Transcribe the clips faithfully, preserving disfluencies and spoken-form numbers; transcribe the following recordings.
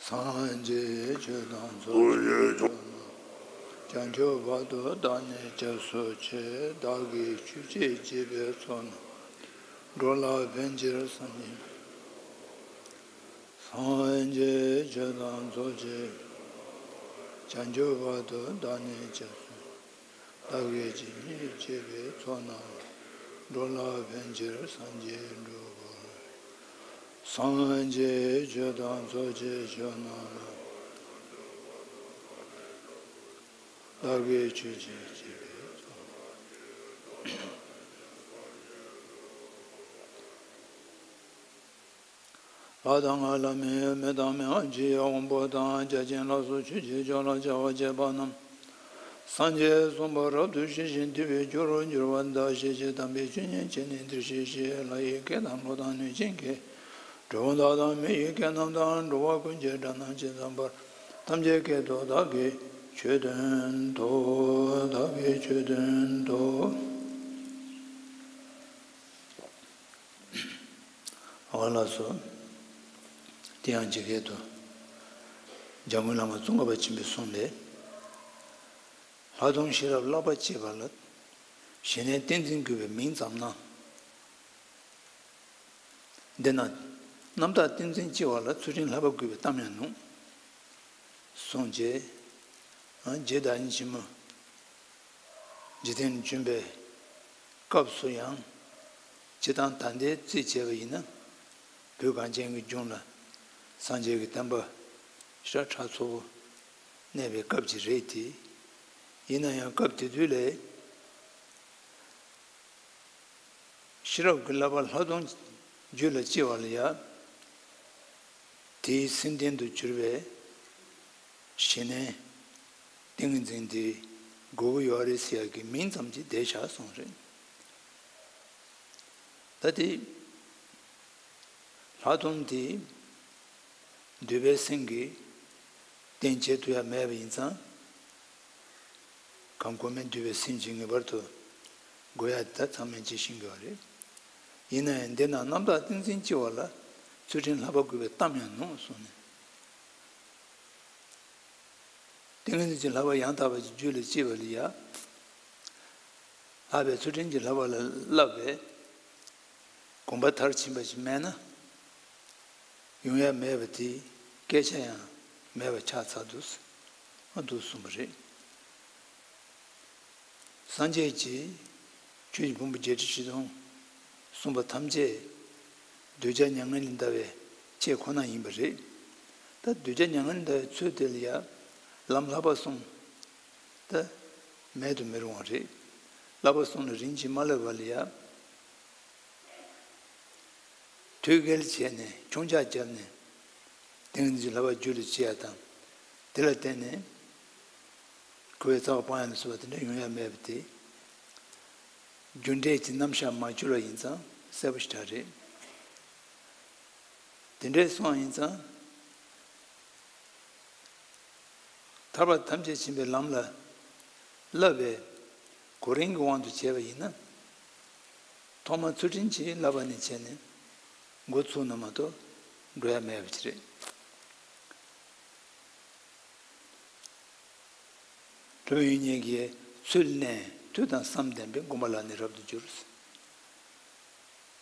སངས་རྒྱས་ཆོས་དང་ཚོགས་ཀྱི་མཆོག་རྣམས། བྱང་ཆུབ་བར་དུ་བདག་ནི་སྐྱབས་སུ་མཆི། བདག་གིས་ཆོས་བྱེད་བགྱིས་པའི་ཚོགས་རྣམས། འགྲོ་ལ་ཕན་ཕྱིར་བསམ་བགྱིད། སངས་རྒྱས་ཆོས་དང་ཚོགས་ཀྱི། བྱང་ཆུབ་བར་དུ་བདག་ནི་སྐྱབས་སུ། བདག་གིས་ཆོས་བགྱིས་པའི་ཚོགས་རྣམས། འགྲོ་ལ་ཕན་ཕྱིར་བསམ་བགྱིད་འགྲུབ་པར། སངས་རྒྱས་ཆོས་དང་ཚོགས་ཀྱི་མཆོག་རྣམས་ལ། བདག་གིས་ཆོས་བགྱིས་བགྱིས་པའི་ཚོགས། ལྷ་དང་ལྷ་མིན་མི་དང་མི་འམ་ཅི་ཡི་དབང་པོ་དང་། བརྒྱ་བྱིན་ལ་སོགས་ཆོས་ཀྱི་མཆོག་ལ་ཕྱག་འཚལ་བ་རྣམས། སངས་རྒྱས་གསུངས་པ་རབ་ཏུ་ཞི་ཞིང་དུལ་བའི་རྒྱུ་རུ་འགྱུར་བར་གདའ། ཞེས་བྱ་དམ་པའི་ཆོས་ཉན་བྱས་ནས་འདིར་གཤེགས་ཤིག་ལྷ་ཡི་སྐད་དང་གླུ་དང་གནོད་སྦྱིན་སྐད། གྲུལ་བུམ་དག་དང་མི་ཡི་སྐད་རྣམས་དང་། འགྲོ་བ་ཀུན་གྱི་སྒྲ་རྣམས་ཇི་ཙམ་པར། ཐམས་ཅད་སྐད་དུ་བདག་གིས་ཆོས་བསྟན་ཏོ། བདག་གིས་ཆོས་བསྟན་ཏོ། འོ་ལགས་སོ། དེ་ཡང་ཇི་སྐད་དུ། འཇམ་མགོན་བླ་མ་ཙོང་ཁ་པ་ཆེན་པོས་གསུངས་པའི། ལྷག་མཐོང་ཤེས་རབ་བསླབ་པ་སྐྱེ་བ་ལ། ཞི་གནས་ཏིང་འཛིན་དགོས་པའི་མིང་ཙམ་ན། འདི་ན། རྣམ་དག་ཏིང་འཛིན་སྐྱེ་བ་ལ་ཚུལ་ཁྲིམས་བསླབ་པ་དགོས་པའི་གཏམ་ཡང་ནུས། གསུངས་རྗེས། རྗེ་བདག་ཉིད་ཆེན་མོ། འཇིག་རྟེན་བྱོན་པའི་སྐབས་སུ་ཡང་། སྤྱིར་བཏང་ད་ལྟའི་རྩིས་བྱས་པ་ཡིན་ན། བོད་གངས་ཅན་གྱི་ལྗོངས་ལ་སངས་རྒྱས་ཀྱི་བསྟན་པ་ཤ་ཁྲག་ཚོ་བོ་གནས་པའི་སྐབས་ཅིག་རེད་དེ། ཡིན་ན་ཡང་སྐབས་དེ་དུས་ལས། ཤེས་རབ་ཀྱི་བསླབ་པ་ལྷག་མཐོང་རྒྱུད་ལ་སྐྱེ་བ་ལ་ཡ། དེའི་སེམས་རྟེན་དུ་གྱུར་པའི་ཞི་གནས་ཏིང་ངེ་འཛིན་དེ་དགོས་ཀྱི་ཡོད་རེད་ཟེར་ཡག་གི་མིང་ཙམ་གྱིས་བསྡད་བཞག་སོང་རེད། ད་དེ་ལྷག་མཐོང་དེ་འདུས་པའི་སེམས་ཀྱིས་རྟེན་བྱེད་ཐུབ་ཡ་མེད་པ་ཡིན་ཙང་། གང་གོ་མེད་འདུས་པའི་སེམས་ཀྱིས་ངེས་པར་དུ་དགོས་ཡ་དེ་ད་ཚང་མས་ཅིག་ཤེས་དགོས་པ་རེད། ཡིན་ན་ཡང་འདི་ན་རྣམ་དག་ཏིང་འཛིན་སྐྱེ་བ་ལ་ཚུལ་ཁྲིམས་བསླབ་པ་དགོས་པའི་གཏམ་ཡང་ནོ་གསུངས་ནས། ཏིང་ངེ་འཛིན་གྱི་བསླབ་པ་ཡང་དག་པ་ཅིག་རྒྱུད་ལ་སྐྱེས་པ་ལ་ཡ། ལྷག་པའི་ཚུལ་ཁྲིམས་ཀྱི་བསླབ་པ་ལ་བསླབ་པའི་གོམས་པ་མཐར་ཕྱིན་པ་ཞིག་མེད་ན། ཡོང་ཡ་མེད་པ་དེ་སྐད་ཆ་ཡང་མེད་པ་ཆགས་ཚར་འདུག་ཨ་འདུག་གསུངས་པ་རེད། སངས་རྒྱས་ཀྱིས་ཆོས་ཀྱི་ཕུང་པོ་བརྒྱད་ཁྲི་བཞི་སྟོང་གསུངས་པ་ཐམས་ཅད་གདུལ་བྱ་མྱ་ངན་ལས་འདའ་བའི་ཆེད་ཁོ་ན་ཡིན་པ་རེད། ད་གདུལ་བྱ་མྱ་ངན་ལས་འདའ་བའི་ཚུལ་དེ་ལ་ཡ་ལམ་བསླབ་པ་གསུམ་ད་མེད་དུ་མི་རུང་བ་རེད། བསླབ་པ་གསུམ་ལ་རིམ་གྱིས་མ་བསླབས་པ་ལ་ཡ། ཐོད་རྒལ་བྱས་ནས་ཆུང་ཆགས་བརྒྱབ་ནས་ཏིང་འཛིན་བསླབ་པ་རྒྱུད་ལ་སྐྱེ་ཡ་དང་། དེ་ལ་བརྟེན་ནས་ཁུ་བའི་རྩ་བ་སྤང་ཡ་ལ་སོགས་པ་དེ་འདྲ་ཡོང་ཡ་མེད་པ་དེ། རྒྱུ་འབྲས་ཀྱི་རྣམ་གཞག་མ་གྱུར་བ་ཡིན་ཙང་གསལ་པོ་ཞེ་དྲག་རེད། དེ་འདྲའི་སོང་བ་ཡིན་ཙང་། ཐར་པ་ཐམས་ཅད་མཁྱེན་པའི་ལམ་ལ་བསླབ་པའི་གོ་རིམ་གྱི་དབང་དུ་བྱས་པ་ཡིན་ན། ཐོག་མར་ཚུལ་ཁྲིམས་ཀྱི་བསླབ་པ་ནས་བྱས་ནས་འགོ་ཚུགས་ན་མ་གཏོགས་འགྲོ་ཡ་མེད་པ་ཅིག་རེད། སློབ་དཔོན་དབྱིག་གཉེན་གྱིས་ཚུལ་གནས་ཐོས་དང་བསམ་ལྡན་པས་སྒོམ་པ་ལ་ནི་རབ་ཏུ་འགྱུར།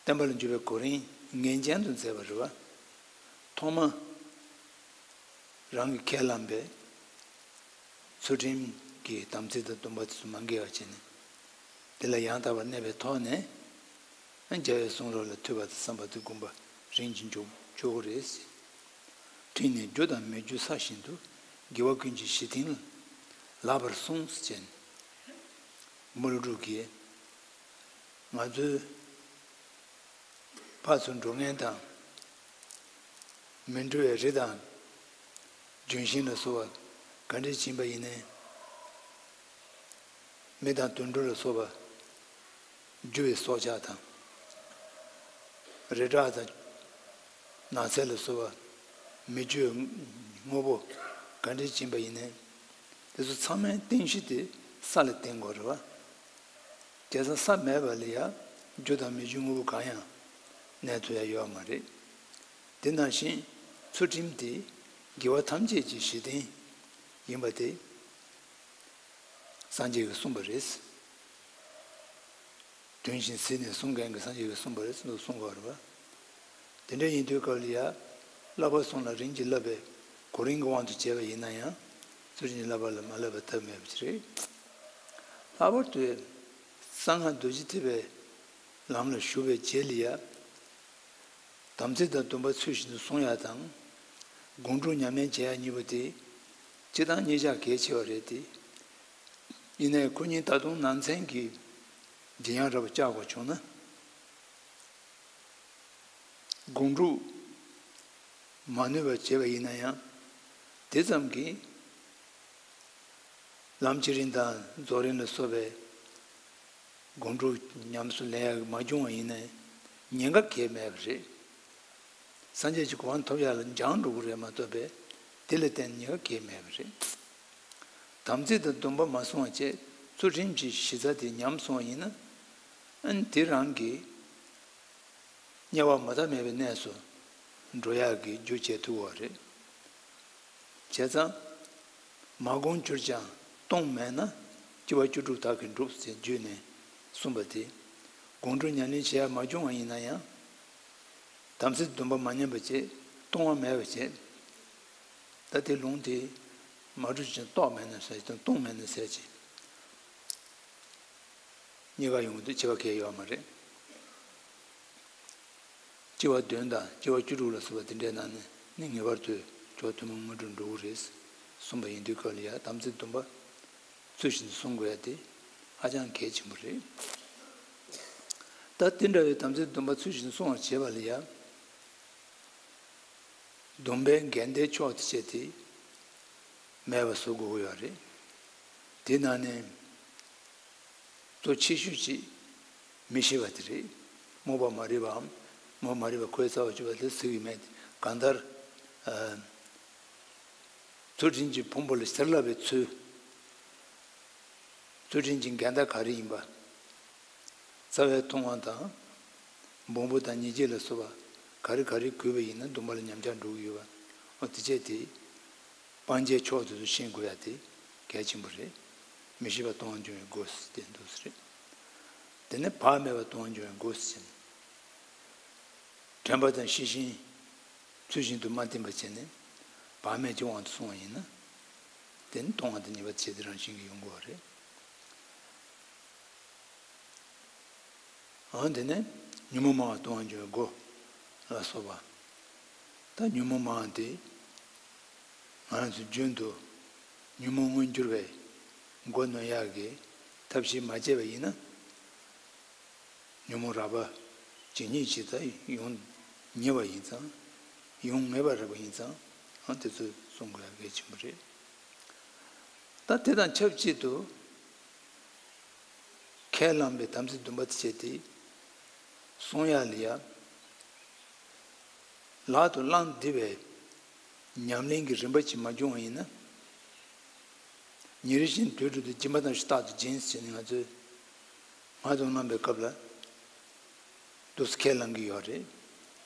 བསྟན་པ་ལ་འཇུག་པའི་གོ་རིམ་ངེས་ཅན་དུ་མཛད་པ་རེད་བ། ཐོག་མ་རང་གི་ཁས་བླངས་པའི་ཚུལ་ཁྲིམས་ཀྱི་དམ་ཚིག་དང་སྡོམ་པ་དེ་ཚོ་མ་འགལ་བ་བྱས་ནས། དེ་ལ་ཡང་དག་པར་གནས་པའི་ཐོག་ནས། རྒྱལ་བའི་གསུང་རབ་ལ་ཐོས་པ་དང་བསམ་པ་དང་སྒོམ་པ་རིམ་གྱིས་འཇུག་འཇུག་དགོས་རེད། ཁྲིད་ནས་རྒྱུ་དང་མི་རྒྱུ་ས་བཞིན་དུ། དགེ་བ་ཀུན་གྱི་གཞི་རྟེན་ལ་ལགས་པར་གསུངས་ཟེར་བྱས་ནས། མུ་ལ་སྤྲུལ་གྱིས་ང་ཚོའི་ཕར་ཚུར་འགྲོ་མཁན་དང་། མི་འགྲོ་བའི་རི་དང་། ལྗོན་ཤིང་ལ་སོགས་པ་ག་འདྲས་ཕྱིན་པ་ཡིན་ནའི། མི་དང་དུད་འགྲོ་ལ་སོགས་པ་རྒྱུ་བའི་སྲོག་ཆགས་དང་། རི་བྲག་དང་ནགས་ཚལ་ལ་སོགས་པ་མི་རྒྱུ་བའི་དངོས་པོ་ག་འདྲས་ཕྱིན་པ་ཡིན་ནའི། དེ་ཚོ་ཚང་མའི་རྟེན་གཞི་དེ་ས་ལ་བརྟེན་དགོས་རེད་བ། བྱས་ཙང་ས་མེད་པ་ལ་ཡ་རྒྱུ་དང་མི་རྒྱུའི་དངོས་པོ་གང་ཡང་གནས་ཐུབ་ཡ་ཡོད་མ་རེད། དེ་ནང་བཞིན་ཚུལ་ཁྲིམས་དེ་ དགེ་བ་ཐམས་ཅད་ཀྱི་གཞི་རྟེན་ཡིན་པ་དེ་སངས་རྒྱས་ཀྱིས་གསུངས་པ་རེད། དོན་བཞིན་གཟིགས་ནས་གསུང་མཁན་གྱི་སངས་རྒྱས་ཀྱིས་གསུངས་པ་རེད་ཟེར་དུ་གསུང་དགོས་རེད་པ། དེ་འདྲ་ཡིན་དུས་སྐབས་ལ་ཡ། བསླབ་པ་གསུམ་ལ་རིམ་གྱིས་བསླབ་པའི་གོ་རིམ་གྱི་དབང་དུ་བྱས་པ་ཡིན་ན་ཡང་། ཚུལ་བཞིན་བསླབ་པ་ལ་མ་བསླབ་པའི་ཐབས་མེད་པ་ཅིག་རེད། ལྷག་པར་དུ་གསང་སྔགས་རྡོ་རྗེ་ཐེག་པའི་ལམ་ལ་ཞུགས་པའི་རྗེས་ལ་ཡ། དམ་ཚིག་དང་སྡོམ་པ་ཚུལ་བཞིན་དུ་སྲུང་ཡག་དང་། སྒོམ་སྒྲུབ་ཉམས་ལེན་བྱེད་ཡག་གཉིས་པོ་དེ་སྤྱིར་བཏང་གཉིས་ཆ་གལ་ཆེ་བ་རེད་དེ། ཡིན་ནའི་ཁོ་གཉིས་ད་དུང་ནང་ཚན་གྱི་ཇེ་ཡང་དྲག་པོ་བཅག་དགོས་བྱུང་ན། སྒོམ་སྒྲུབ་མ་ནུས་པར་བྱས་པ་ཡིན་ན་ཡང་། དེ་ཙམ་གྱིས་ལམ་བསྐྱེད་རིམ་དང་རྫོགས་རིམ་ལ་སོགས་པའི་སྒོམ་སྒྲུབ་ཉམས་སུ་ལེན་ཡག་མ་བྱུང་བ་ཡིན་ན་ཉེན་ཁ་གང་ཡང་མེད་པ་རེད། སངས་རྒྱས་ཀྱི་གོ་འཕང་ཐོབ་ཡག་ལ་འགྱངས་འགྲོ་གི་རེད་མ་གཏོགས་པས་དེ་ལ་བརྟེན་ཉེན་ཁ་གང་ཡང་མེད་པ་རེད། དམ་ཚིག་དང་སྡོམ་པ་མ་བསྲུང་བ་བྱས་ཚུལ་ཁྲིམས་ཀྱི་གཞི་རྩ་དེ་ཉམས་སོང་བ་ཡིན་ན། ཨ་ནི་དེ་རང་གིས་དམྱལ་བ་མ་མཐའ་མེད་པའི་གནས་སུ་འགྲོ་ཡག་གི་རྒྱུ་བྱེད་ཐུབ་པ་རེད། བྱས་ཙང་། མ་བསྒོམས་གྱུར་ཀྱང་ལྟུང་མེད་ན། སྐྱེ་བ་བཅུ་དྲུག་དག་གིས་འགྲུབ་ཟེར་བརྗོད་ནས་གསུངས་པ་དེ། སྒོམ་སྒྲུབ་ཉམས་ལེན་བྱེད་ཡག་མ་བྱུང་བ་ཡིན་ན་ཡང་། དམ་ཚིག་སྡོམ་པ་མ་ཉམས་པ་བྱས། ལྟུང་བ་མེད་པ་བྱས། ད་དེ་ལུང་དེ་མ་གྲུབ་ཅིང་རྟོགས་མེད་ན་ཟེར་ཅིང་ལྟུང་མེད་ན་ཟེར་ཅིང་། གཉིས་ཀ་ཡོང་གི་འདུག་བྱེད་པ་གལ་ཡོད་མ་རེད། སྐྱེ་བ་བདུན་དང་སྐྱེ་བ་བཅུ་དྲུག་ལ་སོགས་པ་དེ་འདྲའི་ནང་ནས་ནི་ངེས་པར་དུ་ཕྱོགས་ཐུན་མོང་དངོས་གྲུབ་འགྲོ་གི་རེད། གསུངས་པ་ཡིན་དུས་སྐབས་ལ་ཡ་དམ་ཚིག་སྡོམ་པ་ཚུལ་བཞིན་དུ་སྲུང་དགོས་ཡ་དེ་ཧ་ཅང་གལ་ཆེན་པོ་རེད། ད་དེ་འདྲ་བའི་དམ་ཚིག་སྡོམ་པ་ཚུལ་བཞིན་དུ་སྲུང་བར་བྱེད་པ་ལ་ཡ། སྡོམ་པའི་འགལ་ཟླའི་ཕྱོགས་དེ་བྱས་ཏེ་མེད་པ་བཟོ་དགོས་ཀྱི་ཡོད་རེད། དེ་ནང་ནས་གཙོ་ཆེ་ཤོས་ཅིག་མི་ཤེས་པ་དེ་རེད། རྨོངས་པ་མ་རིག་པའམ་རྨོངས་པ་མ་རིག་པ་ཁོའི་རྩ་བ་གཅོད་པ་དེ་ཟེར་གྱི་མེད། གང་ལྟར། ཨ། ཚུལ་ཁྲིམས་ཀྱི་ཕུང་པོ་ལ་ཞེ་དྲག་པའི་ཚུལ། ཚུལ་ཁྲིམས་ཀྱི་འགལ་ཟླ་ག་རེ་ཡིན་པ། རྩ་བའི་ལྟུང་བ་དང་། སྦོམ་པོ་དང་ཉེས་བྱས་ལ་སོགས་པ་ག་རེ་ག་རེ་གོས་པ་ཡིན་ན་སྡོམ་པ་ལ་ཉམས་ཆག་འགྲོ་གི་ཡོད་པ། འོ་དེ་བྱས་ཏེ། སྤང་བྱའི་ཕྱོགས་དེ་ཚོ་ཤེས་དགོས་ཡ་དེ་གལ་ཆེན་པོ་རེད། མི་ཤེས་པ་ལྟུང་བ་འབྱུང་བའི་སྒོ་ཟེར་དེ་འདུག་ཟེར། དེ་ནས་བག་མེད་པ་ལྟུང་བ་འབྱུང་བའི་སྒོ་ཟེར། དྲན་པ་དང་ཤེས་བཞིན་ཚུལ་བཞིན་དུ་མ་བསྟེན་པ་བྱས་ནས་བག་མེད་ཀྱི་དབང་དུ་སོང་བ་ཡིན་ན། དེ་ནི་ལྟུང་བ་དང་ཉེས་པ་ཆེ་དེ་རང་བཞིན་གྱིས་ཡོང་དགོས་པ་རེད། འོན་ཏེ་ནི་ཉོན་མོངས་མང་བ་ལྟུང་བ་འབྱུང་བའི་སྒོ་ལ་སོགས་པ། ད་ཉོན་མོངས་མང་བ་དེ་ང་རང་ཚོ་རྒྱུན་དུ་ཉོན་མོངས་མངོན་གྱུར་བའི་སྒོ་གནོན་ཡག་གི་ཐབས་ཤེས་མ་བྱས་པ་ཡིན་ན། ཉོན་མོངས་རགས་པ་ཇི་སྙེད་ཅིག་ད་ཡོང་ཉེ་བ་ཡིན་ཙང་། ཡོང་ངེས་པ་རགས་པ་ཡིན་ཙང་། ཨང་དེ་ཚོ་སྲུང་དགོས་ཡག་གལ་ཆེན་པོ་རེད། ད་དེ་དང་ཆབས་ཅིག་ཏུ། ཁས་བླངས་པའི་དམ་ཚིག་སྡོམ་པ་དེ་བྱས་ཏེ། སྲུང་ཡག་ལ་ཡ། ལག་ཏུ་བླངས་བསྡད་པའི་ཉམས་ལེན་གྱི་རིམ་པ་ཅིག་མ་བྱུང་བ་ཡིན་ན། ཉིན་རེ་བཞིན་དུས་དྲུག་ཏུ་སྦྱིན་པ་དང་ཤུགས་རྟག་ཏུ་སྦྱིན་ཟེར་ནས་ང་ཚོས་སྔགས་རྫོགས་གནང་པའི་སྐབས་ལ་འདུག་སེ་ཁས་བླངས་ཀྱི་ཡོད་རེད།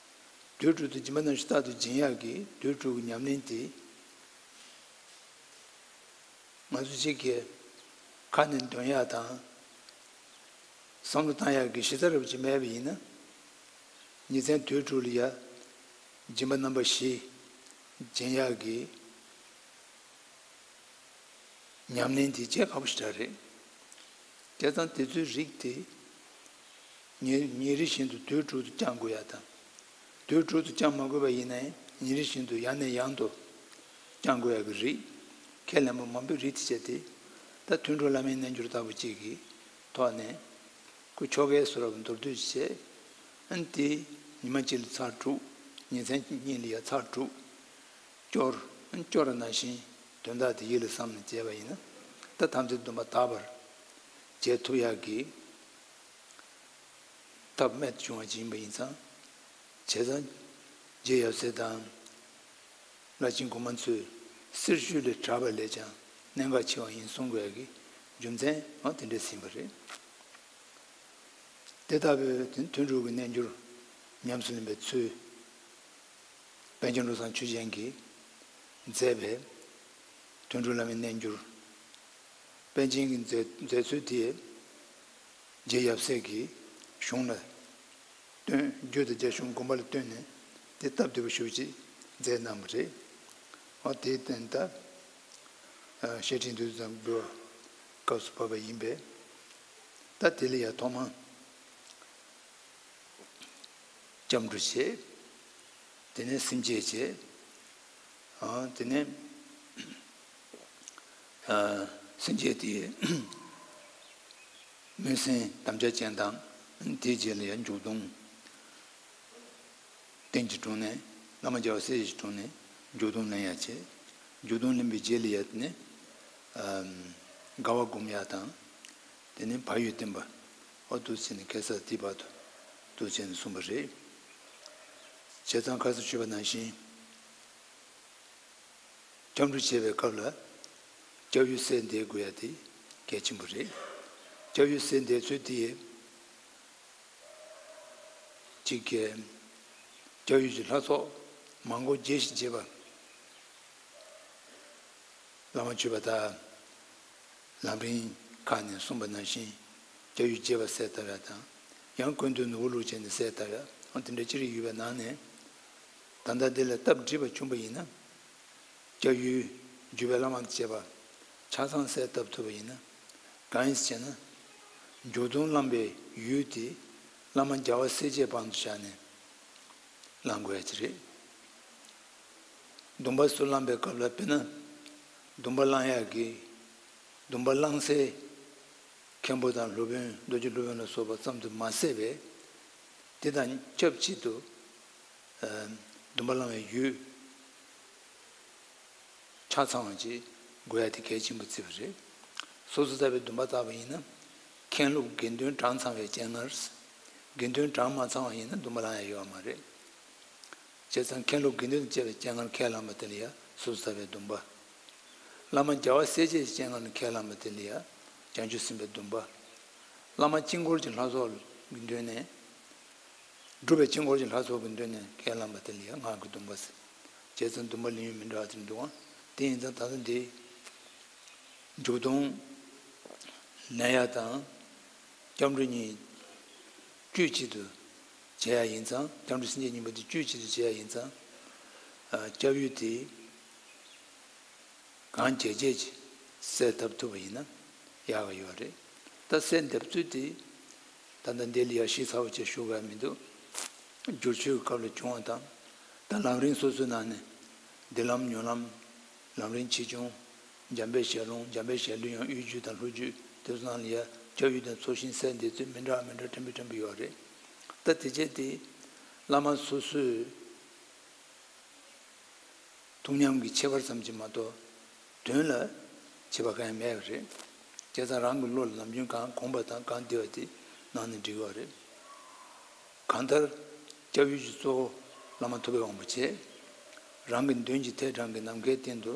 དུས་དྲུག་ཏུ་སྦྱིན་པ་དང་ཤུགས་རྟག་ཏུ་སྦྱིན་ཡག་གི་དུས་དྲུག་གི་ཉམས་ལེན་དེ། ང་ཚོ་གཅིག་གིས་ཁ་ནས་འདོན་ཡག་དང་། བསམ་བློ་བཏང་ཡག་གི་གཞི་རྩ་འདྲ་པོ་ཅིག་མེད་པ་ཡིན་ན། ཉིན་མཚན་དུས་དྲུག་ལ་ཡ། སྦྱིན་པ་རྣམ་པ་བཞི། སྦྱིན་ཡག་གི་ཉམས་ལེན་དེ་བྱེད་ཁག་པོ་ཞེ་དྲག་རེད། བྱས་ཙང་དེ་ཚོའི་རིགས་དེ། ཉིན་ཉིན་རེ་བཞིན་དུ་དུས་དྲུག་ཏུ་བསྐྱང་དགོས་ཡག་དང་། དུས་དྲུག་ཏུ་བསྐྱང་མ་དགོས་པ་ཡིན་ནའི་ཉིན་རེ་བཞིན་དུ་ཡང་ནས་ཡང་དུ་བསྐྱང་དགོས་ཡག་གི་རིགས། ཁས་ལེན་པ་མང་པོའི་རིགས་དེ་བྱས་ཏེ། ད་དུད་འགྲོ་བླ་མའི་རྣལ་འབྱོར་ལྟ་བུ་གཅིག་གི་ཐོག་ནས། ཁོ་ཆོ་གའི་བཟོ་འདྲ་པོ་མདོར་བསྡུས་བྱས། ཨ་ནི་དེ་ཉི་མ་གཅིག་ལ་ཚར་དྲུག་ཉིན་མཚན་གཉིས་ལ་ཡ་ཚར་དྲུག་སྐྱོར། ཨ་ནི་སྐྱོར་བ་ནང་བཞིན་དོན་དག་དེ་ཡིད་ལ་བསམ་ནས་བྱས་པ་ཡིན་ན། ད་དམ་ཚིག་སྡོམ་པ་དག་པར་བྱེད་ཐུབ་ཡག་གི་ཐབས་རྨད་དུ་བྱུང་བ་ཅིག་ཡིན་པ་ཡིན་ཙང་། བྱས་ཙང་རྗེ་ཡབ་སྲས་དང་། བླ་ཆེན་གོང་མ་ཚོས་གསེར་ཞུན་ལས་དྲག་པ་ལས་ཀྱང་གནད་འགག་ཆེ་བ་ཡིན་གསུང་དགོས་ཡག་གི་རྒྱུ་མཚན་འོ་དེ་འདྲས་ཟིན་པ་རེད། དེ་ལྟ་བུའི་དོན་དུ་དུད་འགྲོ་གི་རྣལ་འབྱོར་ཉམས་སུ་ལེན་པའི་ཚུལ། པཎ་ཆེན་བློ་བཟང་ཆོས་རྒྱན་གྱིས་ མཛད་པའི་དོན་གྲུབ་བླ་མའི་རྣལ་འབྱོར། པཎ་ཆེན་གྱི་མཛད་མཛད་ཚུལ་དེ་རྗེ་ཡབ་སྲས་ཀྱིས་གཞུང་ལ་བཏོན། རྒྱུད་དང་རྒྱ་གཞུང་དགོངས་པ་ལ་བཏོན་ནས་དེ་སྟབས་བདེ་པོ་ཞེ་པོ་ཅིག་མཛད་གནང་བ་རེད། འོ་དེའི་དོན་དག་བཤད་ཁྲིད་འདུག་ཙམ་འབུལ་བ་སྐབས་སུ་བབས་པ་ཡིན་པས། ད་དེ་ལ་ཡང་ཐོག་མར་སྐྱབས་འགྲོ་བྱས། དེ་ནས་སེམས་བསྐྱེད་བྱས། ཨ་དེ་ནས་ཨ་སེམས་བསྐྱེད་དེ་སྨོན་སེམས་དམ་བཅའ་ཅན་དང་། དེའི་རྗེས་ལ་ཡང་མཇུག་སྡོམ། རྟེན་གྱི་དྲུང་ནས། བླ་མ་རྒྱལ་བ་སྲས་བཅས་ཀྱི་དྲུང་ནས་མཇུག་སྡོམ་ལེན་ཡག་བྱས། མཇུག་སྡོམ་ལེན་པའི་རྗེས་ལ་ཡང་དེ་ནས་ཨ་དགའ་བ་སྒོམ་ཡག་དང་། དེ་ནས་བག་ཡོད་བསྟེན་པ། འོ་འདུག་བྱས་ནས་ཁ་སང་དེ་བར་དུ་འདུག་བྱས་ནས་གསུངས་པ་རེད། བྱས་ཙང་ཁ་སང་ཞུས་པ་ནང་བཞིན། སྐྱབས་འགྲོ་བྱེད་པའི་སྐབས་ལ་སྐྱབས་ཡུལ་གསལ་འདེབས་དགོས་ཡ་དེ་གལ་ཆེན་པོ་རེད། སྐྱབས་ཡུལ་གསལ་འདེབས་ཚུལ་དེ་གཅིག་གིས་སྐྱབས་ཡུལ་གྱི་ལྷ་ཚོགས་མང་པོ་རྒྱས་ཤིང་རྒྱས་པ། བླ་མ་མཆོད་པ་དང་། ལམ་རིམ་ཁག་ནས་གསུངས་པ་ནང་བཞིན་སྐྱབས་ཡུལ་རྒྱས་པ་གསལ་བཏབ་ཡ་དང་། ཡང་ཀུན་འདུས་ནོར་བུ་ལུགས་བྱས་ནས་གསལ་བཏབ་ཡ། འོ་དེ་འདྲ་ཅི་རིགས་ཡོད་པའི་ནང་ནས། ད་ལྟ་འདི་ལ་སྟབས་འགྲིག་པ་བྱུང་པ་ཡིན་ན། སྐྱབས་ཡུལ་བརྒྱུད་པའི་བླ་མ་དང་བཅས་པ་ཆ་ཚང་གསལ་བཏབ་ཐུབ་པ་ཡིན་ན། གང་ཡིན་ཟེར་ན། མཇུག་སྡོམ་བླངས་པའི་ཡུལ་དེ་བླ་མ་རྒྱལ་བ་སྲས་བཅས་དབང་དུ་བཞག་ནས་བླང་དགོས་ཡ་ཅིག་རེད། སྡོམ་པ་ཚུར་བླངས་པའི་སྐབས་ལ་དཔེར་ན། སྡོམ་པ་བླང་ཡག་གི། སྡོམ་པ་བླང་སའི་མཁན་པོ་དང་སློབ་དཔོན། རྡོ་རྗེ་སློབ་དཔོན་ལ་སོགས་པ་ཙམ་དུ་མ་ཟད་པའི། དེ་དང་ཆབས་ཅིག་ཏུ་ཨ་སྡོམ་པ་བླང་བའི་ཡུལ་ཆ་ཚང་བ་ཅིག་དགོས་ཡ་དེ་གལ་ཆེན་པོ་བརྩི་བ་རེད། སོ་སོ་ལྟ་བུའི་སྡོམ་པ་བཏབ་པ་ཡིན་ན། མཁན་སློབ་དགེ་འདུན་གྲངས་ཚང་བའི་སྤྱན་སྔར། དགེ་འདུན་གྲངས་མ་ཚང་བ་ཡིན་ན་སྡོམ་པ་བླང་ཡ་ཡོད་པ་མ་རེད། བྱས་ཙང་མཁན་སློབ་དགེ་འདུན་དང་བཅས་པའི་སྤྱན་སྔར་ཁས་བླངས་པ་དེ་ལ་ཡང་སོ་སོ་ལྟ་བུའི་སྡོམ་པ། བླ་མ་རྒྱལ་བ་སྲས་བཅས་ཀྱི་སྤྱན་སྔར་ཁས་བླངས་པ་དེ་ལ་ཡང་བྱང་ཆུབ་སེམས་དཔའི་སྡོམ་པ། བླ་མ་དཀྱིལ་འཁོར་གྱི་ལྷ་ཚོགས་ཀྱི་མདུན་ནས། སྒྲུབ་པའི་དཀྱིལ་འཁོར་གྱི་ལྷ་ཚོགས་ཀྱི་མདུན་ནས་ཁས་བླངས་པ་དེ་ལ་ཡང་སྔགས་ཀྱི་སྡོམ་པ་ཟེར། བྱས་ཙང་སྡོམ་པ་ལེན་ཡུལ་མི་འདྲ་བ་དེ་འདུག་ཨང་། དེ་ཡིན་ཙང་ད་ལྟ་འདི་མཇུག་སྡོམ་ལེན་ཡ་དང་། སྐྱབས་འགྲོ་གཉིས་དཀྱུས་གཅིག་ཏུ་བྱེད་ཡ་ཡིན་ཙང་། སྐྱབས་འགྲོ་སེམས་བསྐྱེད་གཉིས་པོ་དེ་དཀྱུས་གཅིག་ཏུ་བྱེད་ཡ་ཡིན་ཙང་། ཨ་སྐྱབས་ཡུལ་དེ་གང་བྱེད་བྱེད་ཀྱི་གསལ་བཏབ་ཐུབ་པ་ཡིན་ན་ཡག་ག་ཡོད་རེད། ད་གསལ་འདེབས་ཚུལ་དེ་ད་ལྟ་འདི་ལ་ཡ་ཞིབ་ཚགས་པོ་བྱས་ཞུ་དགོས་མི་འདུག་བསྒྱུར་བཅོས་ཀྱི་སྐབས་ལ་བྱུང་བ་དང་། ད་ལམ་རིམ་སོ་སོའི་ནང་ནས་འདི་ལམ་མྱུར་ལམ། ལམ་རིམ་ཆེ་ཆུང་། འཇམ་དཔལ་ཞལ་ལུང་། འཇམ་དཔལ་ཞལ་ལུང་ཡང་དབུས་བརྒྱུད་དང་ལྷོ་བརྒྱུད་དེ་ཚོ་ནང་ལ་ཡ་སྐྱབས་ཡུལ་དང་ཚོགས་ཞིང་གསལ་འདེབས་ཚུལ་མི་འདྲ་བ་མི་འདྲ་ཕྲན་བུ་ཕྲན་བུ་ཡོད་རེད། ད་དེ་བྱས་ཏེ་བླ་མ་སོ་སོའི་ཐུགས་ཉམས་ཀྱི་ཁྱད་པར་ཙམ་གྱིས་མ་གཏོགས་དོན་ལ་ཁྱད་པར་གང་ཡང་མེད་པ་རེད། བྱས་ཙང་རང་གི་བློ་ལ་ནམ་རྒྱུན་གང་གོམས་པ་དང་གང་བདེ་བ་དེ་གནང་ནས་འགྲིག་གི་རེད། གང་ལྟར་སྐྱབས་ཡུལ་གྱི་གཙོ་བོ་བླ་མ་ཐུབ་པའི་དབང་པོ་བྱས། རང་གི་མདུན་གྱི་ཐད་དྲངས་ཀྱི་ནམ་མཁའི་སྟེང་དུ་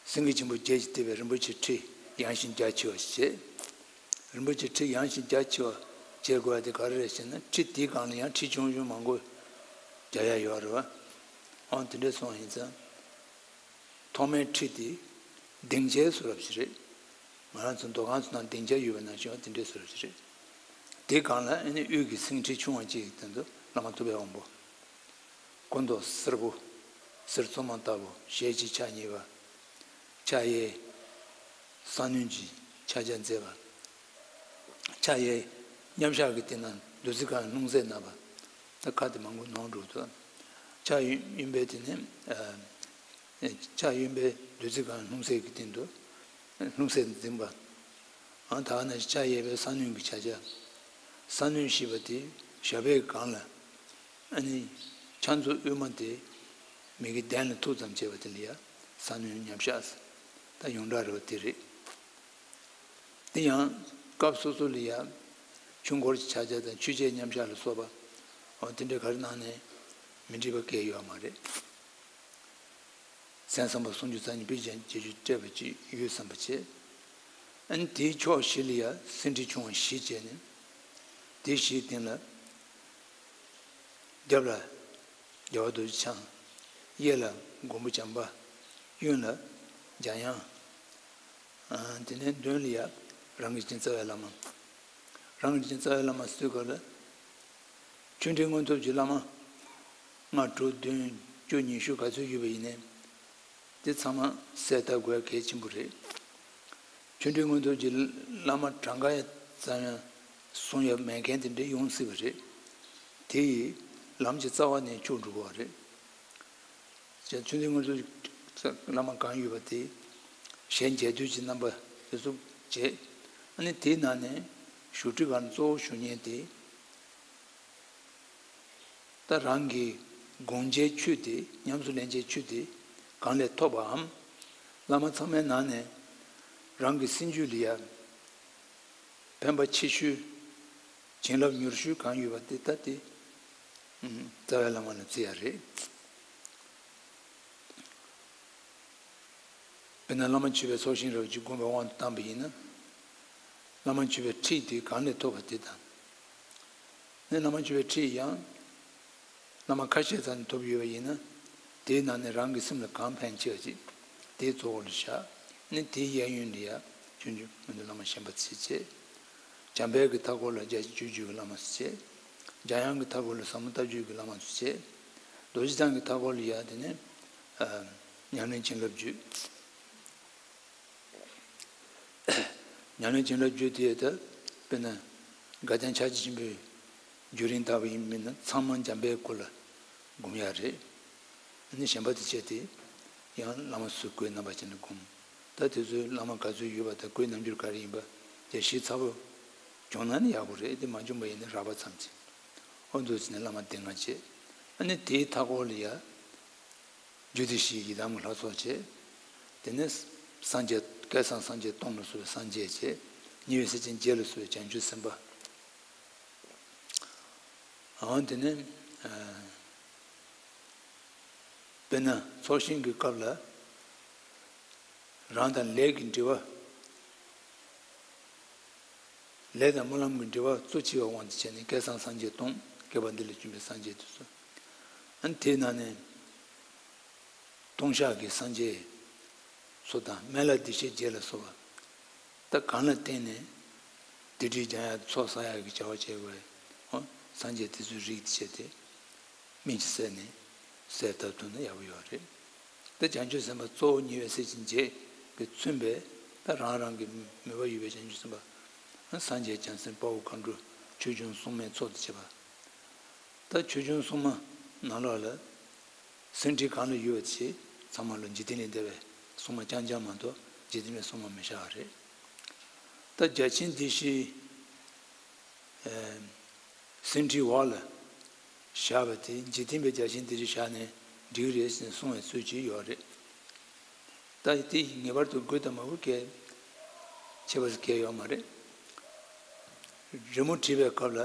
སེང་གེ་ཆེན་པོ་བརྒྱད་ཀྱིས་བཏེགས་པའི་རིན་པོ་ཆེའི་ཁྲི་ཡངས་ཤིང་རྒྱ་ཆེ་བ་ཞིག་བྱས། རིན་པོ་ཆེའི་ཁྲི་ཡངས་ཤིང་རྒྱ་ཆེ་བ་བྱེད་དགོས་པ་དེ་ག་རེ་རེད་ཟེར་ན། ཁྲི་དེའི་སྒང་ལ་ཡང་ཁྲི་ཆུང་ཆུང་མང་པོ་རྒྱག་ཡ་ཡོད་རེད་བ། འོ་དེ་འདྲ་སོང་ཡིན་ཙང་། ཐོག་མའི་ཁྲི་དེ་སྡིངས་ཆའི་བཟོ་འདྲ་ཞིག་རེད། ང་རང་ཚོ་མདོ་ཁམས་ཚོ་ནང་སྡིངས་ཆ་ཡོད་པ་ནང་བཞིན་དེ་འདྲའི་བཟོ་འདྲ་ཞིག་རེད། དེའི་སྒང་ལ་ཨ་ནི་དབུས་ཀྱི་སེང་ཁྲི་ཆུང་བ་གཅིག་གི་སྟེང་དུ་བླ་མ་ཐུབ་པའི་དབང་པོ། སྐུ་མདོག་སེར་པོ། གསེར་བཙོ་མ་ལྟ་བུ་ཞལ་གཅིག་ཕྱག་གཉིས་པ། ཕྱག་གཡས་ས་གནོན་གྱི་ཕྱག་རྒྱ་མཛད་པ། ཕྱག་གཡས་མཉམ་བཞག་གི་སྟེང་ན་བདུད་རྩི་དཀར་སྣུམ་ཟས་མནབས་པ། ད་ཁ་དེ་མང་པོ་ནོར་འགྲོ་འདུག་ཕྱག་གཡོན་པའི་དེ་ནས་ཨ་ཕྱག་གཡོན་པའི་བདུད་རྩི་དཀར་སྣུམ་ཟས་ཀྱི་སྟེང་དུ་སྣུམ་ཟས་འཛིན་པ། ཨང་། ད་ནི་ཕྱག་གཡས་པའི་ས་གནོན་གྱི་ཕྱག་རྒྱ། ས་གནོན་ཞེས་པ་དེ་ཞབས་པད་སྒང་ལ། ཨ་ནི་ཕྱག་མཛུབ་དབུས་མ་དེ་མི་གི་གདན་ལ་ཐུག་ཙམ་བྱས་པ་དེ་ལ་ཡ་ས་གནོན་མཉམ་བཞག་ཟེར། ད་ཡོངས་གྲགས་རེད་བ། དེ་རེད། དེ་ཡང་སྐབས་སོ་སོ་ལ་ཡ་ཆོས་འཁོར་གྱི་ཕྱག་རྒྱ་དང་ཆོས་འཆད་མཉམ་བཞག་ལ་སོགས་པ། འོ་དེ་འདྲའི་ག་རེ་གནང་ནས་མི་འགྲིག་པ་གང་ཡང་ཡོད་མ་རེད། ཟན་བསམ་པ་སུམ་ཅུ་རྩ་གཉིས་པའི་རྗེས་སུ་བྱེད་རྒྱུ་སྤྲད་པ་ཅིག་ཡོད་བསམ་པ་བྱས། ཨ་ནི་དེའི་ཕྱོགས་བཞི་ལ་ཡ་སེང་ཁྲི་ཆུང་བ་བཞི་བྱས་ནས། དེ་བཞིའི་སྟེང་ལ་རྒྱབ་ལ་རྒྱལ་བ་རྡོ་རྗེ་འཆང་། གཡས་ལ་མགོན་པོ་བྱམས་པ། གཡོན་ལ་འཇམ་དབྱངས། དེ་ནས་མདུན་ལ་ཡ་རང་གི་རིག་འཛིན་རྩ་བའི་བླ་མ། རང་གི་རིག་འཛིན་རྩ་བའི་བླ་མ་ཟེར་དུས་སྐབས་ལ། ཆོས་འབྲེལ་མངོན་སྟོབས་ཀྱི་བླ་མ་ལྔ་དྲུག་བདུན་བཅུ་ཉི་ཤུ་ག་ཚོད་ཡོད་པ་ཡིན་ནའི། དེ་ཚང་མ་གསལ་བཏབ་དགོས་གལ་ཆེན་པོ་རེད། ཆོས་འབྲེལ་མངོན་སྟོབས་ཀྱི་བླ་མ་གྲངས་ཀ་ཙམ་ཡང་གསུང་ཡ་མེད་མཁན་དེ་འདྲ་ཡོང་སྲིད་པ་རེད། དེ་ཡིས་ལམ་གྱི་རྩ་བ་ནས་འཆུག་འགྲོ་གི་རེད། ཅེས་ཆོས་འབྲེལ་མངོན་སྟོབས་བླ་མ་གང་ཡོད་པ་དེ་ཞལ་མཇལ་དུས་ཀྱི་རྣམ་པ་དེ་ཚོ་བྱས། ཨ་ནི་དེའི་ནང་ནས་ཞུ་སྒྲིག་གནང་གཙོ་བོ་ཞུ་མཁན་དེ། ད་རང་གི་སྒོམ་བྱའི་ཆོས་དེ་ཉམས་སུ་ལེན་བྱའི་ཆོས་དེ་གང་ལས་ཐོབ་པའམ། བླ་མ་ཚང་མའི་ནང་ནས་རང་གི་སེམས་རྒྱུད་ལ་ཡ་ཕན་པ་ཆེ་ཤོས། བྱིན་རླབས་མྱུར་ཤོས་གང་ཡོད་པ་དེ་ད་དེ་རྩ་བའི་བླ་མ་ལ་བརྩི་ཡ་རེད། དཔེར་ན་བླ་མ་མཆོད་པའི་ཚོགས་ཞིང་རབ་ཅིག་བསྒོམས་པའི་དབང་དུ་བཏང་པ་ཡིན་ན། བླ་མ་མཆོད་པའི་ཁྲིད་དེ་གང་ལས་ཐོབ་པ་དེ་དང་། ནས་བླ་མ་མཆོད་པའི་ཁྲིད་ཡང་། བླ་མ་ཁ་ཤས་ཙམ་ནས་ཐོབ་ཡོད་པ་ཡིན་ན། དེའི་ནང་ནས་རང་གི་སེམས་ལ་གང་ཕན་ཆེ་བ་ཅིག་དེ་གཙོ་བོ་ལ་བཞག་ནས་དེའི་གཡས་གཡོན་ལ་ཡ་ཆོས་འབྱུང་མི་འདུག་བླ་མ་གཞན་པ་ཚིག་བྱས། འཇམ་དཔལ་གྱི་མཐའ་སྐོར་ལ་རྒྱ་ཆེན་སྤྱོད་བརྒྱུད་ཀྱི་བླ་མ་ཚིག་བྱས། འཇམ་དབྱངས་ཀྱི་མཐའ་སྐོར་ལ་ཟབ་མོ་ལྟ་བརྒྱུད་ཀྱི་བླ་མ་ཚིག་བྱས། རྡོ་རྗེ་འཆང་གི་མཐའ་སྐོར་ལ་ཡ་དེ་ནས་ཉམས་ལེན་བྱིན་རླབས་བརྒྱུད། ཉམས་ལེན་བྱིན་རླབས་བརྒྱུད་དེ་ད་དཔེར་ན་དགའ་ལྡན་ཕྱག་རྒྱ་ཆེན་པོའི་བརྒྱུད་རིམ་ལྟ་བུ་ཡིན་མིན་ན་ཚང་མ་འཇམ་དཔལ་སྐུ་ལ་སྒོམ་ཡག་རེད། ཨ་ནི་གཞན་པ་དེ་བྱས་ཏེ་ཡང་བླ་མ་སུ་བཀོད་རྣམ་པ་ཅན་ལ་སྒོམ། ད་དེ་ཚོའི་བླ་མ་ག་ཚོད་ཡོད་པ་དང་བཀོད་རྣམ་འགྱུར་ག་རེ་ཡིན་པ་དེ་ཞིབ་ཚགས་པོ་བྱུང་ན་ནི་ཡག་པོ་རེད། དེ་མ་བྱུང་པ་ཡིན་ན་རགས་པ་ཙམ་གྱིས། ཨོ་འདུག་ཟེར་ནས་བླ་མ་སྡེ་ལྔ་བྱས། ཨ་ནི་དེའི་མཐའ་སྐོར་ལ་ཡ། རྒྱུད་སྡེ་བཞིའི་ཡི་དམ་གྱི་ལྷ་ཚོགས་བྱས། དེ་ནས་སངས་རྒྱས་བསྐལ་བཟང་སངས་རྒྱས་སྟོང་ལ་སོགས་པའི་སངས་རྒྱས་བྱས། ཉེ་བའི་སྲས་ཆེན་བརྒྱད་ལ་སོགས་པའི་བྱང་ཆུབ་སེམས་དཔའ། འོ་དེ་ནས་དཔེར་ན་ཚོགས་ཞིང་གི་སྐབས་ལ་རང་དང་ལས་ཀྱི་འབྲེལ་བ། ལས་དང་སྨོན་ལམ་གྱི་འབྲེལ་བ་གཙོ་ཆེ་བའི་དབང་དུ་བྱས་ནས་བསྐལ་བཟང་སངས་རྒྱས་སྟོང་བསྐལ་པ་འདི་ལ་བྱོན་པའི་སངས་རྒྱས་དེ་ཚོ། ཨ་ནི་དེའི་ནང་ནས་ལྟུང་བཤགས་ཀྱི་སངས་རྒྱས་ཚོ་དང་སྨན་བླ་བདེ་གཤེགས་བརྒྱད་ལ་སོགས་པ། ད་གང་ལ་བརྟེན་ནས་སྡིག་སྒྲིབ་སྦྱང་ཡག་ཚོགས་བསགས་ཡག་གི་བྱ་བ་བྱེད་དགོས། ཨོ་སངས་རྒྱས་དེ་ཚོའི་རིགས་དེ་བྱས་ཏེ། སྨིན་གྱི་སེལ་ནས་སེལ་ཐབས་ཐུབ་ན་ཡག་པོ་ཡོད་རེད། ད་བྱང་ཆུབ་སེམས་དཔའ་གཙོ་བོ་ཉེ་བའི་སྲས་ཆེན་བརྒྱད་ཀྱིས་མཚོན་པའི་ད་རང་རང་གི་མོས་པ་ཡོད་པའི་བྱང་ཆུབ་སེམས་དཔའ། སངས་རྒྱས་བྱང་སེམས་དཔའ་བོ་མཁའ་འགྲོ་ཆོས་སྐྱོང་སྲུང་མའི་ཚོགས་དང་བཅས་པ། ད་ཆོས་སྐྱོང་སྲུང་མ་ནང་ལོགས་ལ་སེམས་ཁྲིད་གང་ལ་ཡོད་པ་ཞིག་ཚང་མ་ལ་འཇིག་རྟེན་ལས་འདས་པའི་སྲུང་མ་རྐྱང་རྐྱང་མ་གཏོགས་འཇིག་རྟེན་པའི་སྲུང་མ་མི་བཞག་པ་རེད། ད་རྒྱལ་ཆེན་སྡེ་བཞི། སེམས་ཁྲིད་འོག་ལ་བཞག་པ་དེ་འཇིག་རྟེན་པའི་རྒྱལ་ཆེན་སྡེ་བཞི་བཞག་ནས་འགྲིག་རེད་ཟེར་ནས་གསུང་བའི་ཚུལ་ཅིག་ཡོད་རེད། ད་དེ་ངེས་པར་དུ་དགོས་དང་མ་དགོས་གལ་ཆེ་བ་ཟེར་གལ་ཡོད་མ་རེད། རི་མོ་བྲིས་པའི་སྐབས་ལ་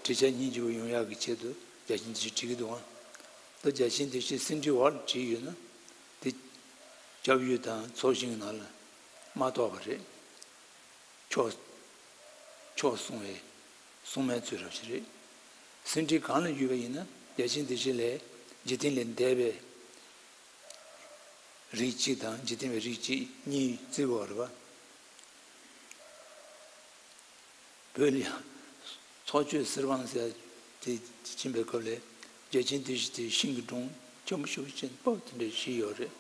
བྲིས་ཆ་སྙིང་རྗེ་པོ་ཡོང་ཡག་གི་ཆེད་དུ་རྒྱལ་ཆེན་སྡེ་བཞི་བྲིས་ཀྱི་འདུག་ཨང་། ད་རྒྱལ་ཆེན་སྡེ་བཞི་སེམས་ཁྲིད་འོག་ལ་བྲིས་ཡོད་ན་དེ་སྐྱབས་ཡུལ་དང་ཚོགས་ཞིང་ནང་ལ་མ་གཏོགས་པ་རེད། ཆོས། ཆོས་གསུང་བའི་སྲུང་མའི་ཚུལ་རབ་ཞིག་རེད། སེམས་ཁྲིད་གང་ལ་ཡོད་པ་ཡིན་ན་རྒྱལ་ཆེན་སྡེ་བཞི་ལས་འཇིག་རྟེན་ལས་འདས་པའི་རིགས་གཅིག་དང་འཇིག་རྟེན་པའི་རིགས་གཅིག་གཉིས་བརྩི་དགོས་པ་རེད་པ། བོད་ལ་ཡང་ཚོགས་ཆོས་གསེར་སྦང་ཟེར་དེ་ཕྱིན་པའི་སྐབས་ལས་རྒྱལ་ཆེན་སྡེ་བཞི་དེ་ཤིང་གི་སྒྲོམ་ཆེན་པོ་ཞེ་པོ་ཅིག་པོ་དེ་འདྲ་བཞི་ཡོད་རེད།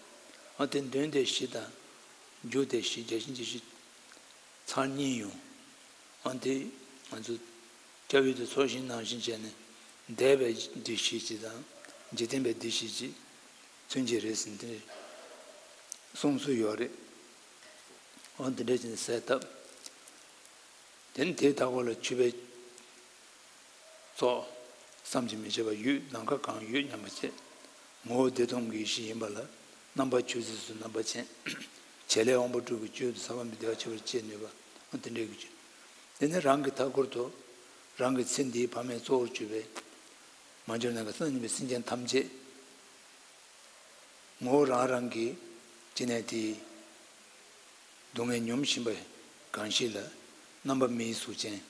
ཨ་དེ་མདུན་སྡེ་བཞི་དང་མཇུག་སྡེ་བཞི་རྒྱལ་ཆེན་སྡེ་བཞི་ཚར་གཉིས་ཡོང་། ཨ་དེ་ང་ཚོ་སྐྱབས་ཡུལ་དུ་ཚོགས་ཞིང་ནང་བཞིན་བྱས་ནས་འདས་པའི་སྡེ་བཞི་ཅིག་དང་འཇིག་རྟེན་པའི་སྡེ་བཞི་ཅིག་མཚོན་གྱི་རེད་ཟེར་ནས་དེ་གསུང་སྲོལ་ཡོད་རེད། ཨ་དེ་འདྲ་བྱས་ནས་གསལ་བཏབ། དེ་ནི་དེའི་མཐའ་འཁོར་ལ་མཆོད་པའི་ཚོགས་བསམ་གྱིས་མི་ཁྱབ་པ་ཡོད། ནམ་མཁའ་གང་ཡོད་མཉམ་པ་བྱས། ངོ་བོ་བདེ་སྟོང་གི་ཡེ་ཤེས་ཡིན་པ་ལ་རྣམ་པ་ཆོས་ཚུལ་སུ་རྣམ་པ་ཅན། བྱེད་ལས་དབང་པོ་དྲུག་གི་སྤྱོད་དུ་ཟབ་པ་མི་བདེ་བ་ཁྱད་པར་བཅས་ནུས་པ། ཨ་དེ་འདྲའི་གི་ཆོས། དེ་ནི་རང་གི་མཐའ་འཁོར་དུ་རང་གི་ཚེ་འདིའི་ཕ་མའི་གཙོ་བོར་གྱུར་པའི་མ་གྱུར་ནམ་མཁའ་ལྟར་མཉམ་པའི་སེམས་ཅན་ཐམས་ཅད། ངོ་བོ་རང་རང་གི་སྐྱེ་གནས་དེའི་སྡུག་བསྔལ་མྱོང་བཞིན་པ་གང་ཞིག་ལ་རྣམ་པ་མིའི་གཟུགས་ཅན།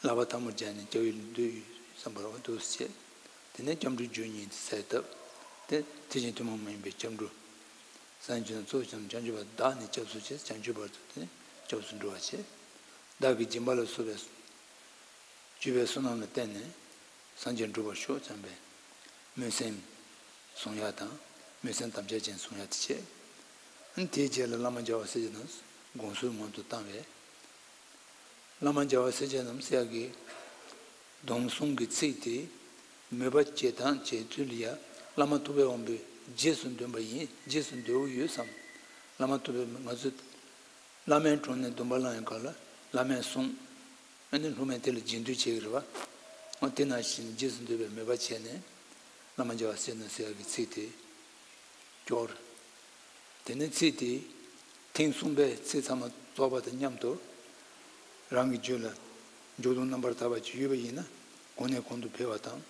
ལག་པ་ཐལ་མོ་སྦྱར་ནས་སྐྱབས་ཡུལ་ལ་འདུད་ཡོད་བསམ་པར་འོ་འདུག་སེ་བྱས། དེ་ནས་སྐྱབས་འགྲོ་རྒྱུ་གཉིས་དེ་གསལ་བཏབ། དེ་ཐེག་ཆེན་ཐུན་མོང་མ་ཡིན་པའི་སྐྱབས་འགྲོ། སངས་རྒྱས་ཀྱི་གཙོ་བོ་བྱམས་བྱང་ཆུབ་པ་བདག་ནི་སྐྱབས་སུ་མཆི། བྱང་ཆུབ་བར་དུ་དེ་ནི་སྐྱབས་སུ་འགྲོ་བར་བྱེད། བདག་གིས་སྦྱིན་པ་ལ་སོགས་པའི་སྤྱོད་པའི་བསོད་ནམས་ལ་བརྟེན་ནས་སངས་རྒྱས་འགྲུབ་པར་ཤོག་བྱམས་པའི་སྨོན་སེམས་བཟུང་ཡ་དང་། སྨོན་སེམས་དམ་བཅའ་ཅན་བཟུང་ཡ་དེ་བྱེད། དེའི་རྗེས་ལ་བླ་མ་རྒྱལ་བ་སྲས་བཅས་རྣམས་དགོངས་གསོལ་སྔོན་དུ་བཏང་བས། བླ་མ་རྒྱལ་བ་སྲས་བཅས་རྣམས་ཟེར་ཡག་གི་སྡོམ་གསུམ་གྱི་ཚིག་དེ་མོས་པ་བྱེད་སྟངས་བྱེད་ཚུལ་ལ་ཡང་བླ་མ་ཐུབ་པའི་དབང་པོས་རྗེས་སུ་འདོན་པ་ཡིན། རྗེས་སུ་འདོན་གྱི་ཡོད་བསམ། བླ་མ་ཐུབ་པའི་ང་ཚོས་བླ་མའི་དྲུང་ནས་སྡོམ་པ་བླངས་ཡོང་སྐབས་ལ་བླ་མས་གསུངས། ཨ་ནི་སློབ་མས་དེ་ལ་རྗེས་ཟློས་བྱེད་ཀྱི་རེད་བ། འོ་དེ་ནང་བཞིན་རྗེས་སུ་འདོན་པའི་མོས་པ་བྱས་ནས་བླ་མ་རྒྱལ་བ་སྲས་བཅས་རྣམས་ཟེར་ཡག་གི་ཚིག་དེ་སྐྱོར། དེ་ནས་ཚིག་དེ་ཐེངས་གསུམ་པའི་ཚིག་ཚང་མ་རྫོགས་པ་དང་མཉམ་དུ་རང་གི་རྒྱུད་ལ་འཇུག་ལྡོག་རྣམ་པར་དག་པ་ཅིག་ཡོད་པ་ཡིན་ན་གོང་ནས་གོང་དུ་འཕེལ་བ་དང་།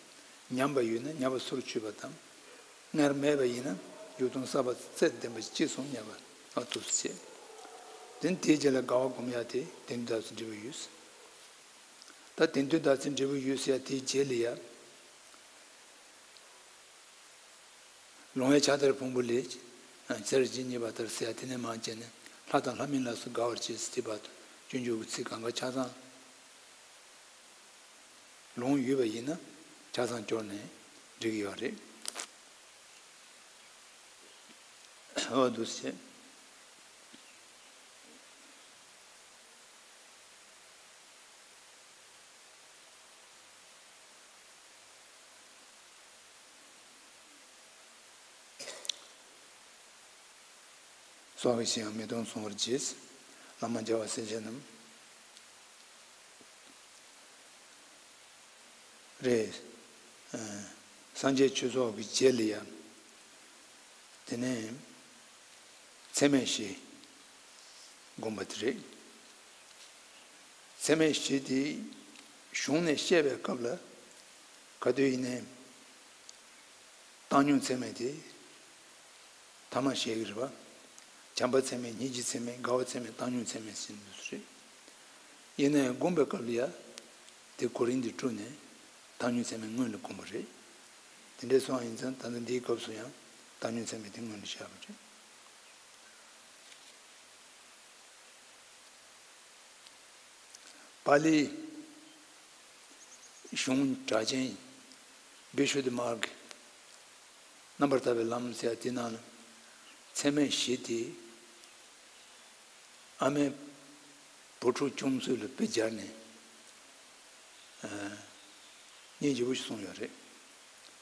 ཉམས་པ་ཡོད་ན་ཉམས་པ་སོར་ཆུད་པ་དང་། སྔར་མེད་པ་ཡིན་ན་འཇུག་ལྡོག་གསར་པ་རྩལ་ལྡན་པ་ཅིག་སོང་ཉམས་པ་ཨ་ཐུགས་སུ་ཆེ། དེ་ནས་དེའི་རྗེས་ལ་དགའ་བ་སྒོམ་ཡ་དེ་དེང་དུས་ད་ཚོད་འབྲས་བུ་ཡོད། ད་དེང་དུས་ད་ཚོད་འབྲས་བུ་ཡོད་ཟེར་ཡ་དེའི་རྗེས་ལ་ཡ། ལོང་བས་ཕྱག་དར་ཕུང་པོ་ལས། ཚེ་རབས་ཇི་སྙེད་པ་ལྟར་ཟེར་ཡ་དེ་ནས་མར་བྱས་ནས་ལྷ་དང་ལྷ་མིན་ལ་སོགས་དགའ་བར་བྱེད་ཟེར་དེ་བར་དུ་སྤྱོད་འཇུག་གི་ཚིག་གང་ག་ཆ་ཚང་ལོང་ཡོད་པ་ཡིན་ན་ཆ་ཚང་སྐྱོར་ནས་འགྲིག་གི་ཡོད་རེད། འོ་འདུག་སེ། སྲོག་གི་ཕྱིར་ཡང་མི་གཏོང་གསུང་བར་བགྱི། བླ་མ་རྒྱལ་བ་སྲས་བཅས་རྣམས། རེད། ཨ། སངས་རྒྱས་ཆོས་ཚོགས་ཀྱི་རྗེས་ལ་ཡང་། དེ་ནས་ཚད་མེད་བཞི་བསྒོམ་པ་དེ་རེད། ཚད་མེད་བཞི་དེ་གཞུང་ནས་བཤད་པའི་སྐབས་ལ་ག་དུས་ཡིན་ནའི་བཏང་སྙོམས་ཚད་མེད་དེ་ཐ་མ་བཤད་ཀྱི་རེད་པ། བྱམས་པ་ཚད་མེད། སྙིང་རྗེ་ཚད་མེད། དགའ་བ་ཚད་མེད། བཏང་སྙོམས་ཚད་མེད་ཟེར་འདུག་སེ་རེད། ཡིན་ནའི་བསྒོམ་པའི་སྐབས་ལ་ཡ། དེ་གོ་རིམ་འདི་བསྒྲུབས་ནས་བཏང་སྙོམས་ཚད་མེད་སྔོན་ལ་བསྒོམ་པ་རེད། དེ་འདྲ་སོང་བ་ཡིན་ཙང་ད་ལྟ་འདིའི་སྐབས་སུ་ཡང་བཏང་སྙོམས་ཚད་མེད་དེ་སྔོན་ལ་བཞག་པ་རེད། པཱ་ལིའི་གཞུང་གྲགས་ཅན་བི་ཤུདྡྷི་མཱརྒ། རྣམ་པར་དག་པའི་ལམ་ཟེར་ཡ་དེ་ནང་ལ་ཚད་མེད་བཞི་དེ་ཨ་མའི་བུ་ཕྲུག་སྐྱོང་ཚུལ་ལ་དཔེ་སྦྱར་ནས་སྙིང་རྗེ་པོ་ཞིག་གསུངས་ཡོད་རེད།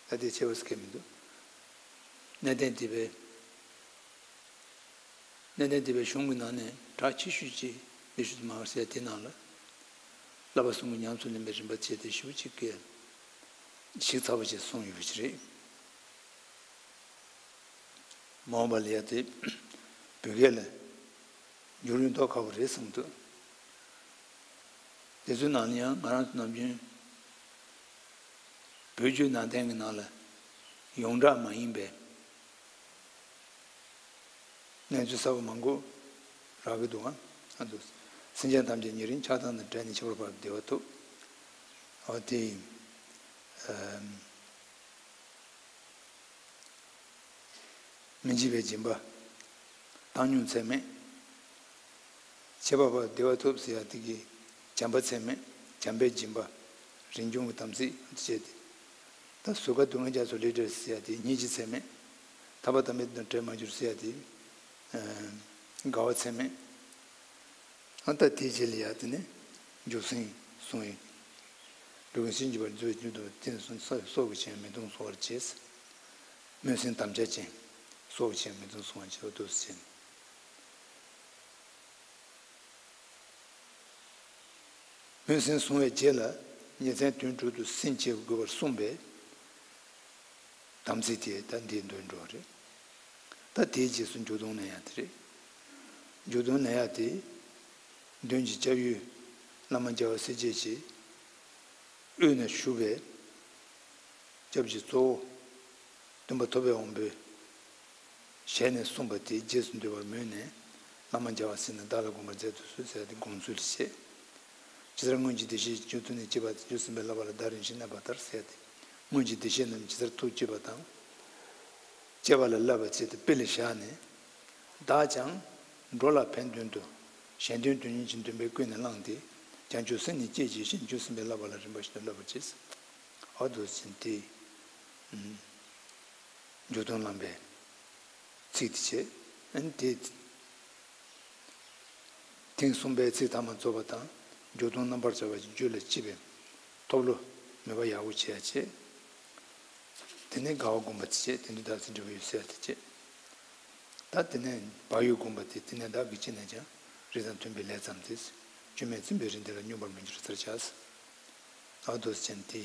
ད་དེ་ཆེ་བ་ཟེར་མཁན་མི་འདུག་གནས་བརྟན་སྡེ་པའི་གནས་བརྟན་སྡེ་པའི་གཞུང་གི་ནང་ནས་གྲགས་ཆེ་ཤོས་ཀྱི་བི་ཤུདྡྷི་མཱརྒ་ཟེར་ཡ་དེ་ནང་ལ་བསླབ་པ་གསུམ་གྱི་ཉམས་སུ་ལེན་པའི་རིམ་པ་བྱས་ཏེ་ཞེ་པོ་ཅིག་གི་ཞིབ་ཚགས་པོ་ཅིག་གསུངས་ཡོད་པ་ཅིག་རེད། མ་འོངས་པ་ལ་ཡ་དེ་བོད་སྐད་ལ་བསྒྱུར་ཡོང་མདོག་ཁ་པོ་རེད་བསམ་འདུག་དེ་ཚོའི་ནང་ལ་ཡང་ང་རང་ཚོ་ནམ་རྒྱུན་བོད་བརྒྱུད་ནང་བསྟན་གྱི་ནང་ལ་ཡོངས་གྲགས་མ་ཡིན་པའི་གནས་ཚུལ་གསར་པ་མང་པོ་རག་གི་འདུག་ཨ། ཨ་འདུག་སེམས་ཅན་ཐམས་ཅད་ཉེ་རིང་ཆགས་སྡང་དང་བྲལ་ནས་ཁྱད་པར་བར་བདེ་བ་ཐོབ། འོ་དེ་ཡིན། ཨམ། མི་འཇིགས་པའི་སྦྱིན་པ། བཏང་སྙོམས་ཚད་མེད། ཁྱད་པར་བར་བདེ་བ་ཐོབ་ཟེར་ཡ་དེ་གི་བྱམས་པ་ཚད་མེད། བྱམས་པའི་སྦྱིན་པ། རིན་འབྱུང་གི་དམ་ཚིག་བཅས་ཏེ། ད་གཟུགས་ཁ་སྡུག་བསྔལ་རྒྱ་མཚོ་ལས་བྲལ་ཟེར་ཡ་དེ་སྙིང་རྗེ་ཚད་མེད། ཐར་པ་དམ་པའི་དོན་བྲལ་མ་གྱུར་ཟེར་ཡ་དེ་དགའ་བ་ཚད་མེད། ཨ་ད་དེའི་རྗེས་ལ་ཡ་དེ་ནས་འཇུག་སེམས་གསུང་ཡིན། འགྲོ་ཀུན་སེམས་བསྐྱེད་པར་བརྫུ་བའི་རྒྱུ་དང་དེ་ནས་བཟུང་ས་སྲོག་གི་ཕྱིར་མི་གཏོང་གསོལ་བར་བྱེད། སྨོན་སེམས་དམ་བཅའ་ཅན། སྲོག་གི་ཕྱིར་མི་གཏོང་གསོལ་བར་བྱེད་པ་འདུག་ཟེར། སྨོན་སེམས་བཟུང་བའི་རྗེས་ལ་ཉིན་མཚན་དུས་དྲུག་ཏུ་སེམས་བསྐྱེད་དགོས་པར་གསུངས་པས། དམ་ཚིག་དེ་ད་འདིའི་མདུན་འགྲོ་རེད། ད་དེའི་རྗེས་སུ་འཇུག་ལྡོག་གནས་ཡ་དེ་རེད། འཇུག་ལྡོག་གནས་ཡ་དེ། མདུན་གྱི་སྐྱབས་ཡུལ་བླ་མ་རྒྱལ་བ་སྲས་བཅས་ཀྱི་དབུས་ན་བཞུགས་པའི་སྐྱབས་ཀྱི་གཙོ་བོ་སྟོན་པ་ཐུབ་པའི་དབང་པོའི་ཞལ་ནས་གསུངས་པ་དེ་རྗེས་སུ་འདེབས་པར་མོས་ནས་བླ་མ་རྒྱལ་བ་སྲས་ནི་བདག་ལ་དགོངས་པར་མཛད་དུ་གསོལ་ཟེར་ཏེ་དགོངས་ཚུལ་བཤད། ཇི་ལྟར་སྔོན་གྱི་བདེ་གཤེགས་མཆོག་ཐུགས་ནི་གཅིག་པ་རྒྱུ་སེམས་དཔའི་བསླབ་པ་ལ་བདག་རིན་ཆེན་གནས་པ་ལྟར་ཟེར་ཏེ། སྔོན་གྱི་བདེ་གཤེགས་རྣམས་ཇི་ལྟར་ཐུགས་གཅིག་པ་དང་། བཅས་པ་ལ་བསླབ་པ་བྱས་ཏེ་དཔེ་ལ་བཞག་ནས། བདག་ཀྱང་འགྲོ་ལ་ཕན་དོན་དུ། གཞན་དོན་དོན་གཉེར་ཅན་འདུན་པས་ཀུན་ནས་བསླངས་ཏེ། བྱང་ཆུབ་སེམས་ནི་བསྐྱེད་བྱས་ཤིང་། བྱང་ཆུབ་སེམས་དཔའི་བསླབ་པ་ལ་རིམ་པ་བཞིན་དུ་བསླབ་པར་བྱེད། ཨ་འདུག་ཟེར་ཏེ། མཇུག་སྡོམ་བླངས་པའི་ཚིག་དེ་བྱས། ཨ་ནི་དེ། ཐེངས་གསུམ་པའི་ཚིག་ཐ་མ་རྫོགས་པ་དང་། མཇུག་སྡོམ་རྣམ་པར་སྦྱར་བ་ཞིག་རྒྱུད་ལ་སྐྱེས་པའི་ཐོབ་བློ་མོས་པ་ཡག་པོ་བྱེད་ཡ་བྱེད། དེ་ནས་དགའ་བ་བསྒོམ་པ་དེ་བྱེད། དེ་འདི་ལྟར་ཚེ་འབྲས་བུ་ཡོད་ཟེར་ཡ་དེ་བྱེད། ད་དེ་ནས་བག་ཡོད་བསྒོམ་པ་དེ། དེ་ནས་བདག་གིས་ཅི་ནས་ཀྱང་། རེས་དང་མཐུན་པའི་ལས་བརྩམས་ཏེ། སྐྱོན་མེད་བཙུན་པའི་རིགས་འདི་ལ། སྙོམས་པར་མི་འགྱུར་ཚར་བྱ། ཨ་འདུག་ཟེར་ཏེ།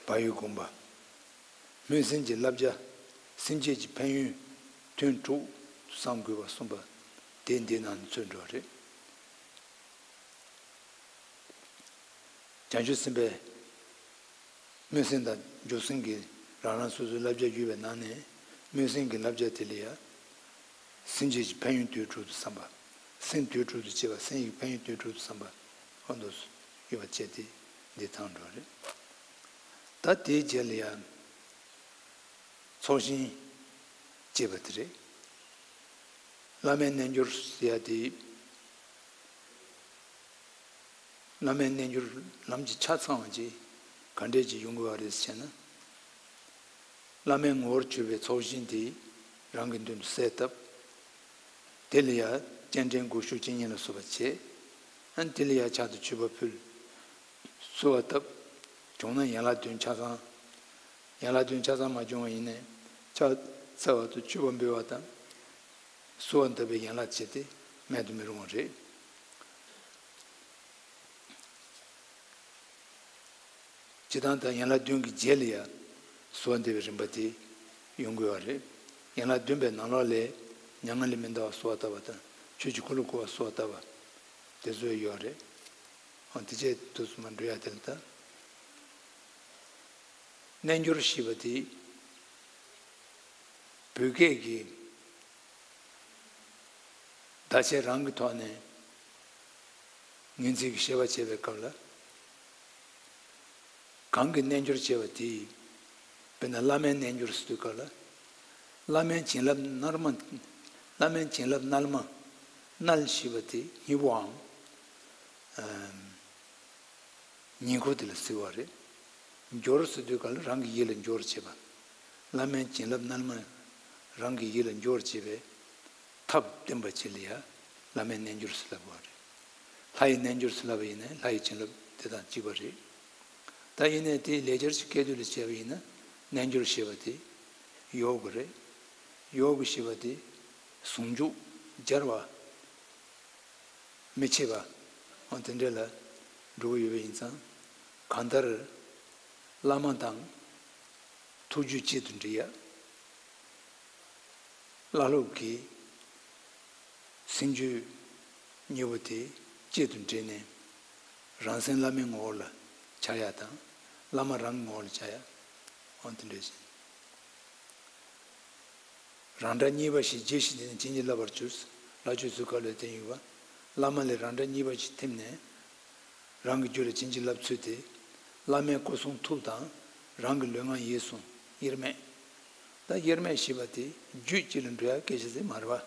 བག་ཡོད་བསྒོམ་པ། སྨོན་སེམས་ཀྱི་བསླབ་བྱ། སེམས་བསྐྱེད་ཀྱི་ཕན་ཡོན་དོན་དྲུག་ཏུ་བསམ་དགོས་པར་གསུངས་པ་དེ་འདི་ནང་ནས་འཚོལ་འགྲོ་བ་རེད། བྱང་ཆུབ་སེམས་དཔའི་སྨོན་སེམས་དང་འཇུག་སེམས་ཀྱི་རང་རང་སོ་སོའི་བསླབ་བྱ་ཡོད་པའི་ནང་ནས། སྨོན་སེམས་ཀྱི་བསླབ་བྱ་དེ་ལ་ཡང་། སེམས་བསྐྱེད་ཀྱི་ཕན་ཡོན་དོན་དྲུག་ཏུ་བསམ་པ། སེམས་དོན་དྲུག་ཏུ་བསྐྱེད་པ། སེམས་ཀྱི་ཕན་ཡོན་དོན་དྲུག་ཏུ་བསམ་པ། ཨ་འདུག་ཡོད་པ་བྱས་ཏེ་འདི་དང་འགྲོ་བ་རེད། ད་དེའི་རྗེས་ལ་ཡང་། ཚོགས་ཞིང་ཅེས་པ་དེ་རེད། བླ་མའི་རྣལ་འབྱོར་ཟེར་ཡ་དེ། བླ་མའི་རྣལ་འབྱོར་ལམ་གྱི་ཆ་ཚང་བ་ཅིག་ག་འདྲས་ཅིག་ཡོང་དགོས་པ་རེད་ཟེར་ན། བླ་མའི་ངོ་བོར་གྱུར་པའི་ཚོགས་ཞིང་དེ་རང་གི་མདུན་དུ་གསལ་བཏབ། དེ་ལ་ཡང་སྤྱན་འདྲེན་སྒོ་ཕྱུགས་བྱིན་གྱིས་བརླབ་སོགས་པ་བྱས། ཨ་ནི་དེ་ལ་ཡང་ཕྱག་ཏུ་མཆོད་པ་ཕུལ། གསོལ་བ་བཏབ། བྱུང་ན་ཡན་ལག་བདུན་ཆ་ཚང་། ཡན་ལག་བདུན་ཆ་ཚང་མ་བྱུང་བ་ཡིན་ནའི། ཕྱག་འཚལ་བ་དང་མཆོད་པ་འབུལ་བ་དང་། གསོལ་བ་འདེབས་པའི་ཡན་ལག་བཅས་ཏེ་མེད་དུ་མི་རུང་བ་རེད། སྤྱིར་བཏང་ད་ཡན་ལག་བདུན་གྱི་རྗེས་ལ་ཡང་གསོལ་བ་འདེབས་པའི་རིམ་པ་དེ་ཡོང་དགོས་པ་རེད། ཡན་ལག་བདུན་པའི་ནང་ལོགས་ལས་མྱ་ངན་ལས་མི་འདའ་བར་གསོལ་བ་བཏབ་པ་དང་། ཆོས་ཀྱི་འཁོར་ལོ་བསྐོར་བར་གསོལ་བ་བཏབ་པ། དེ་ཚོ་ཡོད་རེད། ཨང་། དེ་བྱས་དུས་སུ་མ་འགྲོ་ཡ་དེ་ལ་ད། རྣལ་འབྱོར་ཞེས་པ་དེ་བོད་སྐད་ཀྱི་བརྡ་ཆད་རང་གི་ཐོག་ནས་ངོས་འཛིན་གྱི་བཤད་པ་བྱེད་པའི་སྐབས་ལ། གང་གི་རྣལ་འབྱོར་ཅེས་པ་དེ། དཔེར་ན་བླ་མའི་རྣལ་འབྱོར་ཟེར་དུས་སྐབས་ལ། བླ་མའི་བྱིན་རླབས་མནར་མ། བླ་མའི་བྱིན་རླབས་མནར་མ། མནར་ཞེས་པ་དེ་སྙིང་པོའམ། ཨམ། ཉེ་འཁོར་དེ་ལ་ཟེར་བ་རེད། འབྱོར་ཟེར་དུས་སྐབས་ལ་རང་གི་ཡིད་ལ་འབྱོར་བྱེད་པ། བླ་མའི་བྱིན་རླབས་མནར་མ་རང་གི་ཡིད་ལ་འབྱོར་བྱེད་པའི་ཐབས་བསྟན་པ་ཅིག་ལ་ཡང་བླ་མའི་རྣལ་འབྱོར་ཟེར་ལབ་པ་རེད། ལྷ་ཡི་རྣལ་འབྱོར་ཟེར་ལབ་པ་ཡིན་ན་ལྷ་ཡི་བྱིན་རླབས་དེ་དང་གཅིག་པ་རེད། ད་ཡིན་ནའི་དེའི་ལེགས་སྦྱར་གྱི་སྐད་དོད་ལ་བྱས་པ་ཡིན་ན་རྣལ་འབྱོར་ཞེས་པ་དེ་ཡོ་ག་རེད། ཡོ་ག་ཞེས་པ་དེ་ཟུང་འཇུག་སྦྱར་བ། མི་ཕྱེད་པ། འོ་དེ་འདྲ་ལ་འགྲོ་གི་ཡོད་པ་ཡིན་ཙང་། གང་ལྟར་བླ་མ་དང་ཐུགས་རྒྱུད་གཅིག་ཏུ་འདྲེས་ཡ། བླ་སློབ་ཀྱི་སེམས་རྒྱུད་གཉིས་པོ་དེ་གཅིག་ཏུ་འདྲེས་ནས་རང་སེམས་བླ་མའི་ངོ་བོ་ལ་འཆར་ཡ་དང་། བླ་མ་རང་གི་ངོ་བོ་ལ་འཆར་ཡ། འོ་དེ་འདྲ་ཞིག་རང་སྒྲ་གཉིས་པ་ཞིག་རྗེས་ཤིག་དེ་ནས་བྱིན་གྱིས་བརླབ་པར་གྱུར། ལ་ཆོས་ཚུལ་ཁ་ལོས་བསྟན་ཡོད་པ། བླ་མ་ལས་རང་སྒྲ་གཉིས་པ་ཞིག་ཐིམ་ནས། རང་གི་རྒྱུད་ལ་བྱིན་གྱིས་བརླབས་ཚུལ་དེ། བླ་མའི་སྐུ་གསུང་ཐུགས་དང་། རང་གི་ལུས་ངག་ཡིད་གསུམ་དབྱེར་མེད། ད་དབྱེར་མེད་ཞེས་པ་དེ་རྒྱུད་གཅིག་ལ་འགྲོ་ཡ་སྐད་ཆ་ཟིག་མ་རེད་པ།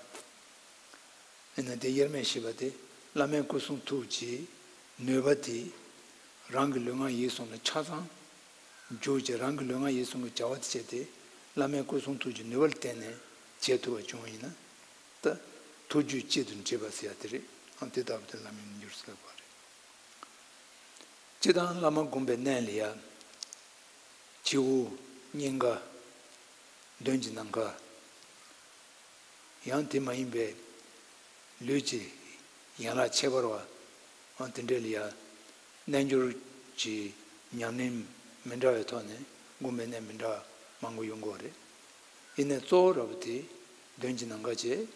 ཡིན་ན་དེ་དབྱེར་མེད་ཞེས་པ་དེ་བླ་མའི་སྐུ་གསུང་ཐུགས་ཀྱི་ནུས་པ་དེ་རང་གི་ལུས་ངག་ཡིད་གསུམ་ལ་ཆ་ཚང་འཇུག་བྱས། རང་གི་ལུས་ངག་ཡིད་གསུམ་གྱི་བྱ་བ་དེ་བྱས་ཏེ་བླ་མའི་སྐུ་གསུང་ཐུགས་ཀྱི་ནུས་པ་ལ་བརྟེན་ནས་བྱེད་ཐུབ་པ་བྱུང་བ་ཡིན་ན། ད་ཐུགས་རྒྱུད་གཅིག་ཏུ་འདྲེས་པ་ཟེར་ཡ་དེ་རེད། ཨང་། དེ་ལྟ་བུ་དེ་བླ་མའི་རྣལ་འབྱོར་ཟེར་བ་རེད། སྤྱིར་བཏང་བླ་མ་བསྒོམ་པའི་གནས་ལ་ཡ། སྤྱི་བོ། སྙིང་ག། མདུན་གྱི་ནམ་མཁའ། ཡང་དེ་མ་ཡིན་པའི་ལུས་ཀྱི་ཡན་ལག་ཁྱད་པར་བ། ཨང་། དེ་འདྲ་ལ་ཡ་རྣལ་འབྱོར་གྱི་ཉམས་ལེན་མི་འདྲ་བའི་ཐོག་ནས་བསྒོམ་པའི་གནས་མི་འདྲ་བ་མང་པོ་ཡོང་གི་ཡོད་རེད། ཡིན་ནའི་གཙོ་བོ་ར་བ་དེ་མདུན་གྱི་ནམ་མཁའ་བྱས།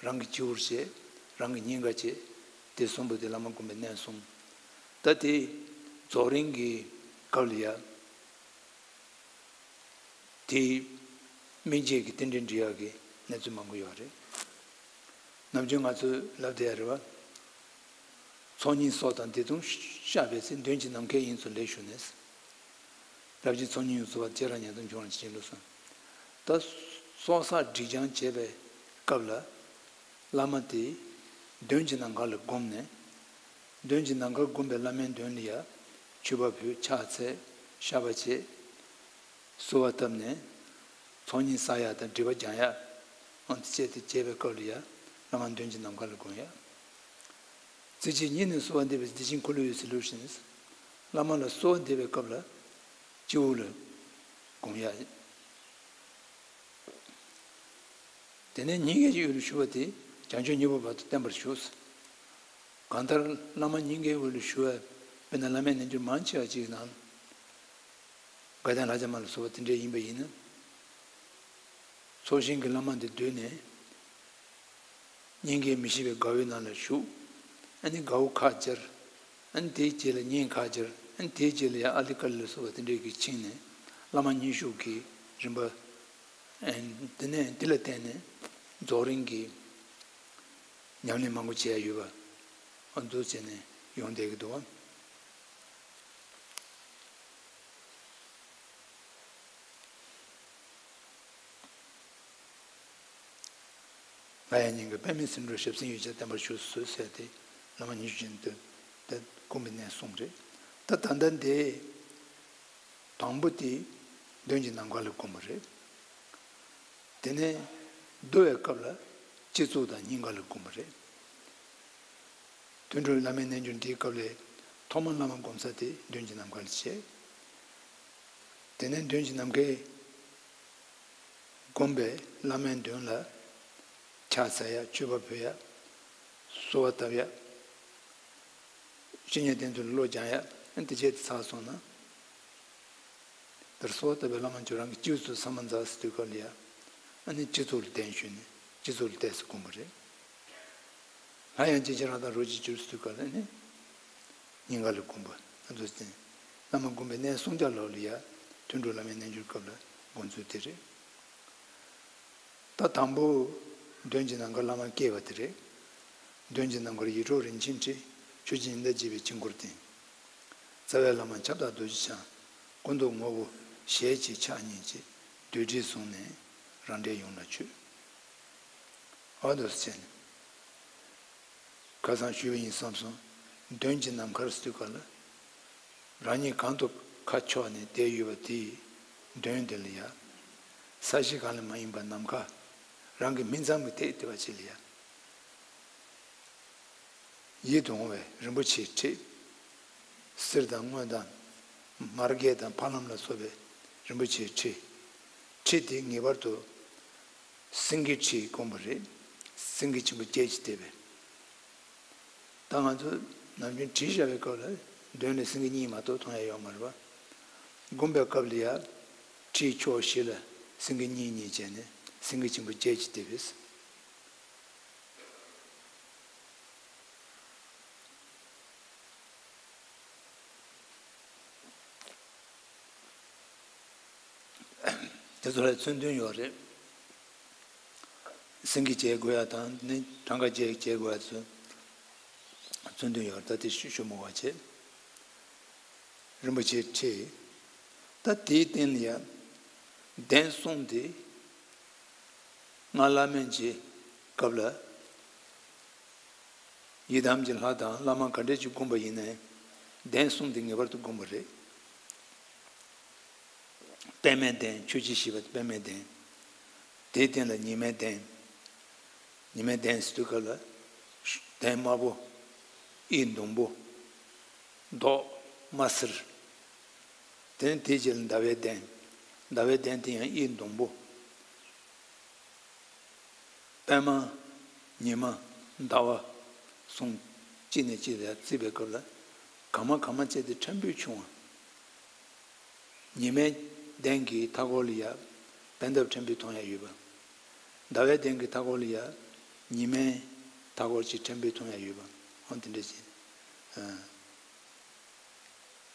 རང་གི་སྤྱི་བོར་བྱས། རང་གི་སྙིང་ག་བྱས། དེ་གསུམ་པོ་དེ་བླ་མ་བསྒོམ་པའི་གནས་གསུམ། ད་དེ་རྫོགས་རིམ་གྱི་སྐབས་ལ་ཡ། དེའི་སྨིན་བྱེད་ཀྱི་རྟེན་འབྲེལ་འགྲིག་ཡག་གི་གནས་ཚུལ་མང་པོ་ཡོད་རེད། ནམ་རྒྱུན་ང་ཚོས་ལབ་བསྡད་ཡ་རེད་བ། ཚོགས་གཉིས་སོགས་དང་དེ་དང་བཤགས་པའི་ཚེ། མདུན་གྱི་ནམ་མཁའི་དབྱིངས་སུ་ལེགས་ཞུགས་ནས། རབ་ཀྱི་ཚོགས་གཉིས་ཡོངས་སུ་རྫོགས་པ། ཅེས་རབ་ཉིད་དུ་འབྱུང་བར་བྱིན་གྱིས་རློབས་སོ། ད་སོ་སོ་སྒྲིབ་སྦྱང་བྱས་པའི་ སྐབས་ལ། བླ་མ་དེས་མདུན་གྱི་ནམ་མཁའ་ལ་བསྒོམས་ནས། མདུན་གྱི་ནམ་མཁར་བསྒོམས་པའི་བླ་མའི་མདུན་ལ་ཡ། མཆོད་པ་ཕུལ། ཕྱག་འཚལ། བཤགས་པ་བྱེད། གསོལ་བ་བཏབ་ནས། ཚོགས་གཉིས་བསགས་ཡ་དང་སྒྲིབ་པ་སྦྱང་ཡ། ཨང་དེ་བྱས་ཏེ་བྱས་པའི་སྐབས་ལ་ཡ། བླ་མ་མདུན་གྱི་ནམ་མཁའ་ལ་བསྒོམ་ཡ། ཚིགས་བཅད་གཉིས་ནས་གསོལ་བ་འདེབས་པའི་དེ་བཞིན་འཁོར་ལོའི་ཡུལ་ཟེར་ལུགས་བཞིན། བླ་མ་ལ་གསོལ་བ་འདེབས་པའི་སྐབས་ལ། སྤྱི་བོ་ལ་བསྒོམ་ཡ། དེ་ནས་སྙིང་གའི་ཡུལ་ལ་ཞུ་བ་དེ་བྱང་ཆུབ་སྙིང་པོ་བར་དུ་བརྟན་པར་ཞུ། གང་ལྟར་བླ་མ་སྙིང་གའི་ཡུལ་ལ་ཞུ་བའི། དཔེར་ན་བླ་མའི་རྣལ་འབྱོར་མང་ཆེ་བ་ཅིག་ནང་དགའ་ལྡན་ལྷ་བརྒྱ་མ་ལ་སོགས་པ་དེ་འདྲ་ཡིན་པ་ཡིན་ན། ཚོགས་ཞིང་གི་བླ་མ་འདི་བསྡུས་ནས། སྙིང་གའི་མི་ཤིགས་པའི་དགའ་བོའི་ནང་ལ་ཞུགས། ཨ་ནི་དགའ་བོ་ཁ་སྦྱར། ཨ་ནི་དེའི་རྗེས་ལ་སྙིང་ཁ་སྦྱར། ཨ་ནི་དེའི་རྗེས་ལ་ཡང་ཨ་ལི་ཀ་ལི་ལ་སོགས་པ་དེ་འདྲའི་གི་ཕྱིན་ནས། བླ་མ་མཉེས་གཤོག་གི་རིམ་པ། ཨ་ནི་དེ་ནས་དེ་ལ་བརྟེན་ནས་རྫོགས་རིམ་གྱི་ཉམས་ལེན་མང་པོ་བྱེད་ཡ་ཡོད་པ། ཨ་འདུག་བྱས་ནས་ཡོང་བསྡད་ཀྱི་འདུག་བ། ང་ཡང་སྙིང་གའི་པདྨའི་སིནྡྷུར་ཞབས་སེན་ཡོ་བྱད་བརྟན་པར་བཞུགས་སུ་གསོལ་ཟེར་ཏེ། བླ་མ་མཉེས་གཤོག་ཅན་དུ་དེ་བསྒོམ་པའི་གནས་གསུམ་རེད། ད་ད་ལྟ་འདི་དང་པོ་དེ་མདུན་གྱི་ནམ་མཁའ་ལ་བསྒོམ་པ་རེད། དེ་ནས་བསྡུ་བའི་སྐབས་ལ་སྤྱི་གཙུག་དང་སྙིང་ག་ལ་བསྒོམ་པ་རེད། དོན་གྲུབ་བླ་མའི་རྣལ་འབྱོར་འདིའི་སྐབས་ལས་ཐོག་མར་བླ་མ་བསྒོམ་ས་དེ་མདུན་གྱི་ནམ་མཁའ་ལ་བྱས། དེ་ནས་མདུན་གྱི་ནམ་མཁའི་བསྒོམས་པའི་བླ་མའི་མདུན་ལ་ཕྱག་འཚལ་ཡ། མཆོད་པ་ཕུལ་ཡ། གསོལ་བ་བཏབ་ཡ། བཤེས་གཉེན་བསྟེན་ཚུལ་བློ་སྦྱང་ཡ། ཨ་ནི་དེ་བྱས་ཏེ་ཚར་སོང་ན། དེར་གསོལ་བ་བཏབ་པའི་བླ་མ་མཆོག་རང་གི་སྤྱི་གཙུག་ས་མ་འཛག་ཟེར་དུས་སྐབས་ལ་ཡ། ཨ་ནི་སྤྱི་གཙུག་ལ་གདན་ཞུས་ནས་སྤྱི་གཙུག་ལ་བལྟས་སུ་བསྒོམ་པ་རེད། སླར་ཡང་ཅི་བྱེད་རང་དང་རོ་གཅིག་གྱུར་ཟེར་དུས་སྐབས་ལ་ནི། སྙིང་ག་ལ་བསྒོམ་པ། ཨ་འདུག་སེ། བླ་མ་བསྒོམ་པའི་གནས་སུམ་བརྒྱ་ལོ་ལ་ཡ། དོན་གྲུབ་བླ་མའི་རྣལ་འབྱོར་སྐབས་ལ་བསྒོམ་ཚུལ་དེ་རེད། ད་དང་པོ། མདུན་གྱི་ནམ་མཁར་བླ་མ་བསྐྱེད་པ་དེ་རེད། མདུན་གྱི་ནམ་མཁར་ཡིད་འཕྲོག་རིན་ཆེན་ཁྲི། ཆོས་ཀྱི་ཉི་ཟླ་བརྗིད་པའི་དཀྱིལ་འཁོར་སྟེང་། རྩ་བའི་བླ་མ་ཁྱབ་བདག་རྡོ་རྗེ་འཆང་། སྐུ་མདོག་སྔོ་པོ་ཞལ་གཅིག་ཕྱག་གཉིས་ཀྱིས། བདུད་དགྲ་བཟུང་ནས་རང་འདྲའི་ཡུམ་ལ་མཆོད། ཨ་འདུག་སེ་བྱས་ནས། ཁ་སང་ཞུས་པ་ཡིན་བསམ་སོང་། མདུན་གྱི་ནམ་མཁར་ཟེར་དུས་སྐབས་ལ། རང་ཉིད་གང་དུ་ཁ་ཕྱོགས་ནས་བསྡད་ཡོད་པ་དེའི་མདུན་དེ་ལ་ཡ། ས་གཞི་གང་ལ་མ་ཡིན་པ་ནམ་མཁའ། རང་གི་སྨིན་མཚམས་ཀྱི་ཐད་དེ་བ་ཅིག་ལ་ཡ། ཡིད་དུ་འོང་བའི་རིན་པོ་ཆེའི་ཁྲི། གསེར་དང་དངུལ་དང་། མར་གད་དང་ཕ་ལམ་ལ་སོགས་པའི་རིན་པོ་ཆེའི་ཁྲི། ཁྲི་དེ་ངེས་པར་དུ་སེང་གེའི་ཁྲིས་བསྒོམས་པ་རེད། སེང་གེ་ཆེན་པོ་བརྒྱད་ཀྱིས་བཏེགས་པའི། ད་ང་ཚོ་ནམ་རྒྱུན་བྲིས་བཞག་པའི་སྐབས་ལ་མདུན་ལ་སེང་གེ་གཉིས་མ་གཏོགས་མཐོང་ཡ་ཡོད་མ་རེད་པ། བསྒོམ་པའི་སྐབས་ལ་ཡ། ཁྲིའི་ཕྱོགས་བཞི་ལ་སེང་གེ་གཉིས་གཉིས་བྱས་ནས་སེང་གེ་ཆེན་པོ་བརྒྱད་ཀྱིས་བཏེགས་པས། དེ་ཚོ་ལ་མཚོན་དོན་ཡོད་རེད། སེང་གེ་བྱེད་དགོས་ཡ་དང་ནི་གྲངས་ཀ་བྱེད་བྱེད་དགོས་ཡ་ཚོ་མཚོན་དོན་ཡོད་རེད། ད་དེ་ཞུ་ཞུ་མི་དགོས་པ་བྱེད། རིན་པོ་ཆེའི་ཁྲི། ད་དེའི་སྟེང་ལ་ཡ། གདན་གསུམ་དེ། སྔགས་བླ་མེད་ཀྱི་སྐབས་ལ། ཡི་དམ་གྱི་ལྷ་དང་བླ་མ་ག་འདྲས་ཅིག་བསྒོམས་པ་ཡིན་ནའི། གདན་གསུམ་དེ་ངེས་པར་དུ་བསྒོམ་དགོས་རེད། པདྨའི་གདན། ཆོས་ཀྱི་ཞི་བ་པདྨའི་གདན། དེའི་སྟེང་ལ་ཉི་མའི་གདན། ཉི་མའི་གདན་ཟེར་དུས་སྐབས་ལ། གདན་དམར་པོ། དབུས་ཟླུམ་པོ། མདོག་དམར་སེར། དེ་ནས་དེའི་རྗེས་ལ་ཟླ་བའི་གདན། ཟླ་བའི་གདན་དེ་ཡང་དབུས་ཟླུམ་པོ། པདྨ། ཉི་མ། ཟླ་བ། གསུམ། གཅིག་ནས་གཅིག་ལ་བརྩིས་པའི་སྐབས་ལ། གང་མ་གང་མ་བྱས་ཏེ་ཕྲན་བུ་ཆུང་བ། ཉི་མའི་གདན་གྱི་མཐའ་སྐོར་ལ་ཡ། པད་འདབ་ཕྲན་བུ་མཐོང་ཡ་ཡོད་པ། ཟླ་བའི་གདན་གྱི་མཐའ་སྐོར་ལ་ཡ། ཉི་མའི་མཐའ་སྐོར་གྱི་ཕྲན་བུ་མཐོང་ཡ་ཡོད་པ། འོ་དེ་འདྲ་ཞིག་ཨ།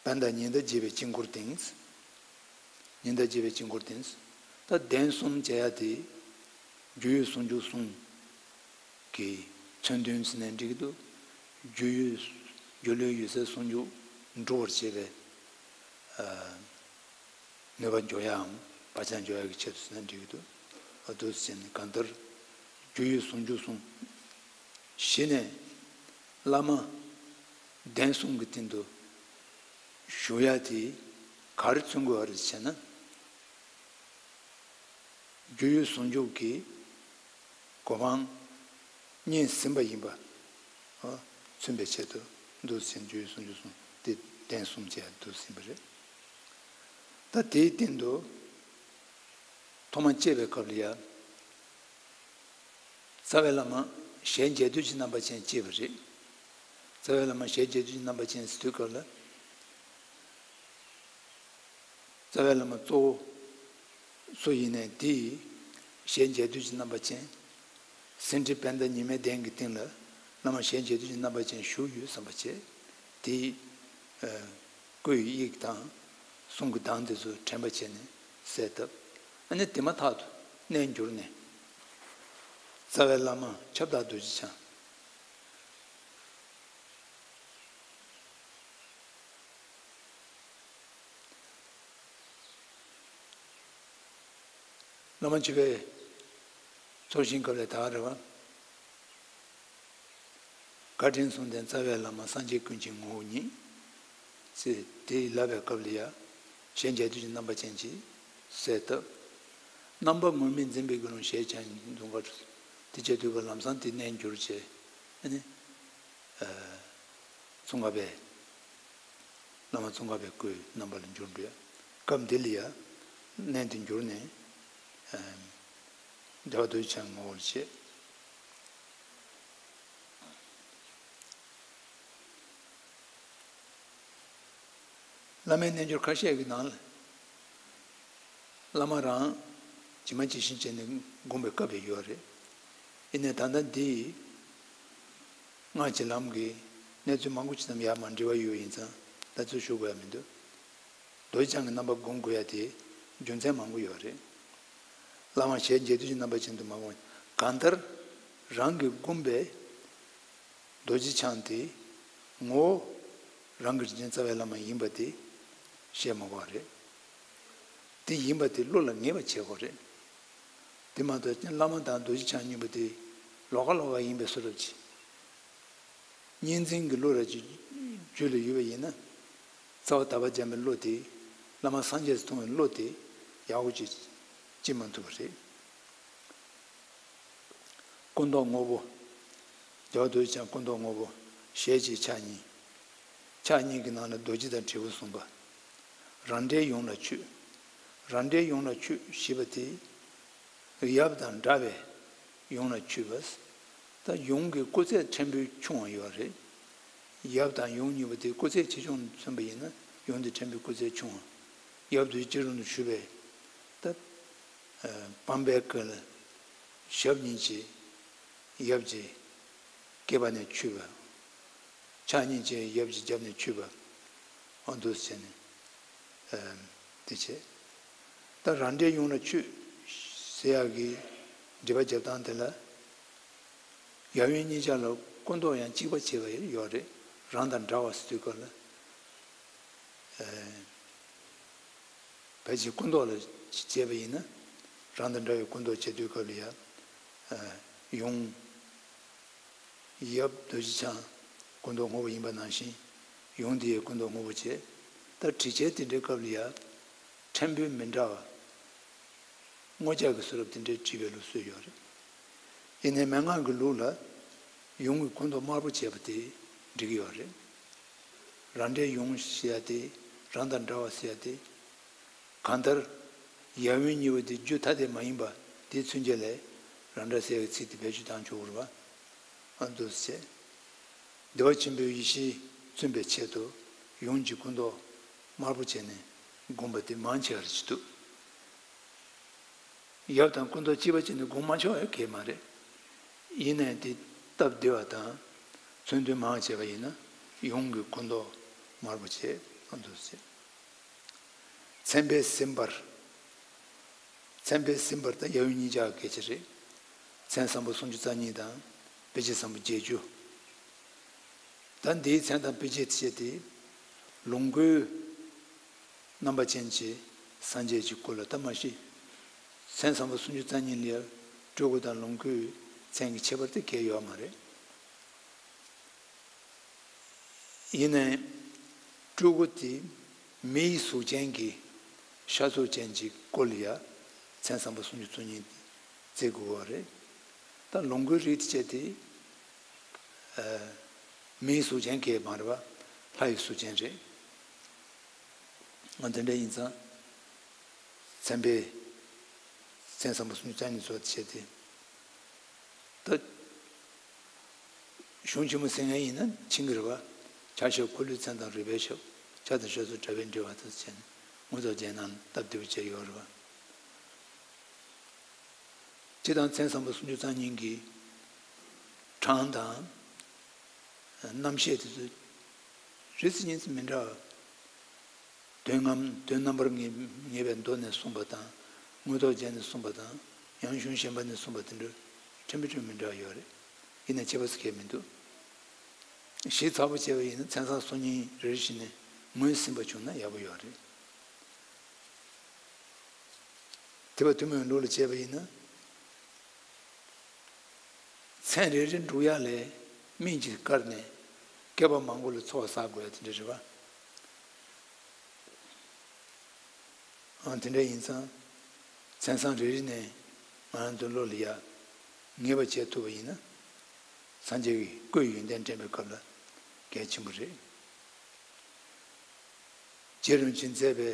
པད་འདབ་ཉི་ཟླ་བརྗིད་པའི་དཀྱིལ་འཁོར་སྟེང་། ཉི་ཟླ་བརྗིད་པའི་དཀྱིལ་འཁོར་སྟེང་། ད་གདན་གསུམ་བྱེད་ཡ་དེ། སྒྱུ་ཡུལ་ཟུང་འཇུག་གསུམ་གྱི་མཚོན་དོན་ཟེར་ནའི་འགྲིག་གི་འདུག་སྒྱུ་ཡུལ། སྒྱུ་ལུས་ཡུལ་སའི་ཟུང་འཇུག་འགྲུབ་པར་བྱེད་པའི། ཨ། ནུས་པ་འཇོག་ཡའམ་བག་ཆགས་འཇོག་ཡ་གི་ཆེད་དུ་ཟེར་ན་འགྲིག་གི་འདུག་ཨ། འདུག་སེ་བྱས་ནས་གང་ལྟར། རྒྱུ་ཡོད་ཟུང་འཇུག་གསུམ། གཞི་ནས་བླ་མ་གདན་གསུམ་གྱི་སྟེང་དུ་བཞུགས་ཡ་དེ་ག་རེ་མཚོན་དགོས་པ་རེད་ཟེར་ན། རྒྱུ་ཡོད་ཟུང་འཇུག་གི་གོ་འཕང་བརྙེས་ཟིན་པ་ཡིན་པ། ཨ། མཚོན་པའི་ཆེད་དུ་འདུག་ཟེར། རྒྱུ་ཡོད་ཟུང་འཇུག་གསུམ་དེ་གདན་གསུམ་བཅས་འདུག་ཟིན་པ་རེད། ད་དེའི་སྟེང་དུ་ཐོག་མ་སྐྱེས་པའི་སྐབས་ལ་ཡ། རྩ་བའི་བླ་མ་ཞལ་མཇལ་དུས་ཀྱི་རྣམ་པ་ཅན་སྐྱེས་པ་རེད། རྩ་བའི་བླ་མ་ཞལ་མཇལ་དུས་ཀྱི་རྣམ་པ་ཅན་ཟེར་དུས་སྐབས་ལ། རྩ་བའི་བླ་མ་གཙོ་བོ་སུ་ཡིན་ནའི་དེས་ཞལ་མཇལ་དུས་ཀྱི་རྣམ་པ་ཅན། ཟིན་བྲིས་པད་ཟླ་ཉི་མའི་གདན་གྱི་སྟེང་ལ་བླ་མ་ཞལ་མཇལ་དུས་ཀྱི་རྣམ་པ་ཅན་བཞུགས་ཡོད་བསམ་པ་བྱས། དེས་ཨ་སྐུའི་དབྱིག་དང་གསུང་གི་གདངས་དེ་ཚོ་དྲན་པ་བྱས་ནས་གསལ་བཏབ། ཨ་ནི་དེ་མ་ཐག་ཏུ་གནས་འགྱུར་ནས། རྩ་བའི་བླ་མ་ཁྱབ་བདག་རྡོ་རྗེ་འཆང་། བླ་མ་མཆོད་པའི་ཚོགས་ཞིང་སྐབས་ལས་ད་རེ་བ། བཀའ་དྲིན་གསུམ་ལྡན་རྩ་བའི་བླ་མ་སངས་རྒྱས་ཀུན་གྱི་ངོ་བོ་ཉིད། ཅེས་དེ་ལབ་པའི་སྐབས་ལ་ཡ། ཞལ་མཇལ་དུས་ཀྱི་རྣམ་པ་ཅན་གྱིས་གསལ་བཏབ། རྣམ་པ་ངུར་སྨྲིག་འཛིན་པའི་དགེ་སློང་ཞེས་བྱ་ཡི་འདུན་པར། དེ་བྱས་དུས་ཀྱི་ལམ་སང་དེ་གནས་འགྱུར་བྱས། ཨ་ནི། ཨ། ཙོང་ཁ་པའི། བླ་མ་ཙོང་ཁ་པའི་སྐུའི་རྣམ་པ་ལ་འགྱུར་འགྲོ་ཡ། སྐབས་འདི་ལ་ཡ། གནས་འདི་འགྱུར་ནས། ཨ། རྒྱལ་བ་རྡོ་རྗེ་འཆང་ངོ་བོར་བྱས། བླ་མའི་རྣལ་འབྱོར་ཁ་ཤས་ཀྱི་ནང་ལ། བླ་མ་རང་ཇི་མ་ཇི་བཞིན་བྱས་ནས་བསྒོམ་པའི་སྐབས་ཡང་ཡོད་རེད། ཡིན་ནའི་ད་ལྟ་འདི་སྔགས་ཀྱི་ལམ་གྱི་གནས་ཚུལ་མང་པོ་ཅིག་ཙམ་ཡར་མར་འབྲེལ་བ་ཡོད་ཡིན་ཙང་ད་ཚོད་ཞུ་དགོས་ཡ་མི་འདུག་རྡོ་རྗེ་འཆང་གི་རྣམ་པ་བསྒོམ་དགོས་ཡ་དེ་རྒྱུ་མཚན་མང་པོ་ཡོད་རེད། བླ་མ་ཞལ་མཇལ་དུས་ཀྱི་རྣམ་པ་ཅན་དུ་མ་བསྒོམ། གང་ལྟར་རང་གིས་བསྒོམས་པའི་རྡོ་རྗེ་འཆང་དེ་ངོ་བོ་རང་གི་རིན་ཆེན་རྩ་བའི་བླ་མ་ཡིན་པ་དེ་བཤད་མ་དགོས་པ་རེད། དེ་ཡིན་པ་དེ་བློ་ལ་ངེས་པ་བྱེད་དགོས་རེད། དེ་མ་གཏོགས་བླ་མ་དང་རྡོ་རྗེ་འཆང་གཉིས་པོ་དེ་ལོགས་ཀ་ལོགས་ཀ་ཡིན་པའི་བཟོ་འདྲ་ཅིག་གཉིས་འཛིན་གྱི་བློ་ར་ཅིག་རྒྱུད་ལ་ཡོད་པ་ཡིན་ན། རྩ་བ་དག་པ་འཇམ་པའི་བློ་དེ། བླ་མ་སངས་རྒྱས་སུ་མཐོང་བའི་བློ་དེ་ཡག་པོ་ཅིག་སྐྱེ་མ་ཐུབ་པ་རེད། སྐུ་མདོག་སྔོ་པོ། རྒྱལ་བ་རྡོ་རྗེ་འཆང་སྐུ་མདོག་སྔོ་པོ། ཞལ་གཅིག་ཕྱག་གཉིས། ཕྱག་གཉིས་ཀྱི་ནང་ལ་རྡོ་རྗེ་དང་དྲིལ་བུ་གསུངས་པ། རང་འདྲའི་ཡུམ་ལ་མཆོད། རང་འདྲའི་ཡུམ་ལ་མཆོད་ཞེས་པ་དེ། ཡབ་དང་འདྲ་བའི་ཡུམ་ལ་མཆོད་པ། ད་ཡུམ་གྱི་སྐུ་ཚད་ཕྲན་བུ་ཆུང་བ་ཡོད་རེད། ཡབ་དང་ཡུམ་གཉིས་པོ་དེ་སྐུ་ཚད་ཆེ་ཆུང་མཚོན་པ་ཡིན་ན་ཡུམ་དེ་ཕྲན་བུ་སྐུ་ཚད་ཆུང་བ། ཡབ་དེ་སྤྱི་རོལ་དུ་བཞུགས་པའི། ད་ཨ་པམ་པའི་སྐུ་ལ་ཞབས་གཉིས་ཀྱིས་ཡབ་ཀྱི་སྐེད་པ་ནས་འཁྱུད་པ། ཕྱག་གཉིས་ཀྱིས་ཡབ་ཀྱི་རྒྱབ་ནས་འཁྱུད་པ། ཨ་འདུག་སེ་བྱས་ནས་ཨ་དེ་བྱས། ད་རང་འདྲའི་ཡུམ་ལ་མཆོད་ཟེར་ཡག་གི་འགྲེལ་པ་རྒྱབ་སྟངས་དེ་ལ། ཡབ་ཡུམ་གཉིས་ཆ་ལ་སྐུ་མདོག་ཡང་གཅིག་པ་བྱས་པ་ཡོད་རེད། རང་དང་འདྲ་བ་ཟེར་དུས་སྐབས་ལ། ཨ། ཕལ་ཆེར་སྐུ་མདོག་ལ་བྱས་པ་ཡིན་ན། རང་དང་འདྲ་བའི་སྐུ་མདོག་བྱེད་དུས་སྐབས་ལ་ཡ། ཨ། ཡུམ། ཡབ་རྡོ་རྗེ་འཆང་སྐུ་མདོག་སྔོ་པོ་ཡིན་པ་ནང་བཞིན། ཡུམ་དེ་ཡི་སྐུ་མདོག་སྔོ་པོ་བྱས། ད་བྲིས་ཆས་དེ་འདྲའི་སྐབས་ལ་ཡ། ཕྲན་བུ་མི་འདྲ་བ། སྔོ་ལྗང་གི་བཟོ་འདྲ་དེ་འདྲའི་བྲིས་པའི་ལུགས་སྲོལ་ཡོད་རེད། ཡིན་ནའི་མན་ངག་གི་ལུགས་ལ་ཡུམ་གྱི་སྐུ་མདོག་དམར་པོ་བྱས་པ་དེ་འགྲིག་གི་ཡོད་རེད། རང་འདྲའི་ཡུམ་ཟེར་ཡ་དེ། རང་དང་འདྲ་བ་ཟེར་ཡ་དེ། གང་ལྟར་ཡབ་ཡུམ་གཉིས་པོ་དེ་རྒྱུ་ཐ་དད་མ་ཡིན་པ་དེའི་མཚོན་བྱེད་ལས་རང་འདྲ་ཟེར་བའི་ཚིག་དེ་བེད་སྤྱོད་བཏང་ཆོག་གི་རེད་པ། ཨ་འདུག་སེ་བྱས། བདེ་བ་ཆེན་པོའི་ཡེ་ཤེས་མཚོན་པའི་ཆེད་དུ་ཡུམ་གྱི་སྐུ་མདོག་དམར་པོ་བྱས་ནས་བསྒོམ་པ་དེ་མང་ཆེ་བ་རེ་ཞིག་འདུག་ཡབ་དང་སྐུ་མདོག་གཅིག་པ་བྱས་ནས་བསྒོམ་མ་ཆོག་ཡ་གང་ཡང་མ་རེད། ཡིན་ནའི་དེ་སྟབས་བདེ་བ་དང་མཚོན་དོན་མང་བྱས་པ་ཡིན་ན་ཡུམ་གྱི་སྐུ་མདོག་དམར་པོ་བྱས། ཨ་འདུག་སེ་བྱས། མཚན་དཔེ་ཟིན་པར། མཚན་དཔེ་ཟིན་པར་ད་ཡབ་ཡུམ་གཉིས་ཆ་གི་སྐད་ཆ་རེད། མཚན་བཟང་པོ་སུམ་ཅུ་རྩ་གཉིས་དང་དཔེ་བྱད་བཟང་པོ་བརྒྱད་ཅུ། ད་འདིའི་མཚན་དང་དཔེ་བྱད་བྱས་ཏེ། ལོངས་སྐུའི་རྣམ་པ་ཅན་གྱི་སངས་རྒྱས་ཀྱི་སྐུ་ལ་ད་མ་གཞི། མཚན་བཟང་པོ་སུམ་ཅུ་རྩ་གཉིས་ལ་ཡ་སྤྲུལ་སྐུ་དང་ལོངས་སྐུའི་ མཚན་གྱི་ཁྱད་པར་དེ་གལ་ཡོད་མ་རེད། ཡིན་ནའི་སྤྲུལ་སྐུ་དེ་མི་ཡི་གཟུགས་ཅན་གྱི་ཤ་གཟུགས་ཅན་གྱི་སྐུ་ལ་ཡ་མཚན་བཟང་པོ་སུམ་ཅུ་རྩ་གཉིས་བརྩི་དགོས་པ་རེད། ད་ལོངས་སྐུའི་རིགས་དེ་བྱས་ཏེ་མི་ཡི་གཟུགས་ཅན་གྱི་མ་རེད་པ། ལྷ་ཡི་གཟུགས་ཅན་རེད། ང་དེ་འདྲ་ཡིན་ཙང་མཚན་དཔེ་མཚན་བཟང་པོ་སུམ་ཅུ་རྩ་གཉིས་ཚོ་བྱས་ཏེ། ད་གཞུང་ཆེན་མོ་གསན་མཁན་ཡིན་ན་ཤེས་ཀྱི་རེད་པ། ཆ་ཤས་འཁོར་ལོའི་མཚན་དང་རིགས་པའི་ཞབས། ཆ་དང་ཤ་གཟུགས་འདྲ་བའི་འབྲེལ་བ་དང་བཅས་ནས་དངོས་རྫོགས་རྒྱན་རྣམས་སྟབས་བདེ་པོ་བྱས་ཡོད་རེད་པ། སྤྱིར་བཏང་མཚན་བཟང་པོ་སུམ་ཅུ་རྩ་གཉིས་ཀྱི་གྲངས་དང་རྣམ་བཤད་དེ་ཚོ་རེ་ཟུང་གཉིས་ཙམ་མི་འདྲ་བ། དོན་ངམ་དོན་རྣམ་པར་ངེས་ངེས་པའི་མདོ་ནས་གསུངས་པ་དང་། དངོས་ཐོག་རྒྱན་ནས་གསུངས་པ་དང་། ཡང་གཞུང་གཞན་པ་ནས་གསུངས་པ་དེ་འདྲ་ཕྲན་བུ་ཅུང་མི་འདྲ་བ་ཡོད་རེད། ཡིན་ན་ཁྱད་པར་ཟེར་མཁན་མི་འདུག། ཞིབ་ཚགས་པོ་བྱས་པ་ཡིན་ན་མཚན་བཟང་སོ་གཉིས་རེ་རེ་བཞིན་ནས་ངོས་ཟིན་པ་བྱུང་ན་ཡག་པོ་ཡོད་རེད། ཐེག་པ་ཐུན་མོང་གི་ལུགས་ལ་བྱས་པ་ཡིན་ན། མཚན་རེ་རེ་འབྲུག་ཡ་ལས་སྨན་གྱིས་བཀར་ནས་བསྐལ་པ་མང་པོ་ལ་ཚོགས་བསགས་དགོས་ཡ་དེ་འདྲ་རེད་པ། ཨང་། དེ་འདྲ་ཡིན་ཙང་མཚན་བཟང་རེ་རེ་ནས་ང་རང་ཚོའི་བློ་ལ་ཡ་ངེས་པ་བྱེད་ཐུབ་པ་ཡིན་ན། སངས་རྒྱས་ཀྱི་སྐུའི་ཡོན་ཏན་དྲན་པའི་སྐབས་ལ་གལ་ཆེན་པོ་རེད། རྗེ་རིན་ཆེན་མཛད་པའི་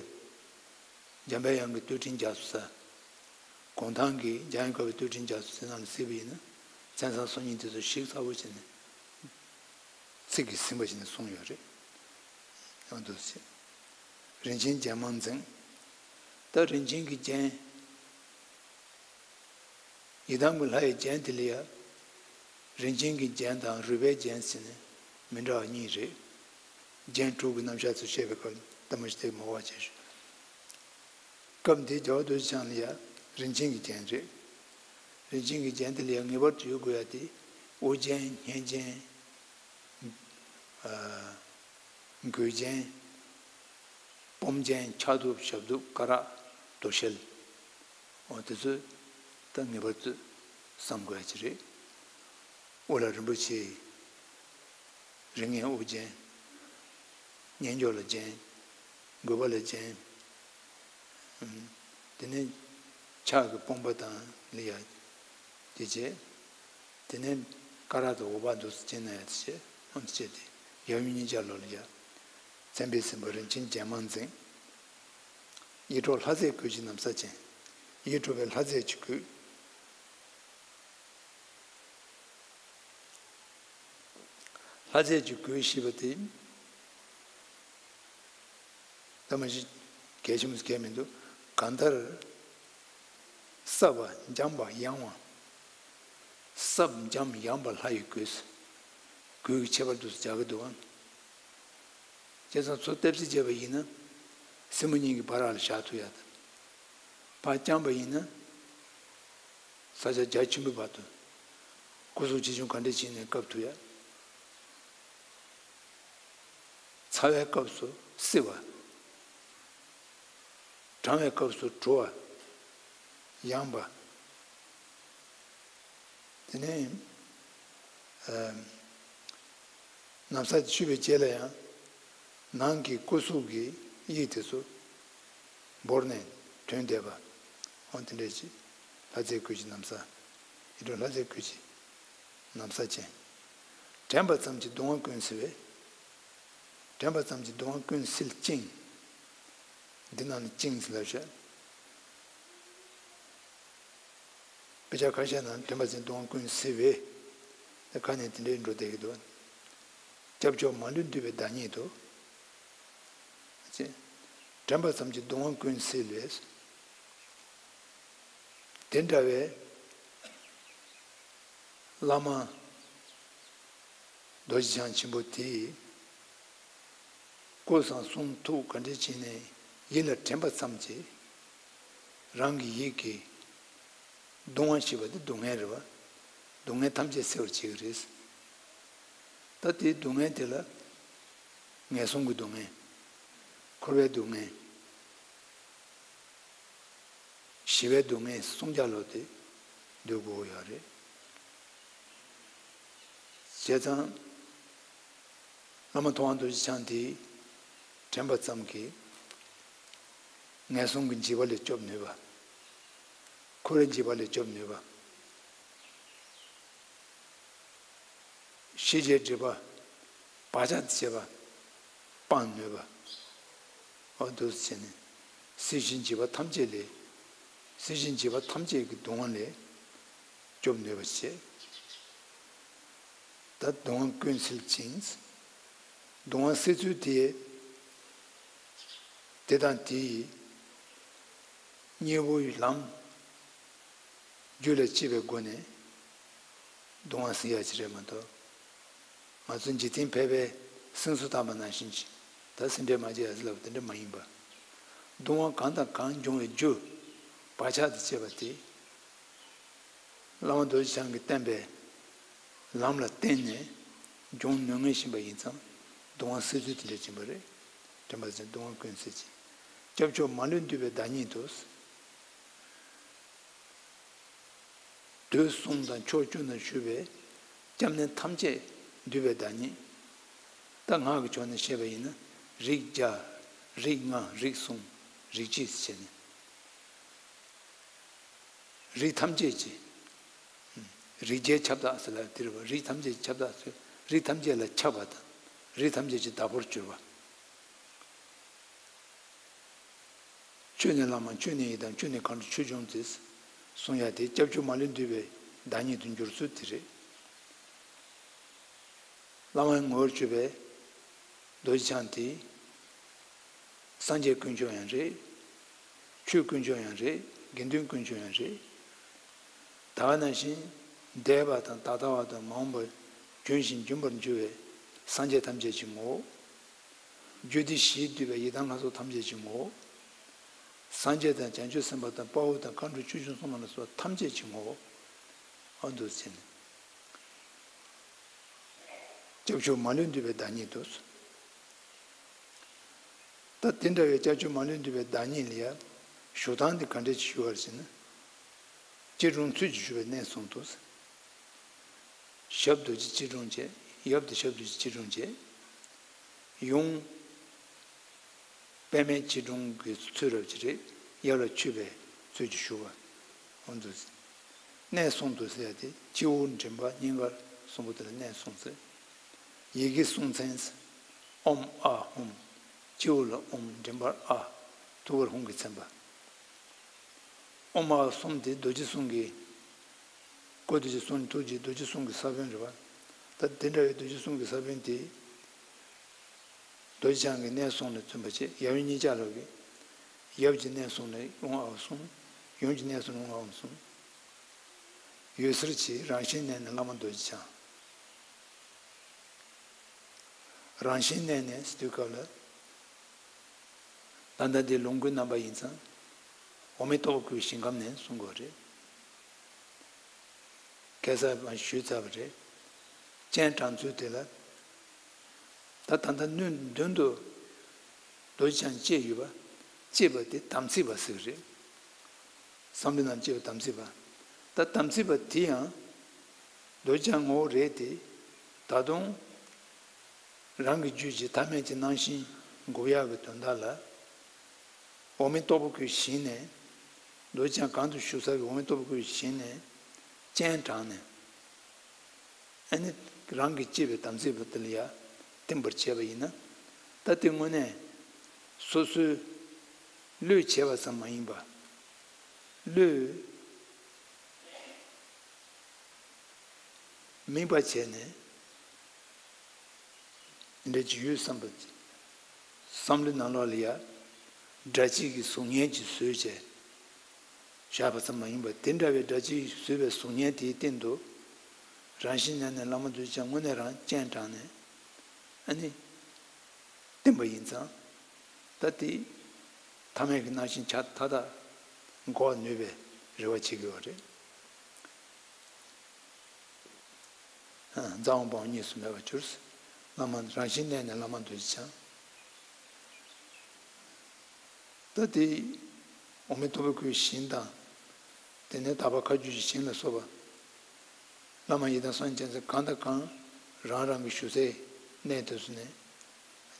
འཇམ་པའི་དབྱངས་ཀྱི་བསྟོད་འགྲེལ་རྒྱ་མཚོའི་ས། གུང་ཐང་གི་འཇམ་དབྱངས་བཀའ་བའི་བསྟོད་འགྲེལ་རྒྱ་མཚོའི་ས་ནང་ལ་གཟིགས་པ་ཡིན་ན། མཚན་བཟང་སོ་གཉིས་དེ་ཚོ་ཞིབ་ཚགས་པོ་བྱས་ནས་ཚིག་གིས་ཟིན་པ་བྱས་ནས་གསུངས་ཡོད་རེད། ཡང་དུ་ཟེར། རིན་ཆེན་རྒྱན་མང་འཛིན། ད་རིན་ཆེན་གྱི་རྒྱན། ཡི་དམ་གྱི་ལྷ་ཡི་རྒྱན་དེ་ལ་ཡ། རིན་ཆེན་གྱི་རྒྱན་དང་རུས་པའི་རྒྱན་ཟེར་ནས་མི་འདྲ་བ་གཉིས་རེད། རྒྱན་དྲུག་གི་རྣམ་གཞག་ཚུལ་བཤད་པའི་སྐབས་ལྟ་མ་ཞིག་དེ་མ་བ་བྱས་ཤིང་། སྐབས་འདིའི་རྒྱལ་བ་རྡོ་རྗེ་འཆང་ལ་ཡ་རིན་ཆེན་གྱི་རྒྱན་རེད། རིན་ཆེན་གྱི་རྒྱན་དེ་ལ་ཡ་ངེས་པར་དུ་ཡོད་དགོས་ཡ་དེ་དབུ་རྒྱན། སྙན་རྒྱན། མགུལ་རྒྱན། སྤོམ་རྒྱན། ཕྱག་གདུབ། ཞབས་གདུབ། སྐ་རགས། དོ་ཤལ། འོ་དེ་ཚོ་ད་ངེས་པར་དུ་བསམ་དགོས་ཡ་ཅིག་རེད། དབུ་ལ་རིན་པོ་ཆེའི་རིགས་ལྔའི་དབུ་རྒྱན། སྙན་སྦྱོར་ལ་རྒྱན། དགོས་པ་ལ་རྒྱན། དེ་ནས་ཕྱག་གི་སྤོམ་པ་དང་ལ་ཡ་དེ་བྱས། དེ་ནས་སྐ་རགས་དང་འོད་འབར་འདུག་སེ་བྱས་ན་ཡ་དེ་བྱས། འོ་དེ་བྱས་ཏེ་ཡབ་ཡུམ་གཉིས་ཆ་ལོ་ལ་ཡ། མཚན་དཔེས་ཟིན་པ་རིན་ཆེན་རྒྱན་མང་འཛིན། ཡིད་འཕྲོག་ལྷ་རྫས་བཀོད་ཀྱི་ན་བཟའ་ཅན། ཡིད་འཕྲོག་པའི་ལྷ་རྫས་ཀྱི་བཀོད། ལྷ་རྫས་ཀྱི་བཀོད་ཞེས་པ་དེ་ད་མ་གཞི་གལ་ཆེན་པོ་གལ་མི་འདུག། གང་ལྟར་སྲབ་པ་འཇམ་པ་ཡང་བ། སྲབ་འཇམ་ཡང་པ་ལྷ་ཡི་བཀོད། བཀོད་ཀྱི་ཁྱད་པར་དུ་སྦྱར་གྱི་འདུག་ཨང་། བྱས་ཙང་ཚུར་ལྟེབ་རྩིས་བྱས་པ་ཡིན་ན། སེན་མོ་གཉིས་ཀྱི་བར་ལ་བཞག་ཐུབ་ཡ་དང་། ཕར་བརྐྱངས་པ་ཡིན་ན། ས་ཆ་རྒྱ་ཆེན་པོའི་བར་དུ། སྐུ་གཟུགས་ཆེ་ཆུང་ག་འདྲ་བྱས་ནས་བཀབ་ཐུབ་ཡ། ཚ་བའི་སྐབས་སུ་བསིལ་བ། གྲང་བའི་སྐབས་སུ་དྲོ་བ། ཡང་བ། དེ་ནས་ཨ་ན་བཟའ་དེ་ཞུས་པའི་རྗེས་ལ་ཡང་ནང་གི་སྐུ་གཟུགས་ཀྱི་དབྱིབས་དེ་ཚོ་བོར་ནས་ཐོན་བསྡད་པ། འོ་དེ་འདྲ་ཅིག། ལྷ་རྫས་བཀོད་ཀྱི་ན་བཟའ། ཡིད་འཕྲོག་ལྷ་རྫས་བཀོད་ཀྱི་ན་བཟའ་ཅན། དྲན་པ་ཙམ་གྱིས་སྡུག་བསྔལ་ཀུན་སེལ་བའི། དྲན་པ་ཙམ་གྱིས་སྡུག་བསྔལ་ཀུན་སེལ་ཅིང་། འདི་ནང་ནས་ཅིང་ཟེར་ལབ་བྱས། དཔེ་ཆ་ཁ་ཤས་ནང་དྲན་པ་ཙམ་གྱིས་སྡུག་བསྔལ་ཀུན་སེལ་བའི། དེ་ཁ་ནས་དེ་འདྲའི་འགྲོ་བསྡད་ཀྱི་འདུག། སྐྱབས་མཆོག་མ་ལུས་འདུས་པའི་བདག་ཉིད་དོ། ཅེས། དྲན་པ་ཙམ་གྱིས་སྡུག་བསྔལ་ཀུན་སེལ་བའི། དེ་འདྲ་བའི་བླ་མ་རྡོ་རྗེ་འཆང་ཆེན་པོ་དེས་སྐུ་གསུང་ཐུགས་ག་འདྲ་བྱས་ནས་ཡིད་ལ་དྲན་པ་ཙམ་གྱིས་རང་གི་ཡིད་ཀྱི་གདུང་བ་ཞེས་པ་དེ་སྡུག་བསྔལ་རེད་པ། སྡུག་བསྔལ་ཐམས་ཅད་སེལ་བར་བྱེད་ཀྱི་རེད། ད་དེའི་སྡུག་བསྔལ་དེ་ལ་ངན་སོང་གི་སྡུག་བསྔལ། འཁོར་བའི་སྡུག་བསྔལ། ཞི་བའི་སྡུག་བསྔལ་གསུམ་ཆ་ལོ་དེ་འདོད་དགོས་ཡོད་རེད། བྱས་ཙང་། བླ་མ་ཐུབ་དབང་རྡོ་རྗེ་འཆང་དེས་དྲན་པ་ཙམ་གྱིས་ངན་སོང་གི་འཇིགས་པ་ལས་སྐྱོབ་ནུས་པ། འཁོར་བའི་འཇིགས་པ་ལས་སྐྱོབ་ནུས་པ། ཤེས་བྱའི་སྒྲིབ་པ། བག་ཆགས་དང་བཅས་པ་སྤང་ནུས་པ། འོ་འདུག་སེ་བྱས་ནས་སྲིད་ཞིའི་འཇིགས་པ་ཐམས་ཅད་ལས། སྲིད་ཞིའི་འཇིགས་པ་ཐམས་ཅད་ཀྱི་སྡུག་བསྔལ་ལས་སྐྱོབ་ནུས་པ་བྱེད། ད་སྡུག་བསྔལ་ཀུན་སེལ་ཅིང་། སྡུག་བསྔལ་སེལ་ཚུལ་དེ། དེ་དང་དེའི་གཉེན་པོའི་ལམ། རྒྱུད་ལ་སྐྱེས་པའི་སྒོ་ནས་སྡུག་བསྔལ་སེལ་ཡ་ཅིག་རེད་མ་གཏོགས། ང་ཚོ་འཇིག་རྟེན་ཕལ་པའི་སེམས་གསོ་བཏང་པ་ནང་བཞིན་གྱི་ད་སེམས་ཁྲལ་མ་བྱེད་ཡ་ཟེར་ལབ་པ་དེ་འདྲ་མ་ཡིན་པ། སྡུག་བསྔལ་གང་དང་གང་འབྱུང་བའི་རྒྱུ། བག་ཆགས་དང་བཅས་པ་དེ། བླ་མ་རྡོ་རྗེ་འཆང་གིས་བསྟན་པའི་ལམ་ལ་བརྟེན་ནས་འབྱུང་ནུས་ངེས་བཞིན་པ་ཡིན་ཙང་སྡུག་བསྔལ་སེལ་ཚུལ་དེ་འདྲ་ཡིན་པ་རེད། དྲན་པ་ཟེར་སྡུག་བསྔལ་ཀུན་སེལ་ཅིང་། སྐྱབས་མཆོག་མ་ལུས་འདུས་པའི་བདག་ཉིད་དུ། དུས་གསུམ་དང་ཕྱོགས་བཅུ་ན་བཞུགས་པའི་སྐྱབས་གནས་ཐམས་ཅད་འདུས་པའི་བདག་ཉིད། ད་སྔགས་ཀྱི་ཕྱོགས་ནས་བཤད་པ་ཡིན་ན་རིགས་བརྒྱ། རིགས་ལྔ། རིགས་གསུམ། རིགས་གཅིག་ཟེར་བྱས་ནས། རིགས་ཐམས་ཅད་ཀྱི། རིགས་བརྒྱའི་ཁྱབ་བདག་ཟེར་ལ་དེ་རེད་པ། རིགས་ཐམས་ཅད་ཀྱི་ཁྱབ་བདག་ཟེར། རིགས་ཐམས་ཅད་ལ་ཁྱབ་པ་དང་། རིགས་ཐམས་ཅད་ཀྱི་བདག་པོར་གྱུར་པ། ཆོས་ནི་བླ་མ་ཆོས་ནི་ཡི་དམ། ཆོས་ནི་མཁའ་འགྲོ་ཆོས་སྐྱོང་སྟེ། གསུང་ཡ་དེ་སྐྱབས་མཆོག་མ་ལུས་འདུས་པའི་བདག་ཉིད་དུ་འགྱུར་ཚུལ་དེ་རེད། བླ་མའི་ངོ་བོར་གྱུར་པའི་རྡོ་རྗེ་འཆང་དེས་སངས་རྒྱས་དཀོན་མཆོག་ཡང་རེད། ཆོས་དཀོན་མཆོག་ཡང་རེད། དགེ་འདུན་དཀོན་མཆོག་ཡང་རེད། ད་ག་ནང་བཞིན་འདས་པ་དང་ད་ལྟ་བ་དང་མ་འོངས་པ་རྒྱུན་བཞིན་འབྱུང་བར་འགྱུར་བའི་སངས་རྒྱས་ཐམས་ཅད་ཀྱི་ངོ་བོ། རྒྱུད་སྡེ་བཞིས་བསྡུས་པའི་ཡི་དམ་ལྷ་ཚོགས་ཐམས་ཅད་ཀྱི་ངོ་བོ། སངས་རྒྱས་དང་བྱང་ཆུབ་སེམས་དཔའ་དང་དཔའ་བོ་དང་མཁའ་འགྲོ་ཆོས་སྐྱོང་སྲུང་མ་ལ་སོགས་ཐམས་ཅད་ཀྱི་ངོ་བོ། ཨ་འདུག་ཟེར་ནས། སྐྱབས་མཆོག་མ་ལུས་འདུས་པའི་བདག་ཉིད་དུ། ད་དེ་འདྲ་བའི་སྐྱབས་མཆོག་མ་ལུས་འདུས་པའི་བདག་ཉིད་ལ་ཡང་བཞུགས་སྟངས་འདི་ག་འདྲས་ཞིག་ཞུ་བར་ཟེར་ན། སྐྱིལ་ཀྲུང་ཚུལ་གྱིས་བཞུགས་པའི་གནས་གསུམ་དུ། ཞབས་རྡོ་རྗེ་སྐྱིལ་ཀྲུང་བཅས། ཡབ་དེ་ཞབས་རྡོ་རྗེ་སྐྱིལ་ཀྲུང་བཅས། ཡུམ། པདྨའི་སྐྱིལ་ཀྲུང་གི་ཚུལ་རབ་ཀྱི་རེད། ཡབ་ལ་མཆོད་པའི་ཚུལ་གྱིས་བཞུགས་པ། འོ་འདུག་ཟེར། གནས་གསུམ་དུ་ཟེར་ཡ་དེ་སྤྱི་བོ་མགྲིན་པ་སྙིང་གར་གསུམ་པོ་དེ་ལ་གནས་གསུམ་ཟེར། ཡི་གེ་གསུང་མཚན་ཟེར། ཨོཾ་ཨཱཿཧཱུྃ། སྤྱི་བོ་ལ་ཨོཾ། མགྲིན་པར་ཨཱཿ། ཐུགས་ཀར་ཧཱུྃ་གིས་མཚན་པ། ཨོཾ་ཨཱཿཧཱུྃ་གསུམ་དེ་རྡོ་རྗེ་གསུམ་གྱི། བཀུར་སྟི་ཆེ། གསུང་ཐུགས་རྗེ་རྡོ་རྗེ་གསུམ་གྱི་ས་བོན་རེད་པ། ད་དེ་འདྲ་བའི་རྡོ་རྗེ་གསུམ་གྱི་ས་བོན་དེ། རྡོ་རྗེ་འཆང་གི་གནས་གསུམ་ལ་བརྩོན་པ་བྱེད། ཡབ་ཡུམ་གཉིས་ཆ་ལ་གི། ཡབ་ཀྱི་གནས་གསུམ་ལ་ཨོཾ་ཨཱཿཧཱུྃ་གསུམ། ཡུམ་གྱི་གནས་གསུམ་ལ་ཨོཾ་ཨཱཿཧཱུྃ་གསུམ། འོད་གསལ་གྱི་རང་བཞིན་གནས་ནས་བླ་མ་རྡོ་རྗེ་འཆང་། རང་བཞིན་གནས་ནས་ཟེར་དུས་སྐབས་ལ། ད་ལྟ་འདི་ལོངས་སྐུའི་རྣམ་པ་ཡིན་ཙང་། འོག་མིན་སྟོབས་པ་སྐུའི་ཞིང་ཁམས་ནས་གསུང་དགོས་རེད། ཁ་སང་མ་ཞུས་ཚར་བ་རེད། སྤྱན་དྲངས་ཚུལ་དེ་ལ། ད་ད་ལྟ་སྣོད་མདུན་དུ་རྡོ་རྗེ་འཆང་བཅས་ཡོད་པ། བཅས་པ་དེ་དམ་ཚིག་པ་ཟེར་གྱི་རེད། བསམ་བློ་ནང་བཅས་པ་དམ་ཚིག་པ། ད་དམ་ཚིག་པ་དེ་ཡང་རྡོ་རྗེ་འཆང་ངོ་བོ་རེད་དེ། ད་དུང་རང་གི་རྒྱུད་ཀྱི་ཐ་མལ་གྱི་རྣམ་ཤེས་འགུག་ཡག་གི་དོན་དག་ལ། འོག་མིན་སྟོབས་པ་སྐུའི་ཞིང་ནས། རྡོ་རྗེ་འཆང་གང་དུ་བཞུགས་ས་གི་འོག་མིན་སྟོབས་པ་སྐུའི་ཞིང་ནས་སྤྱན་དྲངས་ནས། ཨ་ནི་རང་གིས་བསྐྱེད་པའི་དམ་ཚིག་པ་དེ་ལ་ཡང་བསྟིམ་པར་བྱས་པ་ཡིན་ན། ད་དེ་དངོས་གནས་སོ་སོའི་བློས་བྱས་པ་ཙམ་མ་ཡིན་པ། བློས་དམིགས་པ་བྱས་ནས། འདི་འདྲ་ཅིག་ཡོད་བསམ་པ། བསམ་བློའི་ནང་ལོགས་ལ་ཡ། སྒྲ་གཅིག་གི་གཟུགས་བརྙན་ཅིག་བཟོས་བྱས། བཞག་པ་ཙམ་མ་ཡིན་པར་དེ་འདྲ་བའི་སྒྲ་གཅིག་བཟོས་པའི་གཟུགས་བརྙན་དེའི་སྟེང་དུ། རང་བཞིན་གནས་ནས་བླ་མ་རྡོ་རྗེ་འཆང་དངོས་གནས་རང་སྤྱན་དྲངས་ནས། ཨ་ནི། བསྟིམ་པ་ཡིན་ཙང་། ད་དེ། ཐ་མལ་གྱི་རྣམ་ཤེས་ཆ་མཐའ་དག་འགོག་ནུས་པའི་རེ་བ་བྱེད་དགོས་པ་རེད། འཛམ་བུ་གླིང་གཉིས་སུ་མེད་པར་གྱུར། བླ་མ་རང་བཞིན་གནས་ནས་བླ་མ་རྡོ་རྗེ་འཆང་། ད་དེ་འོག་མིན་སྟོབས་པ་སྐུའི་ཞིང་དང་། དེ་ནས་དག་པ་མཁའ་སྤྱོད་ཀྱི་ཞིང་ལ་སོགས་པ། བླ་མ་ཡི་དམ་སངས་རྒྱས་གང་དང་གང་ རང་རང་གི་ཞུགས་སའི་གནས་དེ་ཚོ་ནས་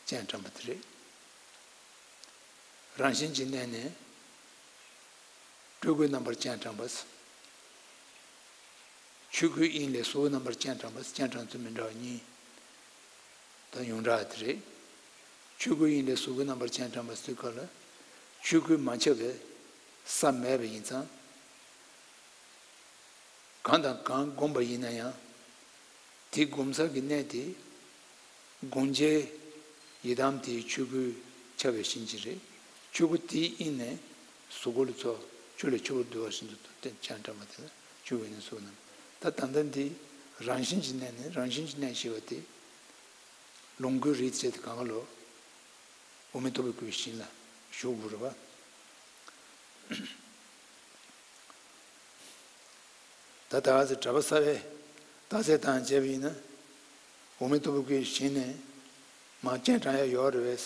སྤྱན་དྲངས་པ་དེ་རེད། རང་བཞིན་གྱི་གནས་ནས་སྤྲུལ་སྐུའི་རྣམ་པར་སྤྱན་དྲངས་པ། ཆོས་སྐུའི་དབྱིངས་ལས་གཟུགས་ཀྱི་རྣམ་པར་སྤྱན་དྲངས་པ། སྤྱན་དྲངས་ཚུལ་མི་འདྲ་བ་གཉིས་དང་ཡོངས་གྲགས་དེ་རེད། ཆོས་སྐུའི་དབྱིངས་ལས་གཟུགས་ཀྱི་རྣམ་པར་སྤྱན་དྲངས་པ་ཟེར་སྐབས་ལ། ཆོས་སྐུ་མ་ཁྱབ་པའི་ས་མེད་པ་ཡིན་ཙང་། གང་དང་གང་བསྒོམ་པ་ཡིན་ན་ཡང་། དེ་བསྒོམ་ས་གི་གནས་དེ། བསྒོམ་བྱའི་ཡི་དམ་དེའི་ཆོས་སྐུ་ཁྱབ་པའི་གཤིན་རྗེ་རེད། ཆོས་སྐུ་དེའི་དབྱིངས་ནས་གཟུགས་སྐུ་ལ་ཚོགས་ཆོས་ལ་ཆུ་བུར་བསྡུ་བ་བཞིན་དུ་སྤྱན་དྲངས་པ་དེ་ལ་ཆོས་སྐུ་ནས་གཟུགས་རྣམས། ད་ད་ལྟ་འདི་རང་བཞིན་གྱི་གནས་ནས། རང་བཞིན་གྱི་གནས་ཞེས་པ་དེ་ལོངས་སྐུའི་རིགས་བྱས་ཏེ་གང་ག་ལོ། འོག་མིན་སྟོང་པའི་སྐུའི་ཞིང་ལ་བཞུགས་དགོས་རེད་པ། ད་ད་ག་ཚོད་གྲྭ་པ་གསར་པས་རྟགས་གསལ་བཏང་བྱས་པ་ཡིན་ན། འོག་མིན་སྟོང་པའི་སྐུའི་ཞིང་ནས་མར་སྤྱན་དྲངས་ཡ་ཡོད་རེད་པས།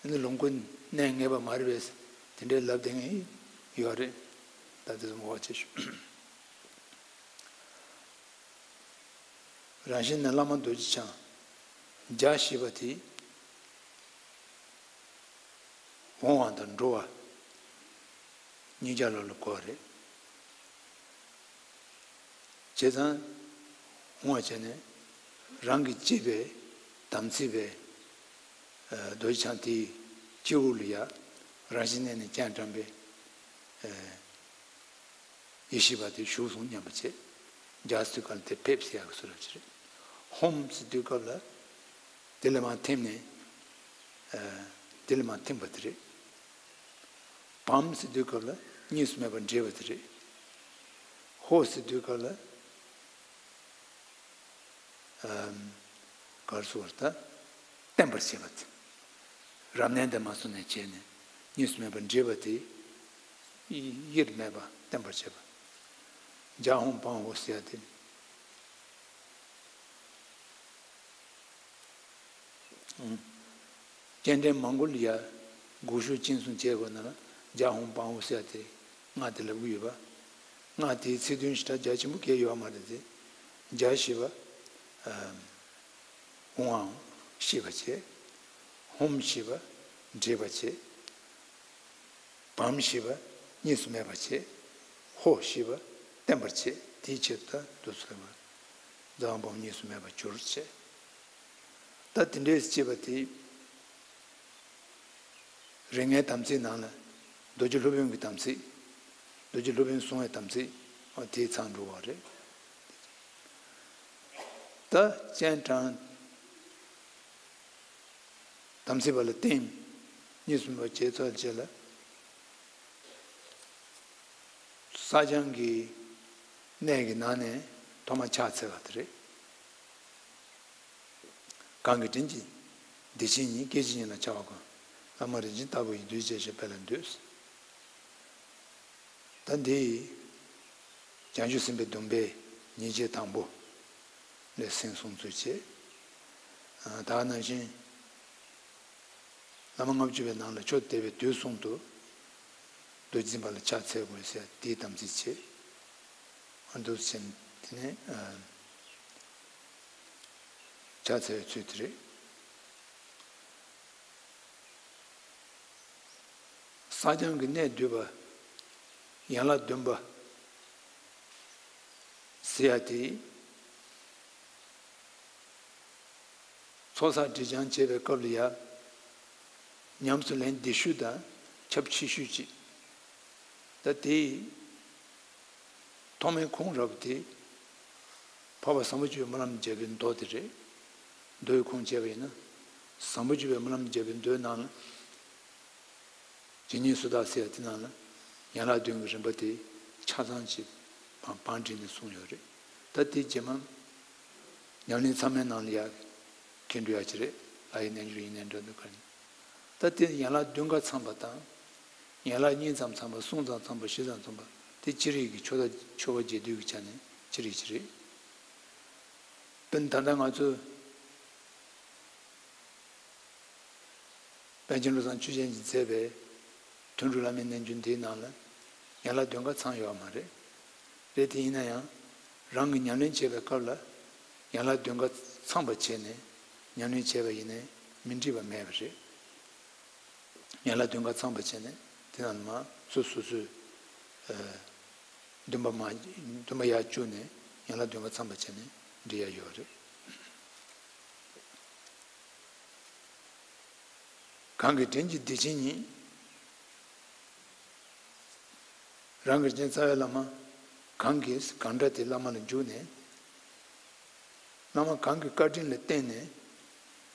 ཨ་ནི་ལོངས་སྐུ་གནས་ངེས་པ་མ་རེད་པས། དེ་འདྲའི་ལབ་བསྡད་མཁན་ཡོད་རེད། ད་དེ་ཚོ་ངོ་བ་ཆེ་ཤོས། རང་བཞིན་ནི་བླ་མ་རྡོ་རྗེ་འཆང་། རྒྱ་ཞེས་པ་དེ་འོང་བ་དང་འགྲོ་བ་གཉིས་ཆ་ལ་ལ་གོ་བ་རེད། བྱས་ཙང་འོང་བ་བྱས་ནས་རང་གི་གཅེས་པའི་དམ་ཚིག་པའི་རྡོ་རྗེ་འཆང་དེའི་སྤྱི་བོ་ལ་ཡ་རང་བཞིན་གནས་ནས་སྤྱན་དྲངས་པའི། ཡེ་ཤེས་པ་དེ་བཞུགས་སོང་སྙམ་པ་བྱས། རྒྱ་ཟེར་དུས་སྐབས་ལ་དེ་ཕེབས་ཟེར་ཡག་གི་བཟོ་འདྲ་ཅིག་རེད། ཧཱུྃ་ཟེར་དུས་སྐབས་ལ་དེ་ལ་མར་ཐིམ་ནས། དེ་ལ་མར་ཐིམ་པ་དེ་རེད། བཾ་ཟེར་དུས་སྐབས་ལ་གཉིས་སུ་མེད་པར་འདྲེས་པ་དེ་རེད། ཧོ་ཟེར་དུས་སྐབས་ལ། ག་རེ་ཟེར་བ་ད། བརྟན་པར་བྱེད་པ་དེ། རབ་གནས་འདི་མ་སོང་ནས་བྱས་ནས་གཉིས་སུ་མེད་པར་འདྲེས་པ་དེ། དབྱེར་མེད་པ་བརྟན་པར་བྱེད་པ། རྒྱ་ཧཱུྃ་བཾ་ཧོ་ཟེར་ཡ་དེ། སྐྱེ་ཕྲེང་མང་པོ་ལ་ཡ་དགུག་གཞུག་གཅིག་མཚུངས་བྱེད་དགོས་ན་ལ་རྒྱ་ཧཱུྃ་བཾ་ཧོ་ཟེར་ཡ་དེ་སྔགས་དེ་ལབ་ཀྱི་ཡོད་པ། སྔགས་དེའི་ཚིག་དོན་ཞེ་དྲག་རྒྱ་ཆེན་པོ་གང་ཡོད་མ་རེད་དེ། རྒྱ་ཞེས་པ། འོང་བའང་ཤེས་པར་བྱེད། ཧཱུྃ་ཞེས་པ་འདྲེས་པར་བྱེད། བཾ་ཞེས་པ་གཉིས་སུ་མེད་པར་བྱེད། ཧོ་ཞེས་པ་བརྟན་པར་བྱེད། དེའི་ཕྱིར་ད་དུ་ཚོད་པ། རྫ་དབང་བོ་གཉིས་སུ་མེད་པར་གྱུར་བྱེད། ད་དེ་འདྲའི་ཅེས་པ་དེ། རིགས་ལྔའི་དམ་ཚིག་ནང་ལ་རྡོ་རྗེ་སློབ་དཔོན་གྱི་དམ་ཚིག་རྡོ་རྗེ་སློབ་དཔོན་གསུང་བའི་དམ་ཚིག་དེའི་ཚང་འགྲོ་བ་རེད། ད་སྤྱན་དྲངས། དམ་ཚིག་པ་ལ་བརྟེན། གཉིས་སུ་མེད་པར་བྱེད་ཚར་རྗེས་ལ། བསགས་སྦྱང་གི་གནས་ཀྱི་ནང་ནས་ཐོག་མར་ཕྱག་འཚལ་བ་དེ་རེད། གང་གི་དྲིན་གྱིས་བདེ་ཆེན་ཉིད། སྐད་ཅིག་ཉིད་ལ་འཆར་བ་ཀུན། བླ་མ་རིན་ཆེན་ལྟ་བུ་ཡི། གདུལ་བྱའི་གཤེགས་པ་ལ་འདུད། ད་འདི་བྱང་ཆུབ་སེམས་དཔའི་སྡོམ་པའི་ཉེར་སྤྱོད་དང་པོ་ལས་གསན་སོང་ཚུལ་བྱས། ད་ག་ནང་བཞིན། བླ་མ་ལྔ་བཅུ་པའི་ནང་ལ་ཆོས་འདས་པའི་དུས་གསུམ་དུ་རྡོ་རྗེ་འཛིན་པ་ལ་ཕྱག་འཚལ་དགོས་ཟེར་དེའི་དམ་ཚིག་བྱེད། ཨ་འདུག་ཟེར་དེ་ནས་ཕྱག་འཚལ་བའི་ཚུལ་དེ་རེད། བསགས་སྦྱང་གི་གནད་བསྡུས་པ། ཡན་ལག་བདུན་པ་ཟེར་ཡ་དེ། ཚོགས་བསགས་སྒྲིབ་སྦྱང་བྱེད་པའི་སྐབས་ལ་ཡ། ཉམས་སུ་ལེན་བདེ་ཤོས་དང་ཁྱབ་ཆེ་ཤོས་ཅིག་ད་དེ་ཐོག་མའི་ཁུངས་རབ་དེ། འཕགས་པ་བཟང་པོ་སྤྱོད་པའི་སྨོན་ལམ་རྒྱལ་པོའི་མདོ་དེ་རེད། མདོའི་ཁུངས་བྱས་པ་ཡིན་ན། བཟང་པོ་སྤྱོད་པའི་སྨོན་ལམ་རྒྱལ་པོའི་མདོའི་ནང་ལ། ཇི་སྙེད་སུ་དག་ཟེར་ཡ་དེ་ནང་ལ་ཡན་ལག་བདུན་གྱི་རིམ་པ་དེ་ཆ་ཚང་ཅིག་བང་བང་བསྒྲིགས་ནས་གསུངས་ཡོད་རེད། ད་དེ་རྗེས་མ་ཉམས་ལེན་ཚང་མའི་ནང་ལ་ཡ་མཁྱེན་འགྲོ་ཡ་ཅིག་རེད། ལྷ་ཡི་རྣལ་འབྱོར་ཡིན་ནའི་འདྲ་འདུག་ག་ནི། ད་དེ་ཡན་ལག་བདུན་ཀ་ཚང་པ་དང་། ཡན་ལག་གཉིས་ཙམ་ཚང་པ། གསུམ་ཙམ་ཚང་པ། བཞི་ཙམ་ཚང་པ། དེ་ཅི་རིགས་ཀྱི་ཆོ་ག་ཆོ་ག་རྒྱས་བསྡུས་ཀྱི་ཆ་ནས་ཅི་རིགས་ཅིག་རེད། དཔེར་ན་ད་ལྟ་ང་ཚོས། པཎ་ཆེན་བློ་བཟང་ཆོས་རྒྱན་གྱིས་མཛད་པའི་དོན་གྲུབ་བླ་མའི་རྣལ་འབྱོར་འདིའི་ནང་ལ་ཡན་ལག་བདུན་ཀ་ཚང་ཡོད་མ་རེད། རེད་དེ་ཡིན་ན་ཡང་རང་གི་ཉམས་ལེན་བྱེད་པའི་སྐབས་ལ་ ཡན་ལག་བདུན་ཀ་ཚང་བ་བྱས་ནས་ཉམས་ལེན་བྱས་པ་ཡིན་ནའི་མི་འགྲིག་པ་མེད་པ་རེད། ཡན་ལག་བདུན་ཀ་ཚང་བ་བྱས་ནས་དེ་རྣམས་མ་སོ་སོ་སོའི་འདུན་པ་མ་འདུན་པ་ཡར་བཅུག་ནས་ཡན་ལག་བདུན་ཀ་ཚང་བ་བྱས་ནས་འགྲིག་ཡ་ཡོད་རེད། གང་གིས་དྲིན་གྱིས་བདེ་ཆེན་ཉིད། རང་གི་རྒྱུད་རྩ་བའི་བླ་མ་གང་གིས་གང་འདྲ་དེ་བླ་མ་ལ་འཇུག་ནས། བླ་མ་གང་གི་བཀའ་དྲིན་ལ་བརྟེན་ནས་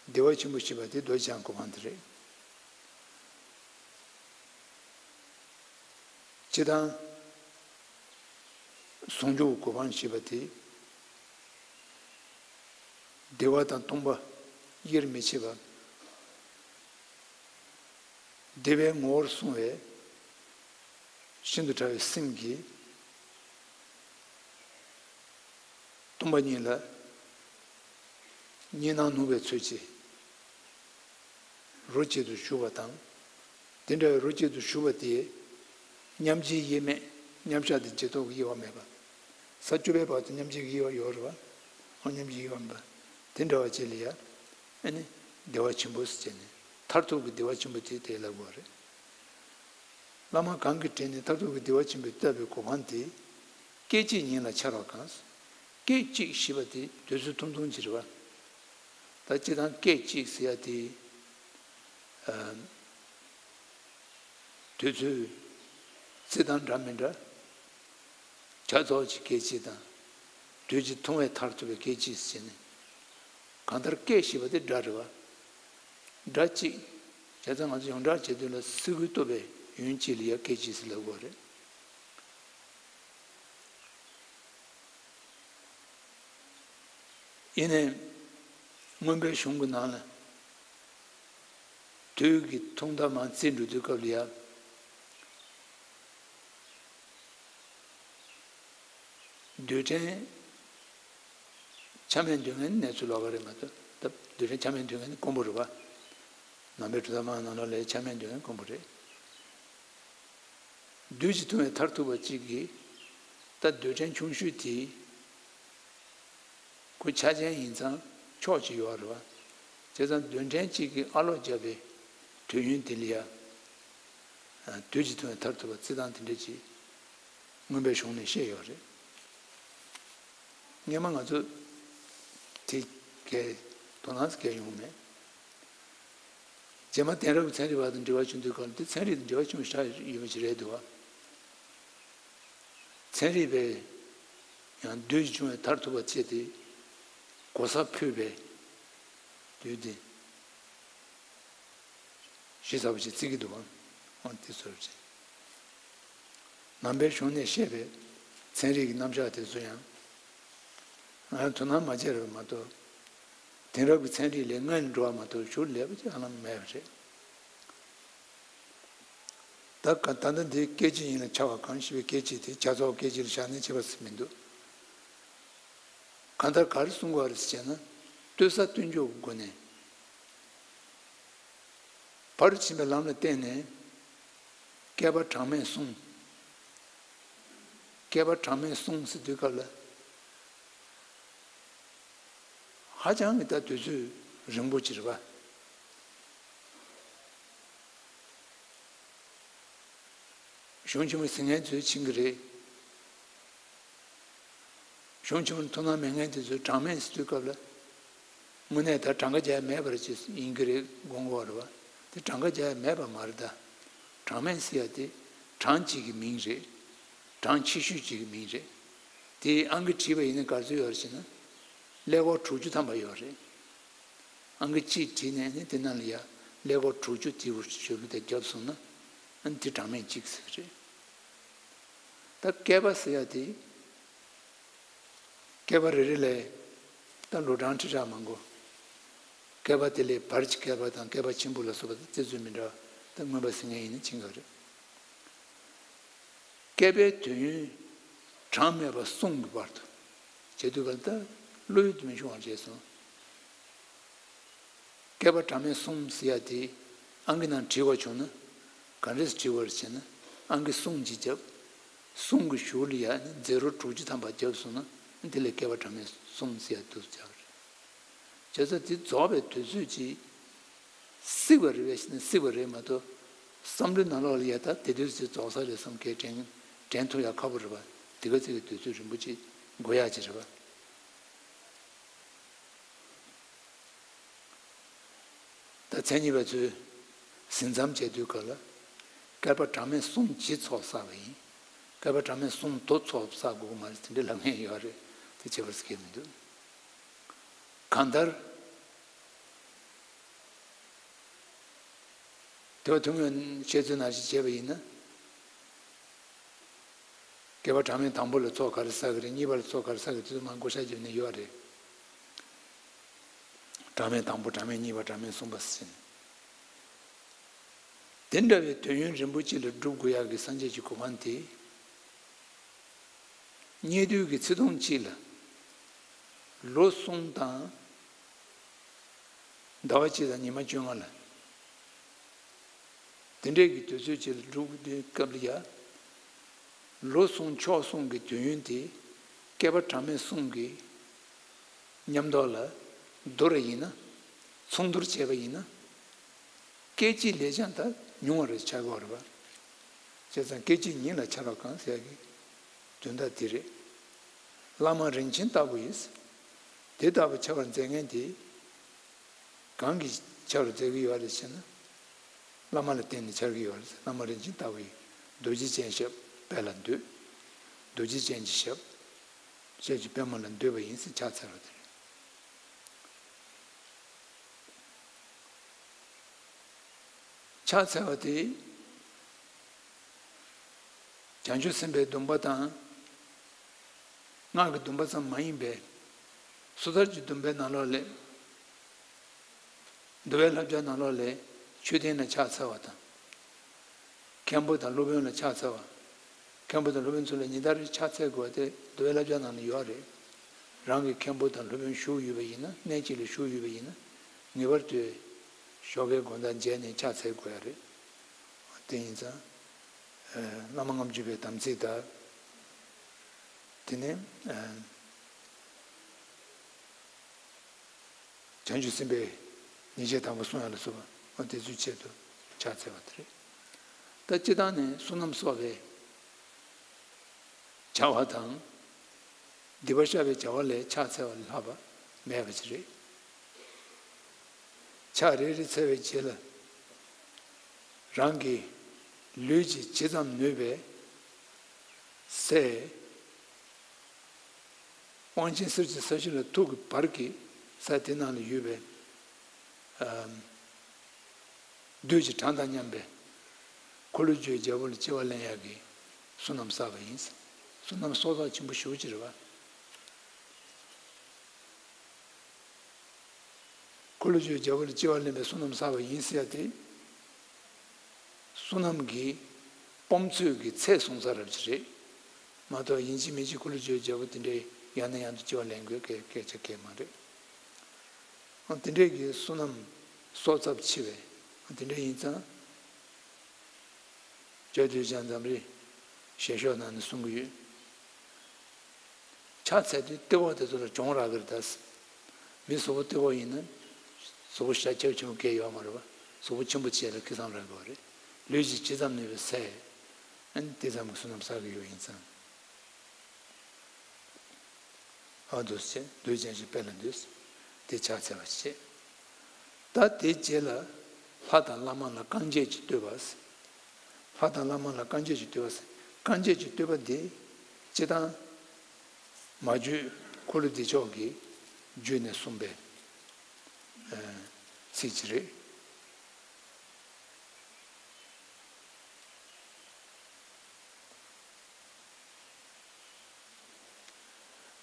བདེ་བ་ཆེན་པོ་ཞེས་པ་དེ་རྡོ་རྗེ་འཆང་གི་གོ་འཕང་དེ་རེད། སྤྱིར་བཏང་ཟུང་འཇུག་གི་གོ་འཕང་ཞེས་པ་དེ། བདེ་བ་དང་སྟོང་པ་དབྱེར་མི་ཕྱེད་པ། བདེ་བའི་ངོ་བོར་སོང་བའི་ཤིན་ཏུ་ཕྲ་བའི་སེམས་ཀྱིས་སྟོང་པ་ཉིད་ལ་གཉིས་སྣང་ནུབ་པའི་ཚུལ་གྱིས་རོ་གཅིག་ཏུ་ཞུགས་པ་དང་། དེ་འདྲ་བའི་རོ་གཅིག་ཏུ་ཞུགས་པ་དེས་མཉམ་རྗེས་དབྱེར་མེད། མཉམ་གཞག་དང་རྗེས་ཐོབ་ཀྱི་དབྱེ་བ་མེད་པ། ས་བཅུ་པའི་བར་དུ་མཉམ་རྗེས་ཀྱི་དབྱེ་བ་ཡོད་རེད་བ། འོ་མཉམ་རྗེས་དབྱེ་བ་མེད་པ། དེ་འདྲ་བ་ཅིག་ལ་ཡ། ཨ་ནི་བདེ་བ་ཆེན་པོ་ཟེར་བྱས་ནས་མཐར་ཐུག་གི་བདེ་བ་ཆེན་པོ་དེ་དེ་ལབ་དགོས་རེད། བླ་མ་གང་གི་དྲིན་ནས་མཐར་ཐུག་གི་བདེ་བ་ཆེན་པོའི་བཏབ་པའི་གོ་འཕང་དེ། སྐད་ཅིག་ཉིད་ལ་འཆར་བ་གང་། སྐད་ཅིག་ཞེས་པ་དེ་དུས་ཚོད་ཐུང་ཐུང་ཅིག་རེད་བ། ད་སྤྱིར་བཏང་སྐད་ཅིག་ཟེར་ཡ་དེ། ཨ། དུས་ཚོད་རྩི་སྟངས་འདྲ་མི་འདྲ། ཆ་ཚང་གི་སྐད་ཅིག་དང་། དུས་ཀྱི་ཐུང་བའི་མཐར་ཐུག་པའི་སྐད་ཅིག་ཟེར་ནས། གང་ལྟར་སྐད་ཞེས་པ་དེ་སྒྲ་རེད་བ། སྒྲ་གཅིག་བྱས་ཙང་ང་ཚོ་ཡོངས་གྲགས་བྱེད་དུས་ལ་སེ་གོལ་གཏུབ་པའི་ཡུན་གཅིག་ལ་ཡ་སྐད་ཅིག་ཟེར་ལབ་དགོས་རེད། ཡིན་ནའི་མངོན་པའི་གཞུང་གི་ནང་ལ་དུས་ཀྱི་ཐུང་མཐའ་མར་བརྩིས་འགྲོ་དུས་སྐབས་ལ་ཡ། རྡུལ་ཕྲན་ཆ་མེད་འདོད་མཁན་གནས་ཚུལ་ལོགས་ཀ་རེད་མ་གཏོགས། ད་རྡུལ་ཕྲན་ཆ་མེད་འདོད་མཁན་དཀོན་པོ་རེད་བ། ནང་པའི་གྲུབ་མཐའ་མང་ནང་ལོགས་ལ་ཆ་མེད་འདོད་མཁན་དཀོན་པོ་རེད། རྡུལ་གྱི་ཐུང་བའི་མཐར་ཐུག་པ་གཅིག་གིས་ད་རྡུལ་ཕྲན་ཆུང་ཤོས་དེ་ཁོ་ཆ་ཅན་ཡིན་ཙང་ཕྱོགས་གཅིག་ཡོད་རེད་བ། བྱས་ཙང་རྡུལ་ཕྲན་གཅིག་གིས་ཨ་ལོག་བརྒྱབ་པའི་དུས་ཡུན་དེ་ལ་ཡ། རྡུལ་གྱི་ཐུང་བའི་མཐར་ཐུག་པ་རྩི་སྟངས་དེ་འདྲ་ཅིག་མངོན་པའི་གཞུང་ནས་བཤད་ཡོད་རེད། སྔན་མ་ང་ཚོ་དེ་གའི་དོ་སྣང་གང་ཡང་ཡོང་མེད། རྗེས་མ་དེང་རབས་ཀྱི་ཚན་རིག་པ་དང་འབྲེལ་བ་བྱུང་དུས་སྐབས་ལ་དེ་ཚན་རིག་དང་འབྲེལ་བ་ཆེན་པོ་ཞིག་ཆགས་ཡོད་པ་ཞིག་རེད་འདུག་བ། ཚན་རིག་པས་ཡང་རྡུལ་གྱི་ཆུང་བའི་མཐར་ཐུག་པ་བྱས་ཏེ་གོ་ས་ཕུད་པའི་དུས་དེ་ཞེ་ས་པོ་ཞིག་བརྩི་གི་འདུག་བ། འོ་དེ་ཚོར་བྱས། ནང་པའི་གཞུང་ནས་བཤད་པའི་ཚན་རིག་གི་རྣམ་གཞག་དེ་ཚོ་ཡང་ང་ཚོ་ནང་མ་བྱས་རེད་མ་གཏོགས། དེང་རབས་ཀྱི་ཚན་རིག་ལས་སྔོན་འགྲོ་བ་མ་གཏོགས་ཞུ་ལས་པ་ཅི་ཧ་ལམ་མེད་པ་རེད། ད་ག་ད་ལྟ་འདི་སྐད་ཅིག་ཉིད་ལ་འཆར་བ་གང་ཞེས་པའི་སྐད་ཅིག་དེ་བྱ་ཚོགས་སྐད་ཅིག་ལ་བཞག་ནས་བྱས་པ་ཟེར་མི་འདུག་གང་ལྟར་ག་རེ་གསུང་དགོས་རེད་ཟེར་ན། ལྟོས་ས་ལྟོས་འཇོག་གི་སྒོ་ནས། ཕར་ཕྱིན་པའི་ལམ་ལ་བརྟེན་ནས་བསྐལ་པ་གྲངས་མེད་སོང་། བསྐལ་པ་གྲངས་མེད་སོང་ཟེར་དུས་སྐབས་ལ་ཧ་ཅང་གི་ད་དུས་ཚོད་རིང་པོ་ཅིག་རེད་པ། གཞུང་ཆེན་མོ་ཟིན་མཁན་ཚོས་ཕྱིན་གྱི་རེད། གཞུང་ཆེན་མོར་ཐུགས་སྣང་མེད་མཁན་དེ་ཚོས་གྲངས་མེད་ཟེར་དུས་སྐབས་ལ། དངོས་གནས་ད་གྲངས་ཀ་རྒྱག་ཡ་མེད་པར་ཅིག་ཡིན་གྱི་རེད་དགོངས་ཀྱི་ཡོད་རེད་བ། དེ་གྲངས་ཀ་རྒྱག་ཡ་མེད་པ་མ་རེད་ད། གྲངས་མེད་ཟེར་ཡ་དེ་གྲངས་གཅིག་གི་མིང་རེད། གྲངས་ཆེ་ཤོས་གཅིག་གི་མིང་རེད། དེ་ཨང་ཀི་བྲིས་པ་ཡིན་ན་ག་ཚོད་ཡོད་རེད་ཟེར་ན། ཀླད་ཀོར་དྲུག་ཅུ་ཐམ་པ་ཡོད་རེད། ཨང་ཀི་གཅིག་བྲིས་ནས་ནི་དེ་ནང་ལ་ཡ་ཀླད་ཀོར་དྲུག་ཅུ་དེའུ་ཞོགས་ཀྱི་དེ་བརྒྱབ་སོང་ན། ཨ་ནི་དེ་གྲངས་མེད་གཅིག་ཟེར་གྱི་རེད། ད་བསྐལ་པ་ཟེར་ཡ་དེ། བསྐལ་པ་རེ་རེ་ལ་ད་ལོ་གྲངས་ཁྲི་ཕྲག་མང་པོ། བསྐལ་པ་དེ་ལས་བར་གྱི་བསྐལ་པ་དང་བསྐལ་པ་ཆེན་པོ་ལ་སོགས་པ་དེ་རྩི་ཚུལ་མི་འདྲ་བ་ད་མངོན་པ་ཟིན་མཁན་ཡིན་ན་ཕྱིན་གྱི་རེད། བསྐལ་པའི་དུས་ཡུན་གྲངས་མེད་པ་གསུམ་གྱི་བར་དུ་བྱེད་དུས་ག་ལ་ད་བློ་ཡུལ་དུ་མི་ཤོང་བར་བྱས་སོང་། བསྐལ་པ་གྲངས་མེད་གསུམ་ཟེར་ཡ་དེ་ཨང་ཀི་ནང་བྲིས་པ་བྱུང་ན་ག་འདྲས་བྲིས་པ་རེད་ཟེར་ན། ཨང་ཀི་གསུམ་གྱིས་བརྒྱབ། གསུམ་གྱི་གཞུག་ལ་ཡ་ནི་ཛེ་རོ་དྲུག་ཅུ་ཐམ་པ་བརྒྱབ་སོང་ན་ དེ་ལས་བསྐལ་པ་གྲངས་མེད་གསུམ་ཟེར་ཡ་འདུག་སེ་བྱ་བ་རེད། བྱས་ཙང་དེ་རྫོགས་པའི་དུས་ཚོད་ཅིག་སྲིད་པ་རེད་པས་ཟེར་ན་སྲིད་པ་རེད་མ་གཏོགས། བསམ་བློའི་ནང་ལོགས་ལ་ཡ་ད་དེ་དུས་ཚོད་རྫོགས་ས་རེད་བསམ་གྱི་དྲན་དྲན་ཐུབ་ཡ་ཁག་པོ་རེད་པ། དེ་ག་ཚོད་ཀྱི་དུས་ཚོད་རིང་པོ་ཅིག་འགོར་ཡག་ཅིག་རེད་པ། ད་མཚན་ཉིད་པ་ཚོས་ཟིན་མཚམས་བཅད་དུས་སྐབས་ལ། བསྐལ་པ་གྲངས་མེད་གསུམ་ཅིག་ཚོགས་བསགས་པ་ཡིན། བསྐལ་པ་གྲངས་མེད་གསུམ་དུ་ཚོགས་བསགས་དགོས་ཀྱི་མ་རེད་དེ་འདྲའི་ལབ་མཁན་ཡོད་རེད། དེ་བྱེད་པར་སྐྱེལ་མི་འདུག་གང་ལྟར། དེ་བ་ཐུན་མོང་བཤད་ཚུལ་ནང་བཞིན་བྱས་པ་ཡིན་ན། བསྐལ་པ་གྲངས་མེད་དང་པོ་ལ་ཚོགས་ག་རེ་བསགས་ཀྱི་རེད། གཉིས་པ་ལ་ཚོགས་ག་རེ་བསགས་ཀྱི་རེད། དེ་ཚོ་མར་བགོ་བཤའ་བརྒྱབ་ནས་ཡོད་རེད། གྲངས་མེད་དང་པོ། གྲངས་མེད་གཉིས་པ། གྲངས་མེད་གསུམ་པ་ཟེར། དེ་འདྲ་བའི་དུས་ཡུན་རིང་པོ་གཅིག་ལ་སྒྲུབ་དགོས་ཡག་གི་སངས་རྒྱས་ཀྱི་གོ་འཕང་དེ། སྙིགས་དུས་ཀྱི་ཚེ་ཐུང་གཅིག་ལ། ལོ་གསུམ་དང་ཟླ་བ་གཅིག་དང་ཉི་མ་བཅོ་ལྔ་ལ། དེ་འདྲའི་གི་དུས་ཚོད་ཅིག་ལ་སྒྲུབ་དུས་སྐབས་ལ་ཡ། ལོ་གསུམ་ཕྱོགས་གསུམ་གྱི་དུས་ཡུན་དེ་བསྐལ་པ་གྲངས་མེད་གསུམ་གྱི་མཉམ་དུ་ལ་བསྡུར་བ་ཡིན་ན། མཚུངས་བསྡུར་བྱས་པ་ཡིན་ན། སྐད་ཅིག་ལས་ཀྱང་ད་ཉུང་བ་རེ་ཆགས་ཀྱི་ཡོད་རེད་པ། བྱས་ཙང་སྐད་ཅིག་ཉིད་ལ་ཆར་པ་གང་ཟེར་ཡག་གི་དོན་དག་དེ་རེད། བླ་མ་རིན་ཆེན་ལྟ་བུ་ཡིས། དེ་ལྟ་བུ་འཆར་བར་མཛད་མཁན་དེ། གང་གིས་འཆར་བར་མཛད་ཀྱི་ཡོད་རེད་ཟེར་ན། བླ་མ་ལ་བརྟེན་ནས་འཆར་གྱི་ཡོད་རེད། བླ་མ་རིན་ཆེན་ལྟ་བུ་ཡིས། རྡོ་རྗེ་ཅན་ཞབས་པད་ལ་འདུད། རྡོ་རྗེ་ཅན་གྱི་ཞབས། ཞབས་ཀྱི་པད་མོ་ལ་འདུད་པ་ཡིན་ཟེར་ཕྱག་འཚལ་བ་དེ་རེད། ཕྱག་འཚལ་བ་དེ། བྱང་ཆུབ་སེམས་དཔའི་སྡོམ་པ་དང་། སྔགས་ཀྱི་སྡོམ་པ་ཙམ་མ་ཡིན་པའི། སོ་ཐར་གྱི་སྡོམ་པའི་ནང་ལོགས་ལས། འདུལ་བའི་བསླབ་བྱ་ནང་ལོགས་ལས་མཆོད་རྟེན་ལ་ཕྱག་འཚལ་བ་དང་། མཁན་པོ་དང་སློབ་དཔོན་ལ་ཕྱག་འཚལ་བ། མཁན་པོ་དང་སློབ་དཔོན་ཚོ་ལ་ཉིན་ལྟར་ཕྱག་འཚལ་དགོས་པ་དེ་འདུལ་བའི་བསླབ་བྱ་ནང་ལ་ཡོད་རེད། རང་གི་མཁན་པོ་དང་སློབ་དཔོན་བཞུགས་ཡོད་པ་ཡིན་ན། གནས་གཅིག་ལ་བཞུགས་ཡོད་པ་ཡིན་ན། ངེས་པར་དུ་ཞོགས་ཀའི་དགོང་དག་མཇལ་ནས་ཕྱག་འཚལ་དགོས་ཡ་རེད། དེ་ཡིན་ཙང་། ཨ། བླ་མ་ལྔ་བཅུ་པའི་དམ་ཚིག་དང་། དེ་ནས། ཨ། བྱང་ཆུབ་སེམས་དཔའི་ཉེས་བྱས་དང་པོ་བསྲུང་ཡ་ལ་སོགས་པ། འོ་དེ་ཚོའི་ཆེད་དུ་ཕྱག་འཚལ་བ་དེ་རེད། ད་སྤྱིར་བཏང་ནས་བསོད་ནམས་གསོག་པའི་བྱ་བ་དང་། སྡིག་པ་བཤགས་པའི་བྱ་བ་ལས་ཕྱག་འཚལ་བ་ལས་ལྷག་པ་མེད་པ་ཅིག་རེད། ཕྱག་རེ་རེ་འཚལ་བའི་རྗེས་ལ། རང་གི་ལུས་ཀྱི་ཇི་ཙམ་ནུས་པའི་ཟས། དབང་ཆེན་གསེར་གྱི་ས་གཞི་ལ་ཐུག་གི་བར་གྱི་ས་དེ་ནང་ལ་ཡོད་པའི། ཨམ། བདུད་ཀྱི་གྲངས་དང་མཉམ་པའི་འཁོར་ལོས་སྒྱུར་བའི་རྒྱལ་པོ་ལ་སྐྱེ་བ་ལེན་ཡག་གི་བསོད་ནམས་བསགས་པ་ཡིན། བསོད་ནམས་གསོག་ཚད་ཆེན་པོ་ཞེ་པོ་ཅིག་རེད་པ། འཁོར་ལོས་སྒྱུར་བའི་རྒྱལ་པོ་ལ་སྐྱེ་བ་ལེན་པའི་བསོད་ནམས་བསགས་པ་ཡིན་ཟེར་ཡ་དེ། བསོད་ནམས་ཀྱི་སྤོམ་ཚོད་ཀྱི་ཚད་བཟུང་ས་རབ་ཅིག་རེད། མ་གཏོགས་ཡིན་གཅིག་མིན་གཅིག་འཁོར་ལོས་སྒྱུར་བའི་རྒྱལ་པོ་དེ་འདྲའི་ཡང་ནས་ཡང་དུ་སྐྱེ་བ་ལེན་དགོས་སྐད་སྐད་ཆ་གང་ཡང་མ་རེད། ཨ། དེ་འདྲའི་གི་བསོད་ནམས་གསོག་ཚད་ཆེ་བས། ཨ། དེ་འདྲ་ཡིན་ཙང་། སྐྱབས་རྗེ་འཇམ་དཔལ་རིའི་ཞལ་ཤོག་ནང་ནས་གསུང་གི་ཡོད། ཕྱག་འཚལ་དུས་ལྟེ་བ་དེ་ཚོ་ལ་གྱོང་རག་གི་རེད་ད། མི་གཟུགས་པོ་ལྟེ་བ་ཡིན་ན། གཟུགས་པོ་ཤ་ཁྱབ་ཆེན་པོ་གས་ཡོད་མ་རེད་པ། གཟུགས་པོ་ཆེན་པོ་བྱས་ལ་ཁེ་བཟང་རག་གི་རེད། ལུས་ཀྱི་ཇི་ཙམ་ནུས་པའི་ཟས། ཨ་ནི་དེ་ཙམ་གྱི་བསོད་ནམས་བསགས་ཀྱི་ཡོད་ཡིན་ཙང་། ཨ། འདུད་བྱས། རྡོ་རྗེ་ཅན་ཞབས་པད་ལ་འདུད། དེ་ཕྱག་འཚལ་བ་བྱས། ད་དེའི་རྗེས་ལ་ལྷ་དང་བླ་མ་ལ་རྐང་རྗེས་ཀྱི་བསྟོད་པ། ལྷ་དང་བླ་མ་ལ་རྐང་རྗེས་ཀྱི་བསྟོད་པ། རྐང་རྗེས་ཀྱི་བསྟོད་པ་འདི་སྤྱིར་བཏང་མ་བརྗོད། འཁོར་ལོ་བདེ་མཆོག་གི་བརྒྱུད་ནས་གསུངས་པའི་ཚིག་ཅིག་རེད།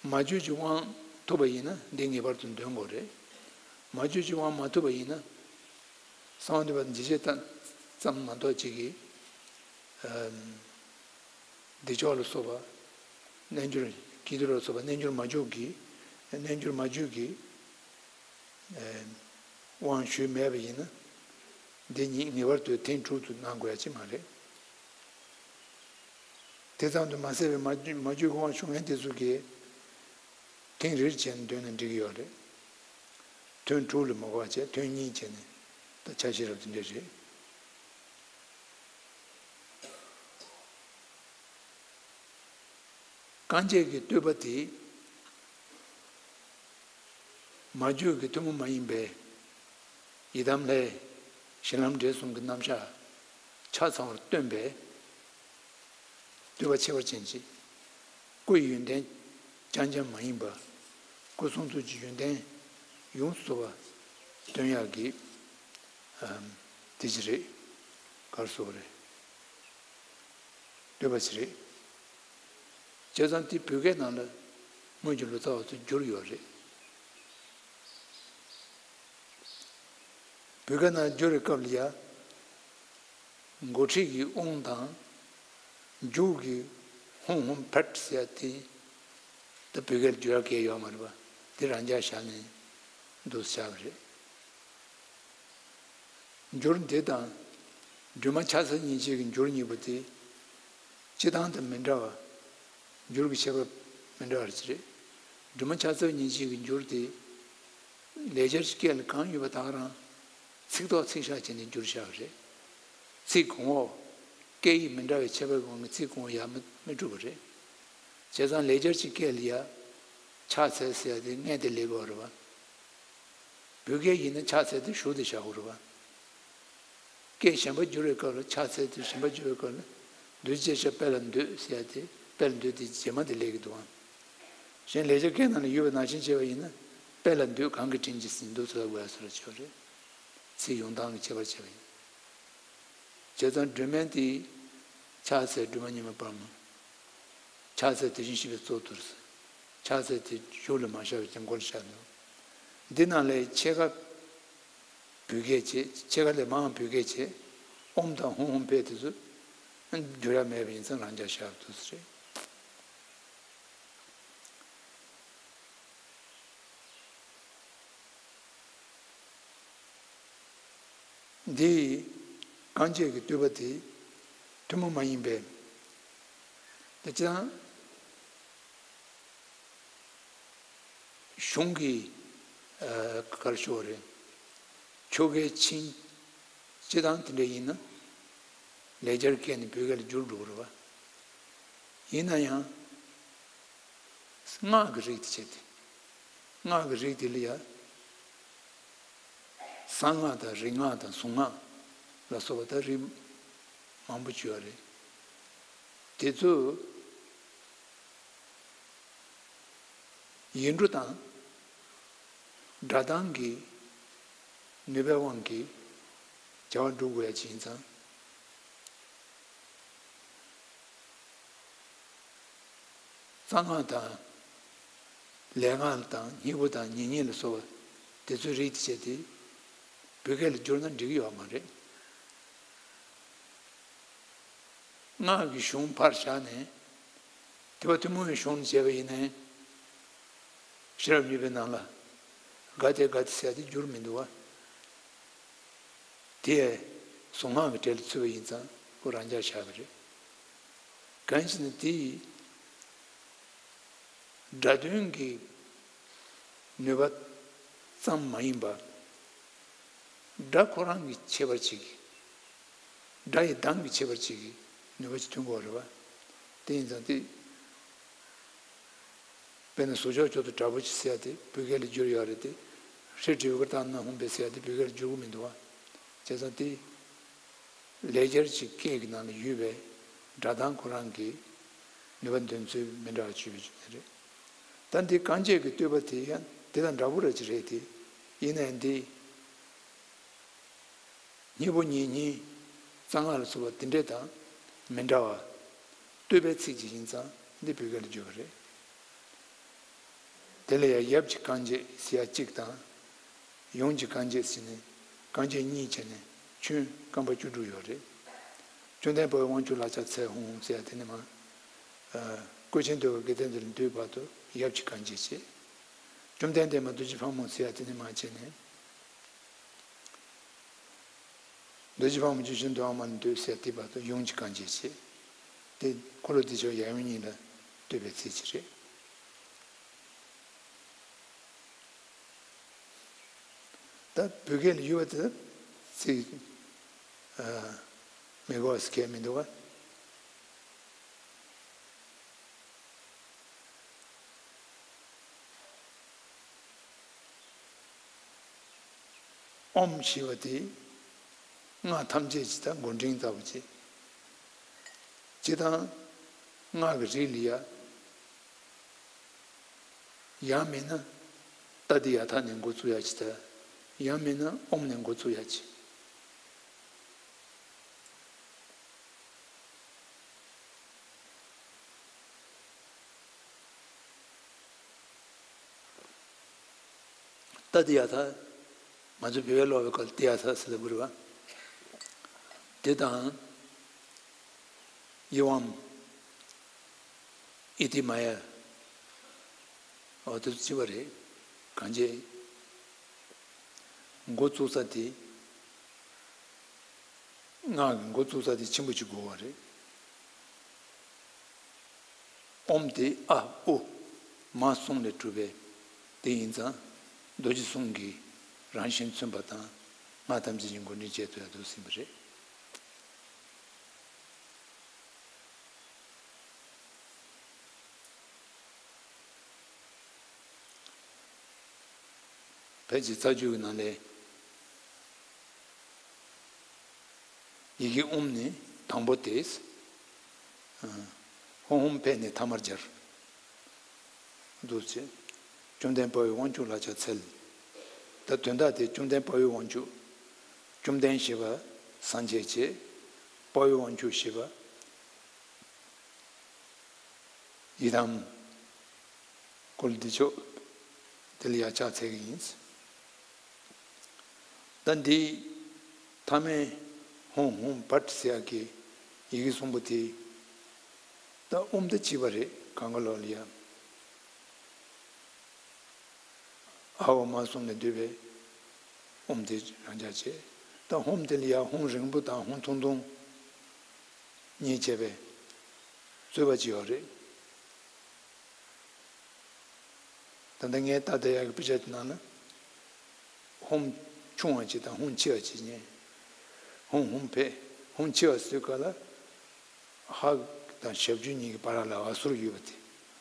མ་བརྗོད་ཀྱི་དབང་ཐོབ་པ་ཡིན་ན་འདི་ངེས་པར་དུ་འདོན་དགོས་རེད། མ་བརྗོད་ཀྱི་དབང་མ་ཐོབ་པ་ཡིན་ན། གསང་བ་འདུས་པ་འཇིགས་བྱེད་ཙམ་མ་གཏོགས་ཅིག་གིས། ཨམ། བདེ་མཆོག་ལ་སོགས་པ། རྣལ་འབྱོར་ཀྱི་འདུལ་ལ་སོགས་པ་རྣལ་འབྱོར་མ་བརྗོད་ཀྱི། རྣལ་འབྱོར་མ་བརྗོད་ཀྱི། ཨེ། དབང་ཞུས་མེད་པ་ཡིན་ན། འདི་ཉིད་ངེས་པར་དུ་ཐེངས་དྲུག་ཏུ་གནང་དགོས་ཡ་ཅིག་མ་རེད། དེ་ཙམ་དུ་མ་ཟད་པའི་མ་བརྗོད་མ་བརྗོད་ཀྱི་དབང་ཞུ་མཁན་དེ་ཚོ་གིས། ཐེངས་རེར་བྱས་ནས་འདོན་ན་འགྲིག་གི་ཡོད་རེད། ཐུན་དྲུག་ལ་མ་གོ་བ་བྱས། ཐུན་གཉིས་བྱས་ནས་ད་ཕྱག་ཤེས་རབ་དེ་འདྲ་རེད། རྐང་རྗེས་ཀྱི་བསྟོད་པ་དེ། མ་བརྗོད་ཀྱི་ཐུན་མོང་མ་ཡིན་པའི་ཡི་དམ་ལྷའི་ཞིང་ལམ་འབྲས་གསུམ་གྱི་རྣམ་གཞག་ཆ་ཚང་བར་སྟོན་པའི་བསྟོད་པ་ཁྱད་པར་ཅན་ཅིག་སྐུའི་ཡོན་ཏན་རྐྱང་རྐྱང་མ་ཡིན་པ། སྐུ་གསུང་ཐུགས་ཀྱི་ཡོན་ཏན་ཡོངས་སུ་རྫོགས་པ་སྟོན་ཡག་གི་ཨམ་དེ་ཅིག་རེད། ག་རེ་ཟེར་དགོས་རེད། བསྟོད་པ་ཞིག་རེད། བྱས་ཙང་དེ་བོད་སྐད་ནང་ལ་སྔོན་གྱི་ལོ་ཙཱ་བ་ཚོས་བསྒྱུར་ཡོད་རེད། བོད་སྐད་ནང་བསྒྱུར་བའི་སྐབས་ལ་ཡ། འགོ་ཁྲིད་ཀྱི་ཨོང་དང་། མཇུག་གི་ཧུང་ཧུང་ཕེད་ཟེར་ཡ་དེ། ད་བོད་སྐད་ལ་བསྒྱུར་ཡ་གང་ཡང་ཡོད་མ་རེད་པ། དེ་རང་འཇགས་བཞག་ནས་འདུག་སེ་བཞག་པ་རེད། འགྱུར་འདི་དང་། སྒྲོལ་མ་ཕྱག་འཚལ་གཉིས་ཆར་གྱི་འགྱུར་གཉིས་པོ་དེ། སྤྱི་བཏང་དང་མི་འདྲ་བ། འགྱུར་གྱི་ཁྱད་པར་མི་འདྲ་བ་ཅིག་རེད། སྒྲོལ་མ་ཕྱག་འཚལ་གཉིས་ཆར་གྱི་འགྱུར་དེ། ལེགས་སྦྱར་གྱི་སྐད་ལ་གང་ཡོད་པ་དག་རང་། ཚིག་ཐོག་ཚིག་བཞག་བྱས་ནས་བསྒྱུར་བཞག་པ་རེད། ཚིག་གོང་འོག་སྐད་ཡིག་མི་འདྲ་བའི་ཁྱད་པར་གྱི་དབང་གིས་ཚིག་གོང་འོག་ཡར་མི་མི་འགྲོ་གི་རེད། བྱས་ཙང་ལེགས་སྦྱར་གྱི་སྐད་ལ་ཡ། ཕྱག་འཚལ་ཟེར་ཡ་དེ་སྔས་དེ་སླེབས་ཀྱི་ཡོད་རེད་པ། བོད་སྐད་ཡིན་ན་ཕྱག་འཚལ་དེ་གཞུག་དེ་བཞག་དགོས་རེད་པ། སྐད་གཞན་པ་བསྒྱུར་བའི་སྐབས་ལ་ཕྱག་འཚལ་དེ་གཞན་པ་བསྒྱུར་བའི་སྐབས་ལ་འདུས་བྱས་ཕྱག་དཔལ་ལ་འདུད་ཟེར་ཡ་དེ་དཔལ་ལ་འདུད་དེ་རྗེས་མ་དེ་སླེབས་ཀྱི་འདུག་ཨང་། གཞན་ལེགས་སྦྱར་སྐད་ནང་ལ་ཡོད་པ་ནང་བཞིན་བྱས་པ་ཡིན་ན། དཔལ་ལ་འདུད་གང་གི་དྲིན་གྱིས་ཟིན་འདུག་ཚུལ་ལ་དགོས་ཡ་སོགས་ལ་བྱེད་པ་རེད། ཚིག་ཡོང་སྟངས་ཀྱི་ཁྱད་པར་བྱས་པ་ཡིན། བྱས་ཙང་སྒྲོལ་མའི་དེ། ཕྱག་འཚལ་སྒྲོལ་མ་མཉམ་མེད་པདྨ། ཕྱག་འཚལ་དེ་བཞིན་གཤེགས་པའི་གཙུག་ཏོར། ཕྱག་འཚལ་དེ་གཞུག་ལ་མ་བཞག་པའི་རྐྱེན་སྐོར་བཞག་འདུག་འདི་ནང་ལས་ཕྱེད་ཀ་བོད་སྐད་བྱས། ཕྱེད་ཀ་ལས་མང་བ་བོད་སྐད་བྱས། ཨོམ་དང་ཧུང་ཧུང་ཕེད་དེ་ཚོ་བསྒྱུར་ཡ་མེད་པ་ཡིན་ཙང་རང་འཇགས་བཞག་འདུག་ཟེར། འདི་རྐང་རྗེས་ཀྱི་བསྟོད་པ་དེ་ཐུན་མོང་མ་ཡིན་པའི། དེ་ཅང་གཞུང་གི་ཨ་ག་རེ་ཞུ་དགོས་རེད། ཆོ་གའི་ཆིངས་སྤྱི་དང་དེ་འདྲ་ཡིན་ན། ལེགས་སྦྱར་སྐད་ནས་བོད་སྐད་ལ་བསྒྱུར་འགྲོ་གི་རེད་པ། ཡིན་ན་ཡང་། སྔགས་ཀྱི་རིགས་དེ་བྱས་ཏེ། སྔགས་ཀྱི་རིགས་དེ་ལ་ཡང་། གསང་སྔགས་དང་རིག་སྔགས་དང་གཟུངས་སྔགས་ལ་སོགས་པ་དང་རིགས་མང་པོ་ཅིག་ཡོད་རེད། དེ་ཚོ་ཡིག་འབྲུ་དང་སྒྲ་གདངས་ཀྱི་ནུས་པའི་དབང་གིས་བྱ་བ་སྒྲུབ་དགོས་ཡ་ཅིག་ཡིན་ཙང་། གསང་སྔགས་དང་། ལས་སྔགས་དང་། སྙིང་པོ་དང་། ཉེ་སྙིང་ལ་སོགས་པ་དེ་ཚོའི་རིགས་དེ་བྱས་ཏེ། བོད་སྐད་ལ་བསྒྱུར་ན་འགྲིག་གི་ཡོད་མ་རེད། སྔགས་ཀྱི་གཞུང་ཕར་བཞག་ནས། དེ་བ་ཐུན་མོང་བའི་གཞུང་ནས་བྱས་པ་ཡིན་ནའི། ཤེས་རབ་སྙིང་པོའི་ནང་ལ། ག་དེ་ག་དེ་ཟེར་ཏེ་བསྒྱུར་མི་འདུག་བ། དེ་གཟུངས་སྔགས་ཀྱི་གྲས་ལ་ཚུད་པ་ཡིན་ཙང་ཁོ་རང་འཇགས་བཞག་པ་རེད། གང་ཞེ་ན་དེ་ཡི་སྒྲ་དོན་གྱི་ནུས་པ་ཙམ་མ་ཡིན་པར། སྒྲ་ཁོ་རང་གི་ཁྱད་པར་ཅིག་སྒྲ་ཡི་གདངས་ཀྱི་ཁྱད་པར་ཅིག་གི་ནུས་པ་ཅིག་ཐོན་དགོས་རེད་བ། དེ་ཡིན་ཙང་དེ། དཔེར་ན་ཟུར་ཕྱོགས་ཕྱོགས་དུ་དྲག་པོ་ཅིག་ཟེར་ཡ་དེ་བོད་སྐད་ལ་བསྒྱུར་ཡོད་རེད་དེ། ཧྲི་ཀྲི་བི་ཀ་ཏ་ན་ཧུམ་བེ་ཟེར་ཡ་དེ་བོད་སྐད་ལ་བསྒྱུར་གི་མི་འདུག་བ། བྱས་ཙང་དེ། ལེགས་སྦྱར་གྱི་སྐད་ཀྱི་ནང་ལ་ཡོད་པའི་སྒྲ་གདངས་ཁོ་རང་གི་ནུས་པ་འདོན་ཚུལ་མི་འདྲ་བ་ཅིག་ཡོད་པ་རེད། ད་འདི་རྐང་རྗེས་ཀྱི་བསྟོད་པ་དེ་ཡང་དེ་དང་འདྲ་པོ་ར་ཅིག་རེད་དེ། ཡིན་ནའི་འདི། སྙིང་པོ་ཉེ་སྙིང་། གསང་སྔགས་ལ་སོགས་པ་དེ་འདྲ་དང་མི་འདྲ་བ། བསྟོད་པའི་ཚིག་ཅིག་ཡིན་ཙང་འདི་བོད་སྐད་ལ་བསྒྱུར་བ་རེད། དེ་ལ་ཡང་ཡབ་ཀྱི་རྐང་རྗེས་ཟེར་ཡ་གཅིག་དང་། ཡུམ་གྱི་རྐང་རྗེས་ཟེར་ནས་རྐང་རྗེས་གཉིས་བྱས་ནས་ཁྱོན་རྐང་པ་བཅུ་དྲུག་ཡོད་རེད། བཅོམ་ལྡན་འཕགས་པའི་དབང་ཕྱུག་ལ་ཕྱག་འཚལ་ཧཱུྃ་ཟེར་ཡ་དེ་ནས་མར། ཨ། བཀོད་ཆེན་འདུས་པ་དགེ་ལྡན་འདུས་ལ་འདུས་བར་དུ་ཡབ་ཀྱི་རྐང་རྗེས་བྱས། བཅོམ་ལྡན་འདས་མ་རྡོ་རྗེ་ཕག་མོ་ཟེར་ཡ་དེ་ནས་མར་བྱས་ནས། རྡོ་རྗེ་ཕག་མོ་བཅུ་བཞི་འདུས་ཨ་མ་ལ་འདུད་ཟེར་དེ་བར་དུ་ཡུམ་གྱི་རྐང་རྗེས་བྱས། དེ་འཁོར་ལོ་བདེ་མཆོག་ཡབ་ཡུམ་གཉིས་ལ་བསྟོད་པའི་ཚིག་ཅིག་རེད། ད་བོད་སྐད་ལ་ཡུལ་བ་དེ་ཚིག་མི་གོ་བ་ཟེར་མཁན་མི་འདུག་ག་ཨོཾ་ཞེས་པ་དེ་སྔགས་ཐམས་ཅད་ཀྱི་ད་མགོ་འབྲིང་ལྟ་བུ་ཅིག་སྤྱིར་བཏང་སྔགས་ཀྱི་རིགས་ལ་ཡ། ཡང་མིན་ན་ཏདྱ་ཐཱ་ནས་འགོ་བཙུགས་ཡ་ཅིག་ད། ཡང་མིན་ན་ཨོཾ་ནས་འགོ་བཙུགས་ཡ་ཅིག་ཏདྱ་ཐཱ། ང་ཚོ་བོད་སྐད་ཀློག་པའི་སྐབས་ཏདྱ་ཐཱ་ཟེར་ལབ་ཀྱི་རེད་བ། དེ་དང་། ཨེ་ཝཾ། ཨི་ཏི་མ་ཡ། འོ་དེ་ཚོ་གཅིག་པ་རེད། གང་བྱས། འགོ་བཙུགས་ས་དེ། སྔགས་ཀྱི་འགོ་བཙུགས་ས་དེ་ཆེན་པོ་ཅིག་དགོས་པ་རེད། ཨོཾ་དེ་ཨ་ཨུ་མ་གསུམ་ལས་གྲུབ་པའི་དེ་ཡིན་ཙང་། རྡོ་རྗེ་གསུམ་གྱི་རང་བཞིན་མཚོན་པ་དང་། སྔགས་ཐམས་ཅད་ཀྱི་མགོ་འདྲེན་བྱེད་ཐུབ་ཡ་འདུག་ཟིན་པ་རེད། ཕལ་ཆེར་རྩ་རྒྱུད་ཀྱི་ནང་ལས། ཡི་གེ་ཨོཾ་ནི་དང་པོ་སྟེ། ཧཱུྃ་ཧཱུྃ་ཕཊ་ནི་ཐ་མར་སྦྱར། འདུག་ཅེས། བཅོམ་ལྡན་དཔའ་བོས་དབང་ཕྱུག་ལ་ཕྱག་འཚལ། ད་དོན་དག་དེ་བཅོམ་ལྡན་དཔའ་བོའི་དབང་ཕྱུག་བཅོམ་ལྡན་ཞེས་པ་སངས་རྒྱས་བྱས། དཔའ་བོའི་དབང་ཕྱུག་ཞེས་པ། ཡི་དམ། ཀུལ་བདེ་མཆོག་དེ་ལ་ཡ་ཕྱག་འཚལ་གྱི་ཡིན། ད་འདི་མཐའ་མའི་ཧཱུྃ་ཧཱུྃ་ཕཊ་ཟེར་ཡག་གི་ཡི་གེ་གསུམ་པོ་དེ། ད་ཨོཾ་དང་གཅིག་པ་རེད། གང་ག་ལོག་ལ་ཡ། ཨ་ཨུ་མ་གསུམ་ལས་བཏུས་པའི་ཨོཾ་དེ་རང་འཇགས་བྱས། ད་ཧཱུྃ་དེ་ལ་ཡ་ཧཱུྃ་རིང་པོ་དང་ཧཱུྃ་ཐུང་ཐུང་གཉིས་བྱས་པའི་རྩོད་པ་ཅིག་ཡོད་རེད། ད་ལྟ་ངས་ལྟ་བསྡད་ཡག་གི་དཔེ་ཆ་དེ་ནང་ལ། ཧཱུྃ་ཆུང་བ་ཅིག་དང་ཧཱུྃ་ཆེ་བ་ཅིག་ཉན། ཧཱུྃ་ཧཱུྃ་ཕཊ། ཧཱུྃ་ཆེ་བ་ཟེར་སྐབས་ལ། ཧ་དང་ཞབས་ཀྱུ་གཉིས་ཀྱི་བར་ལ་འ་ཟུར་ཡོད་པ་དེ།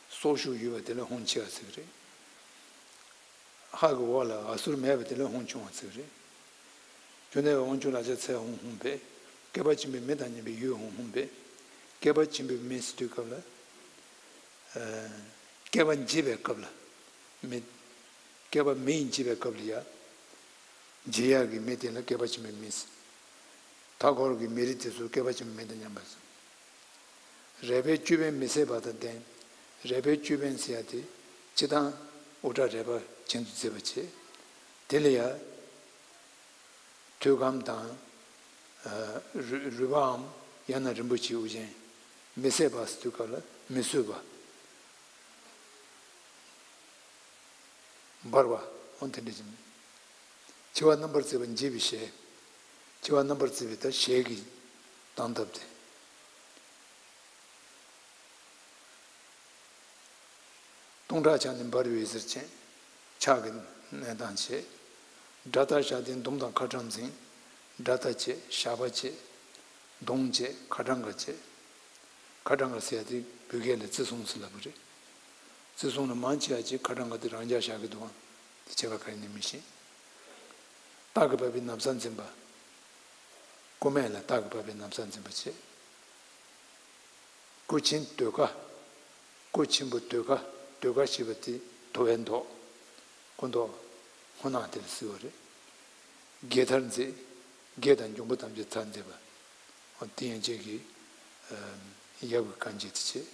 སྲོག་ཤུགས་ཡོད་པ་དེ་ལ་ཧཱུྃ་ཆེ་བ་ཟེར་གྱི་རེད། ཧ་གི་འོག་ལ་འ་ཟུར་མེད་པ་དེ་ལ་ཧཱུྃ་ཆུང་བ་ཟེར་གྱི་རེད། བཅོམ་ལྡན་འདས་དབང་ཕྱུག་ལ་ཕྱག་འཚལ་ཧཱུྃ་ཧཱུྃ་ཕཊ། བསྐལ་པ་ཆེན་པོའི་མི་དང་མཉམ་པའི་ཡུལ་ཧཱུྃ་ཧཱུྃ་ཕཊ། བསྐལ་པ་ཆེན་པོའི་མི་ཟེར་དུས་སྐབས་ལ། བསྐལ་པ་འཇིག་པའི་སྐབས་ལ། མི། བསྐལ་པ་མི་ཡིས་འཇིག་པའི་སྐབས་ལ་ཡ། འཇིག་ཡག་གི་མི་དེ་ལ་བསྐལ་པ་ཆེན་པོའི་མི་ཟེར། མཐའ་འཁོར་གྱི་མི་རིགས་དེ་ཚོ་བསྐལ་པ་ཆེན་པོའི་མི་དང་མཉམ་པ་ཟེར། རལ་པའི་ཅོད་པན་མི་བཟད་པ་དང་ལྡན། རལ་པའི་ཅོད་པན་ཟེར་ཡ་དེ་སྤྱིར་བཏང་དབུ་སྐྲ་རལ་པ་གྱེན་དུ་བརྫེས་པ་བྱས། དེ་ལ་ཡ། ཐོད་སྐམ་དང་། རུས་རུས་པའམ་ཡང་ན་རིན་པོ་ཆེའི་དབུ་ཅན། མི་བཟད་པ་ཟེར་དུས་སྐབས་ལ་མི་བཟོད་པ། འབར་བ། འོ་དེ་འདྲ་ཅིག་འཆི་བ་རྣམ་པར་བརྫིས་པ་འཇིག་པའི་ཞལ། འཆི་བ་རྣམ་པར་བརྫིས་པའི་ད་ཞལ་གྱི་སྟངས་སྟབས་དེ། སྟོང་ཕྲག་ཕྱག་ནི་འབར་བའི་ཟེར་ཅན། ཕྱག་གི་གནས་སྟངས་བྱེད། དགྲ་སྟ་བཞག་སྟེ་མདུང་དང་ཁ་ཕྲང་འཛིན། དགྲ་སྟ་བྱེད། ཞགས་པ་བྱེད། མདུང་བྱེད། ཁ་ཕྲང་ག་བྱེད། ཁ་ཕྲང་ག་ཟེར་ཡ་དེ་བོད་སྐད་ལ་བརྩི་སྲུང་ཟེར་ལབ་པ་རེད། བརྩི་སྲུང་ལ་མང་ཆེ་བ་ཅིག་ཁ་ཕྲང་ག་དེ་རང་འཇགས་བཞག་གི་འདུག་ཨང་། དེ་བྱེད་པ་ག་རེ་ནི་མི་ཤེས། སྟག་གི་པགས་པའི་ན་བཟའ་འཛིན་པ། སྐུ་སྨད་ལ་སྟག་གི་པགས་པའི་ན་བཟའ་འཛིན་པ་བྱེད། སྐུ་ཆེན་ཟློས་གར། སྐུ་ཆེན་པོ་ཟློས་གར། ཟློས་གར་ཞེས་པ་དེ་དུ་བའི་མདོག་སྐུ་མདོག་སྔོ་ནག་དེ་ལ་ཟེར་བ་རེད། དགེ་མཐར་མཛད། དགེ་དང་འབྱུང་པོ་ཐམས་ཅད་མཐར་མཛད་པ། འོ་དེ་ཡན་ཆད་ཀྱི་ཡབ་ཀྱི་བཀའ་འགྱེད་དེ་བྱེད།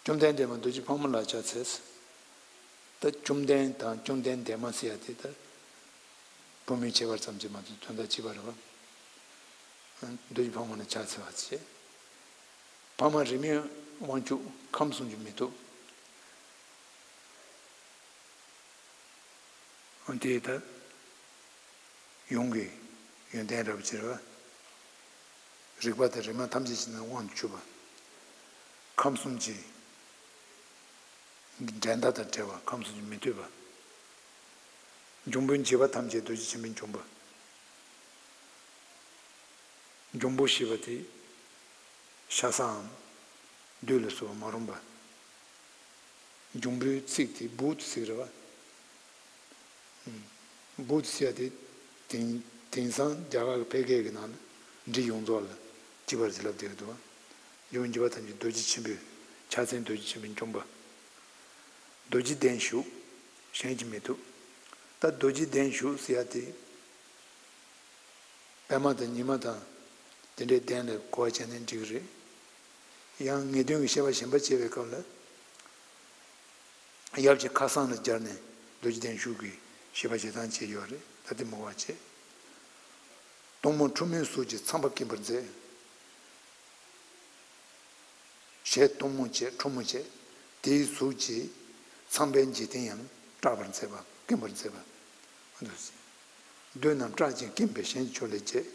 བཅོམ་ལྡན་འདས་མ་རྡོ་རྗེ་ཕག་མོ་ལ་ཕྱག་འཚལ། ད་བཅོམ་ལྡན་དང་བཅོམ་ལྡན་འདས་མ་ཟེར་ཡ་དེ་ད་བུ་མོའི་ཁྱད་པར་ཙམ་གྱིས་མ་གཏོགས་དོན་དག་གཅིག་པ་རེད་བ། རྡོ་རྗེ་ཕག་མོ་ལ་ཕྱག་འཚལ་བ་བྱེད། འཕགས་མ་རིས་མེད་དབང་ཕྱུག་ཁམས་གསུམ་གྱི་མི་ཐུབ། འོན་ཏེ་ད་ཡོངས་ཀྱི་ཡོན་ཏན་རབ་ཕྱེ་བ། རིག་པ་དང་རིག་མ་ཐམས་ཅད་ཀྱི་ནང་དབང་དུ་གྱུར་པ། ཁམས་གསུམ་གྱི་འགྲན་ཟླ་དང་བྲལ་བ། ཁམས་གསུམ་གྱི་མི་ཐུབ་པ། འབྱུང་པོའི་འཇིགས་པ་ཐམས་ཅད་རྡོ་རྗེ་ཆེན་པོས་འཇོམས་པ། འབྱུང་པོ་ཞེས་པ་དེ་ཤ་ཟའམ་བདུད་ལ་སོགས་པ་མ་རུངས་པ། འབྱུང་པོའི་ཚིག་དེ་བྷུ་ཏ་ཟེར་རེད་བ། བྷུ་ཏ་ཟེར་ཡ་དེ་དེང་དེང་སང་རྒྱ་གར་གྱི་ཕལ་སྐད་ཀྱི་ནང་ན་འབྲི་ཡོངས་རྫོགས་ལ་གཅིག་པ་རེད་ལབ་བསྡད་ཀྱི་འདུག་བ། འབྱུང་པོའི་འཇིགས་པ་ཐམས་ཅད་རྡོ་རྗེ་ཆེན་པོས་ཕྱག་མཚན་རྡོ་རྗེ་ཆེན་པོས་འཇོམས་པ། རྡོ་རྗེ་གདན་བཞུགས། གཞན་གྱིས་མི་ཐུབ། ད་རྡོ་རྗེ་གདན་བཞུགས་ཟེར་ཡ་དེ། པད་མ་དང་ཉི་མ་དང་། དེ་འདྲའི་གདན་ལ་གོ་བ་བྱས་ནས་འགྲིག་གི་རེད། ཡང་ངེས་དོན་གྱི་བཤད་པ་གཞན་པ་བྱེད་པའི་སྐབས་ལ། ཡབ་ཀྱི་ཁ་སང་ལ་སྦྱར་ནས་རྡོ་རྗེ་གདན་བཞུགས་ཀྱི་བཤད་པ་བྱེད་སྟངས་བྱས་ཡོད་རེད། ད་དེ་མི་གོ་བ་བྱེད། གཏུམ་མོ་ཁྲོ་མོའི་གཟུགས་ཀྱིས་ཚངས་པ་སྐེམ་པར་མཛད། ཞལ་གཏུམ་མོ་བྱས་ཁྲོ་མོ་བྱས། དེའི་གཟུགས་ཀྱིས་ཚངས་པའི་འཇིག་རྟེན་ཡང་སྐྲག་པར་མཛད་པ་སྐེམ་པར་མཛད་པ། འདུག་སེ། བདུད་རྣམས་སྐྲག་ཅིང་སྐེམ་པས་གཞན་གྱི་ཕྱོགས་ལས་བྱེད།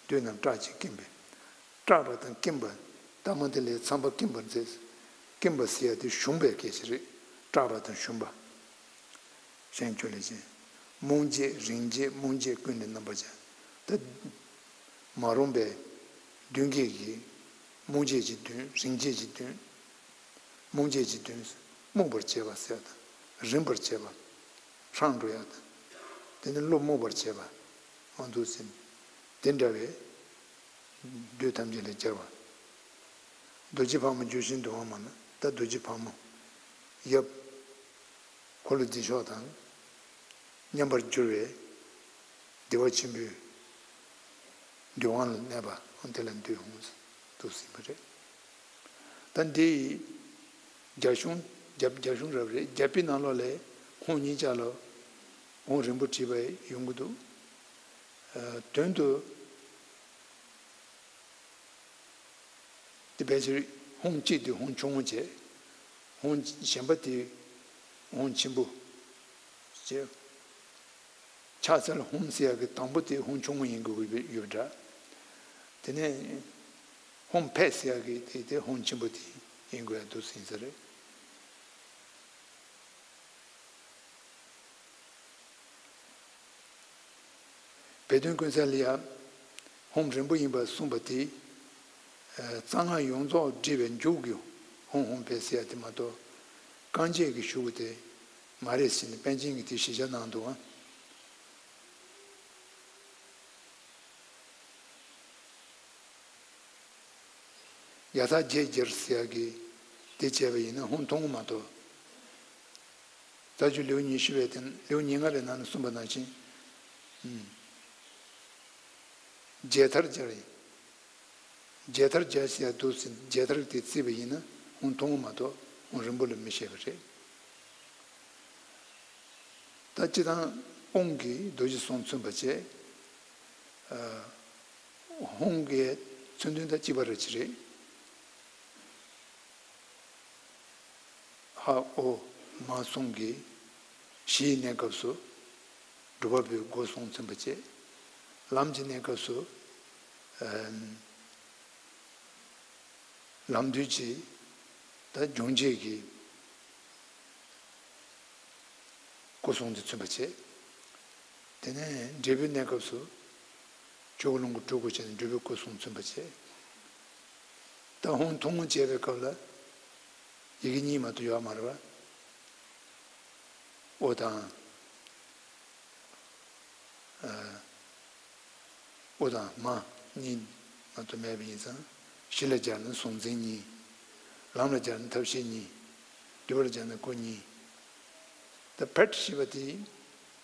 བདུད་རྣམས་སྐྲག་ཅིང་སྐེམ་པས། སྐྲག་པ་དང་སྐེམ་པ། ལྟ་མ་དེ་ལས་ཚངས་པ་སྐེམ་པར་མཛད། སྐེམ་པ་ཟེར་ཡ་དེ་ཞུམ་པའི་སྐད་ཆ་རེད། སྐྲག་པ་དང་ཞུམ་པ། གཞན་གྱི་ཕྱོགས་ལས་བྱེད། རྨོངས་བྱེད་རིང་བྱེད་རྨོངས་བྱེད་ཀུན་ལས་རྣམ་པར་བྱེད། ད། མ་རུངས་པའི་མདུན་བསྐྱེད་ཀྱི་རྨོངས་བྱེད་ཀྱི་མདུན་རིང་བྱེད་ཀྱི་མདུན། རྨོངས་བྱེད་ཀྱི་མདུན། རྨོངས་པར་བྱེད་པ་ཟེར་དང་རིང་པར་བྱེད་པ། ཧྲང་འགྲོ་ཡ་དང་། དེ་ནི་བློ་རྨོངས་པར་བྱེད་པ། འོ་འདུག་སེ། དེ་འདྲ་བའི་བདུད་ཐམས་ཅད་ལས་སྐྱོབ་པ། རྡོ་རྗེ་ཕག་མོ་བརྗོད་བཞིན་དུ་འོང་མ་ན་ད་རྡོ་རྗེ་ཕག་མོ། ཡབ། འཁོར་ལོ་བདེ་མཆོག་དང་མཉམ་པར་སྦྱོར་བའི་བདེ་བ་ཆེན་པོའི་འདུལ་དབང་ལ་གནས་པ་དེ་ལ་འདུད་འོང་དུ་ཟིན་པ་རེད། ད་འདི་རྒྱ་གཞུང་རྒྱ་རྒྱ་གཞུང་རབ་རེད། རྒྱ་དཔེ་ནང་ལོགས་ལས་ཧཱུྃ་གཉིས་ཆར་ལ་ཧཱུྃ་རིང་པོ་བྲིས་པ་ཡོང་གི་འདུག་དོན་དུ། དེ་ཕལ་ཆེར་ཧཱུྃ་གཅིག་དེ་ཧཱུྃ་ཆུང་ངུ་བྱས། ཧཱུྃ་གཞན་པ་དེ་ཧཱུྃ་ཆེན་པོ་བྱས། ཕྱག་འཚལ་ཧཱུྃ་ཟེར་ཡག་གི་དང་པོ་དེ་ཧཱུྃ་ཆུང་ངུ་ཡིན་དགོས་ཀྱི་ཡོད་འདྲ། དེ་ནས་ཧཱུྃ་ཕཊ་ཟེར་ཡག་གི་དེ་དེ་ཧཱུྃ་ཆེན་པོ་དེ་ཡིན་དགོས་ཡག་འདུག་ཟིན་ས་རེད། བོད་དོན་ཀུན་གསལ་ལ་ཡང་ཧཱུྃ་རིང་པོ་ཡིན་པར་གསུངས་པ་དེ། རྩ་སྔགས་ཡོངས་རྫོགས་བསྒྲིལ་བའི་མཇུག་གི་ཧཱུྃ་ཧཱུྃ་ཕཊ་ཟེར་ཡ་དེ་མ་གཏོགས། རྐང་རྗེས་ཀྱི་གཞུག་གུ་དེ་མ་རེད་ཟེར་ནས་པཎ་ཆེན་གྱིས་དེ་གཞི་བཞག་གནང་འདུག་ཨང་། ཡ་ཐ་རྗེས་རྒྱལ་ཟེར་ཡ་གི་དེ་བྱས་པ་ཡིན་ན་ཧཱུྃ་མཐོང་གི་མ་གཏོགས། རྩ་རྒྱུད་ལེའུ་ཉི་ཤུ་པའི་སྟེང་ལེའུ་ཉེར་ལྔ་པའི་ནང་ན་གསུངས་པ་ནང་བཞིན། རྗེས་ཐར་སྦྱར་ཡིན། རྗེས་ཐར་སྦྱར་ཟེར་ཡ་འདུག་ཟེར་རྗེས་ཐར་དེ་བརྩིས་པ་ཡིན་ན་ཧཱུྃ་མཐོང་གི་མ་གཏོགས་ཧཱུྃ་རིང་པོ་ལ་མི་བཤད་པ་རེད། ད་སྤྱིར་བཏང་དབང་གིས་རྡོ་རྗེ་གསུང་མཚོན་པ་བྱས། ཧཱུྃ་གི་མཚོན་དོན་དང་གཅིག་པ་རེད་ཅི་རེད། ཧ་ཨོ་མ་གསུམ་གྱི་གཞིའི་གནས་སྐབས་སུ་སྒྲུབ་པ་པོའི་སྒོ་གསུམ་མཚོན་པ་བྱས། ལམ་གྱི་གནས་སྐབས་སུ་ལམ་དུས་ཀྱི་ད་སྦྱོང་བྱེད་ཀྱི་སྐུ་གསུང་དུ་མཚོན་པ་བྱས། དེ་ནས་འབྲས་བུའི་གནས་སྐབས་སུ་ཆོས་སྐུ་ལོངས་སྐུ་སྤྲུལ་སྐུ་བྱས་ནས་འབྲས་བུའི་སྐུ་གསུང་མཚོན་པ་བྱས། ད་ཧཱུྃ་ཐུང་ངུ་བྱས་པའི་སྐབས་ལ་ཡི་གེ་གཉིས་མ་གཏོགས་ཡོད་མ་རེད་པ། ཨོ་དང་། ཨ། ཨོ་དང་མ་གཉིས་མ་གཏོགས་མེད་པ་ཡིན་ཙང་གཞི་ལ་སྦྱར་ན་གཟུང་འཛིན་གཉིས། ལམ་ལ་སྦྱར་ན་ཐབས་ཤེས་གཉིས། སྒྲིབ་པ་ལ་སྦྱར་ན་སྐུ་གཉིས། ད་ཕཊ་ཞེས་པ་དེ་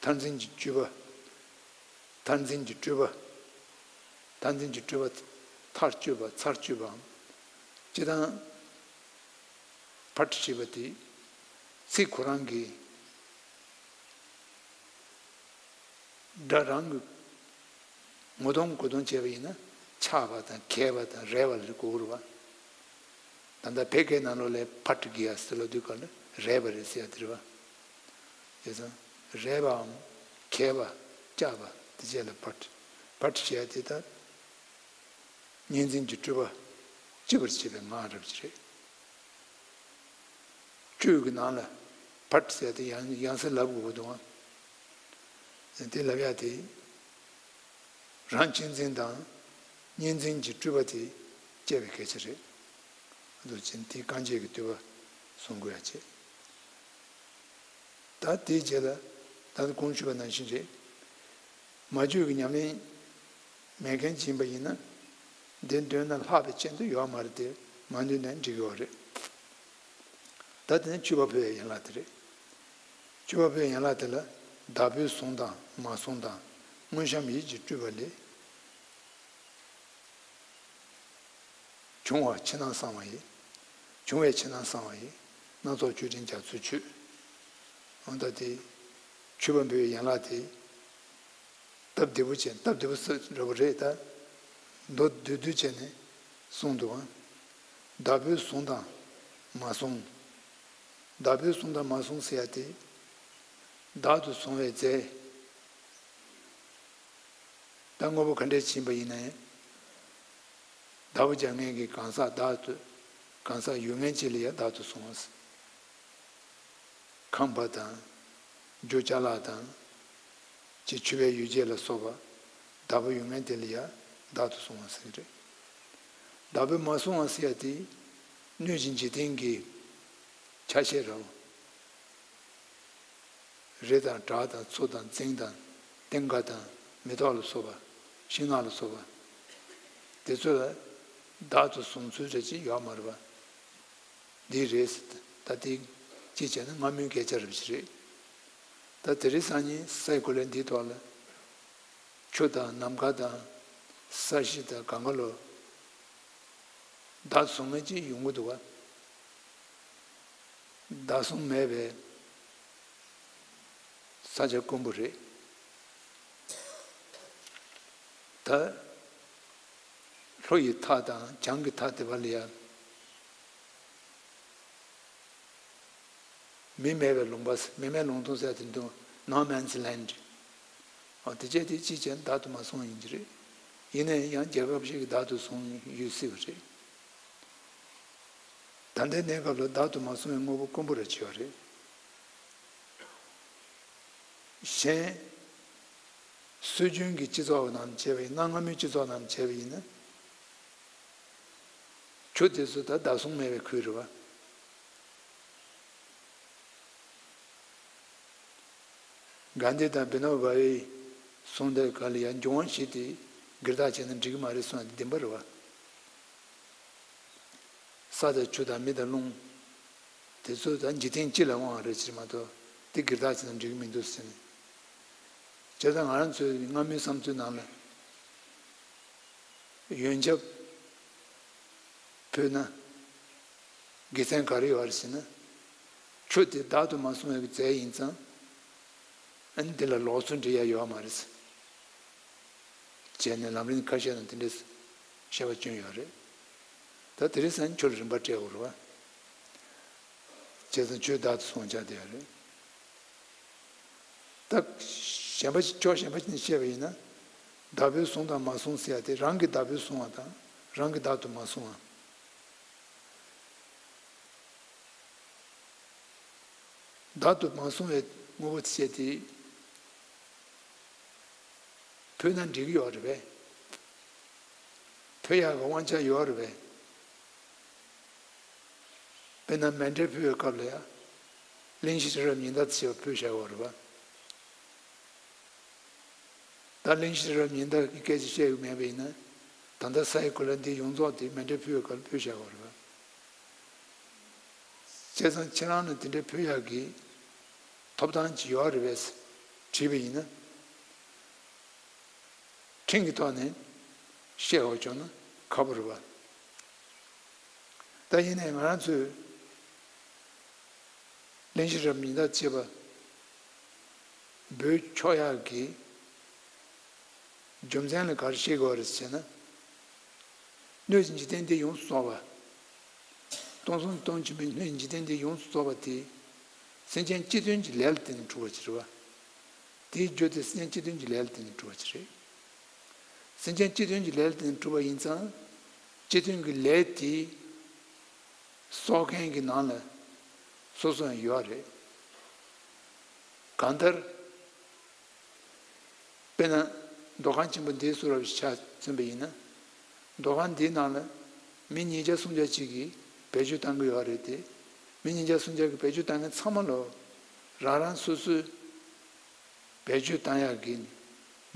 མཐར་འཛིན་གྱི་སྤྲུལ་པ། མཐར་འཛིན་གྱི་སྤྲུལ་པ། མཐར་འཛིན་གྱི་སྤྲུལ་པ། མཐར་སྤྲུལ་པ་མཚར་སྤྲུལ་པའམ། སྤྱིར་བཏང་ཕཊ་ཞེས་པ་དེ་ཚིག་ཁོ་རང་གི་སྒྲ་རང་གི་ངོ་གདོང་གོ་གདོང་བྱས་པ་ཡིན་ན་ཆགས་པ་དང་གས་པ་དང་རེག་པ་ལ་གོ་དགོས་རེད་པ། ད་ལྟ་བོད་སྐད་ནང་ལོགས་ལ་ཕཊ་གི་ཡ་ཟེར་ལབ་དུས་སྐབས་ལ་རེག་པ་རེད་ཟེར་ཡ་དེ་རེད་པ། བྱས་ཙང་རེག་པའམ་གས་པ་བཅག་པ་དེ་བཅས་ལ་ཕཊ། ཕཊ་ཞེས་ཡ་དེ་ད་གཉིས་འཛིན་གྱི་སྤྲུལ་པ་སྤྱི་པར་བྱེད་པའི་ངག་རབ་ཅིག་རེད། བཅུད་ཀྱི་ནང་ལ་ཕཊ་ཟེར་ཏེ་ཡང་ཡང་སེ་ལབ་དགོས་ཀྱི་འདུག་ཨང་། དེ་ལབ་ཡ་དེ། རང་གཅེས་འཛིན་དང་། གཉིས་འཛིན་གྱི་སྤྲོས་པ་དེ་བཅད་པའི་སྐད་ཆ་རེད། འདུག་ཅིང་དེ་རྐང་རྗེས་ཀྱི་བསྟོད་པ་གསུང་དགོས་ཡ་བྱས། ད་དེའི་རྗེས་ལ་ད་ལྟ་གོང་ཞུས་པ་ནང་བཞིན་རེད། མ་བཅོས་ཀྱི་ཉམས་ལེན་མེད་མཁན་ཅིག་ཡིན་པ་ཡིན་ན། འདི་འདོན་ན་ལྷག་པའི་རྐྱེན་དུ་ཡོད་མ་རེད་དེ། མ་འདོན་ན་འགྲིག་གི་ཡོད་རེད། ད་དེ་ནི་མཆོད་པ་ཕུལ་བའི་ཡན་ལག་དེ་རེད། མཆོད་པ་ཕུལ་བའི་ཡན་ལག་དེ་ལ་བདག་པོས་བཟུང་དང་མ་བཟུང་དང་། དངོས་བཤམས་ཡིད་ཀྱིས་སྤྲུལ་པ་ལས། བྱུང་བ་ཕྱི་ནང་གསང་བ་ཡི། བྱུང་བའི་ཕྱི་ནང་གསང་བ་ཡི། སྣ་ཚོགས་མཆོད་སྤྲིན་རྒྱ་མཚོས་མཆོད། འོ་ད་དེ་མཆོད་པ་འབུལ་བའི་ཡན་ལག་དེ། སྟབས་བདེ་པོ་བྱས། སྟབས་བདེ་པོ་ཟེར་འདྲ་པོ་རེད་ད། མདོར་བསྡུས་བསྡུས་བྱས་ནས་གསུངས་འདུག་ཨང་། བདག་པོས་བཟུང་དང་མ་བཟུང་། བདག་པོས་བཟུང་དང་མ་བཟུང་ཟེར་ཡ་དེ། བདག་ཏུ་བཟུང་བའི་རྫས། ད་དངོས་པོ་ག་འདྲས་ཕྱིན་པ་ཡིན་ན་ཡང་། བདག་པོ་རྒྱག་མཁན་གྱི་གང་ཟག་བདག་ཏུ། གང་ཟག་ཡོད་མཁན་ཅིག་ལ་ཡང་བདག་ཏུ་བཟུང་བ་ཟེར། ཁང་པ་དང་། རྒྱུ་ཅ་ལག་དང་། ཅིག་མཆོད་པའི་ཡོ་བྱད་ལ་སོགས་པ། བདག་པོ་ཡོད་མཁན་དེ་ལ་ཡང་བདག་ཏུ་བཟུང་བ་ཟེར་གྱི་རེད། བདག་པོས་མ་བཟུང་བ་ཟེར་ཡ་དེ། སྣོད་ཀྱི་འཇིག་རྟེན་གྱི་ཆ་ཤས་རེད། རི་དང་བྲག་དང་མཚོ་དང་རྫིང་དང་། ལྟེང་ཀ་དང་མེ་ཏོག་ལ་སོགས་པ། ཤིང་ནགས་ལ་སོགས་པ། དེ་ཚོ་ལ་བདག་ཏུ་བཟུང་ཚུལ་རེ་ཅིག་ཡོད་མ་རེད་པ། འདི་རེད་ཟེར། ད་དེ་ཅི་བྱས་ན་སྔ་མོའི་སྐད་ཆ་རེ་ཅིག་རེད། ད་དེ་རིང་སང་ཉིན་སའི་གོ་ལའི་འདིའི་ཐོག་ལ། ཆུ་དང་ནམ་མཁའ་དང་། ས་གཞི་དང་གང་ག་ལོ། བདག་བཟུང་མཁན་ཅིག་ཡོང་གི་འདུག་ག་བདག་བཟུང་མེད་པའི་ས་ཆ་དཀོན་པོ་རེད། ད་ལྷོ་ཡི་མཐའ་དང་བྱང་གི་མཐའ་དེ་བར་ལ་ཡ། མི་མེད་པའི་ལུང་པ། མི་མེད་ལུང་སྟོང་ཟེར་དེ་འདུག No man's land། ཨ་དེ་བྱས་དེ་ཅི་བྱས་བདག་ཏུ་མ་བཟུང་ཡིན་གྱི་རེད། ཡིན་ན་ཡང་རྒྱལ་ཁབ་ཞིག་གིས་བདག་ཏུ་བཟུང་ཡོད་སྲིད་པ་རེད། ད་ལྟའི་གནས་སྐབས་ལ་བདག་ཏུ་མ་བཟུང་བའི་དངོས་པོ་དཀོན་པོ་རེ་ཅིག་ཡོད་རེད། གཞན། སྲོལ་རྒྱུན་གྱི་སྤྱི་ཚོགས་ནང་བྱས་པ་ཡིན་ན། སྔ་མོའི་སྤྱི་ཚོགས་ནང་བྱས་པ་ཡིན་ན། ཆུ་དེ་ཚོ་ད་བདག་བཟུང་མེད་པའི་ཁུལ་རེད་པ། གྷན་དྷི་དང་བི་ནོ་བྷ་ཝེ་གསུངས་དེ་ག་ལ་ཡང་འབྱུང་བ་བཞི་དེ་སྒེར་བདག་བྱས་ན་འགྲིག་གི་མ་རེད་གསུངས་ཡ་དེ་བདེན་པ་རེད་པ། ས་དང་ཆུ་དང་མེ་དང་རླུང་། དེ་ཚོ་ད་འཇིག་རྟེན་སྤྱི་ལ་དབང་བ་རེད་ཅེས་མ་གཏོགས། དེ་སྒེར་བདག་བྱས་ན་འགྲིག་གི་མི་འདུག་ཟེར་ནས། བྱས་ཙང་ང་རང་ཚོའི་སྔ་མོའི་བསམ་ཚུལ་ནང་ལ། ཡོན་ཆབ་ཕུལ་ན་དགེ་མཚན་ག་རེ་ཡོད་རེད་ཟེར་ན། ཆུ་དེ་བདག་ཏུ་མ་བཟུང་བའི་རྫས་ཡིན་ཙང་། ཨ་ནི་དེ་ལ་ལོག་འཚོ་འབྲི་ཡ་ཡོད་མ་རེད་ཟེར། བྱས་ནས་ལམ་རིམ་ཁ་ཤས་ནང་དེ་འདྲའི་བཤད་པ་བསྐྱོན་ཡོད་རེད། ད་དེ་རིང་སང་ཆུ་ལ་རིམ་པ་སྤྲད་དགོས་རེད་པ། བྱས་ཙང་ཆུ་བདག་ཏུ་བཟུང་བྱ་དེ་ཡོད་རེད། ད་གཞན་པ་ཕྱོགས་གཞན་པ་ཅིག་ནས་བཤད་པ་ཡིན་ན། བདག་པོས་བཟུང་དང་མ་བཟུང་ཟེར་ཡ་དེ། རང་གིས་བདག་པོས་བཟུང་བ་དང་རང་གིས་བདག་ཏུ་མ་བཟུང་བ། བདག་ཏུ་མ་བཟུང་བའི་དངོས་པོ་ཅིག་དེ་ཕུལ་ན་འགྲིག་གི་ཡོད་རེད་པས། ཕུལ་ཡག་གི་དབང་ཆ་ཡོད་རེད་པས། དཔེར་ན་མཎྜལ་ཕུལ་བའི་སྐབས་ལ་ཡང་། གླེང་གཞི་རི་རབ་ཉི་ཟླ་ཞེས་པ་ཕུལ་བཞག་ཡོད་རེད་པ། ད་གླེང་གཞི་རི་རབ་ཉི་ཟླ་གི་སྐད་ཆ་བཤད་ཡོད་མེད་པ་ཡིན་ན། ད་ལྟ་ས་ཡི་གོ་ལ་འདི་ཡོངས་རྫོགས་དེ་མཎྜལ་ཕུལ་བའི་སྐབས་ལ་ཕུལ་བཞག་ཡོད་རེད་པ། བྱས་ཙང་ཁྱེད་རང་ལ་དེ་འདྲའི་ཕུལ་ཡག་གི་ཐོབ་ཐང་ཅིག་ཡོད་རེད་པས་དྲིས་པ་ཡིན་ན། ཁྲིམས་ཀྱི་ཐོག་ནས་བཤད་འོ་བྱུང་ན་ཁག་པོ་རེད་པ། ད་ཡིན་ནའི་ང་རང་ཚོས་གླེང་གཞི་རབ་ཉི་ཟླ་ཅེས་པ་འབུལ་ཆོག་ཡག་གི་རྒྱུ་མཚན་ལ་ག་རེ་བཤད་དགོས་རེད་ཟེར་ན། སྣོད་ཀྱི་འཇིག་རྟེན་འདི་ཡོངས་སུ་རྫོགས་པ། སྟོང་གསུམ་སྟོང་ཆེན་པོའི་སྣོད་ཀྱི་འཇིག་རྟེན་འདི་ཡོངས་སུ་རྫོགས་པ་དེ། སེམས་ཅན་སྤྱི་མཐུན་གྱི་ལས་ལ་བརྟེན་ནས་གྲུབ་པ་ཅིག་རེད་པ། དེའི་རྒྱུ་དེ་སེམས་ཅན་སྤྱི་མཐུན་གྱི་ལས་ལ་བརྟེན་ནས་གྲུབ་པ་ཅིག་རེད། སེམས་ཅན་སྤྱི་མཐུན་གྱི་ལས་ལ་བརྟེན་ནས་གྲུབ་པ་ཡིན་ཙང་། སྤྱི་མཐུན་གྱི་ལས་དེ་གསོག་མཁན་གྱི་ནང་ལ་སོ་སོ་ཡང་ཡོད་རེད། གང་ལྟར། དཔེར་ན། མདོ་ཁམས་ཆེན་པོ་འདིའི་བཟོ་འདྲ་ཞིག་ཆ་མཚོན་པ་ཡིན་ན། མདོ་ཁམས་འདིའི་ནང་ལ་མི་ཉིས་བརྒྱ་སུམ་བརྒྱ་ཅིག་གིས་བེད་སྤྱོད་བཏང་གི་ཡོད་རེད་དེ། མི་ཉིས་བརྒྱ་སུམ་བརྒྱ་གིས་བེད་སྤྱོད་བཏང་མཁན་ཚང་མ་ལོ། རང་རང་སོ་སོའི་བེད་སྤྱོད་བཏང་ཡག་གི་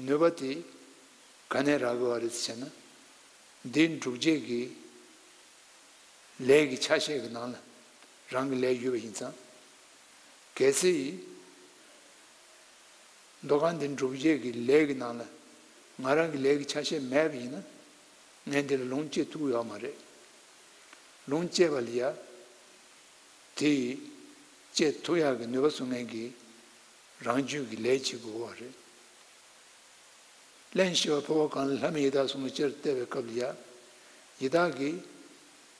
ནུས་པ་དེ་ག་ནས་རག་གི་ཡོད་རེད་ཟེར་ན། འདིའི་འབྲུག་རྒྱས་ཀྱི་ལས་ཀྱི་ཆ་ཤས་ཀྱི་ནང་ལ་རང་གི་ལས་ཡོད་པ་ཡིན་ཙང་། གལ་སྲིད་མདོ་ཁམས་འདི་འབྲུག་རྒྱས་ཀྱི་ལས་ཀྱི་ནང་ལ་ང་རང་གི་ལས་ཀྱི་ཆ་ཤས་མེད་པ་ཡིན་ན། ངས་འདི་ལ་ལུང་བསྐྱེད་ཐུབ་ཀྱི་ཡོད་མ་རེད། ལུང་བསྐྱེད་པ་ལ་ཡ། དེ་བསྐྱེད་ཐུབ་ཡག་གི་ནུས་པ་བཟོ་མཁན་གྱི་རང་རྒྱུད་ཀྱི་ལས་བྱེད་དགོས་པ་རེད། གླེན་ཞི་བ་འཕོ་བ་གང་ལ་ལྷ་མིའི་ཡི་དྭགས་གསུམ་ལ་ཅེར་བལྟས་པའི་སྐབས་ལ་ཡ། ཡི་དྭགས་ཀྱིས་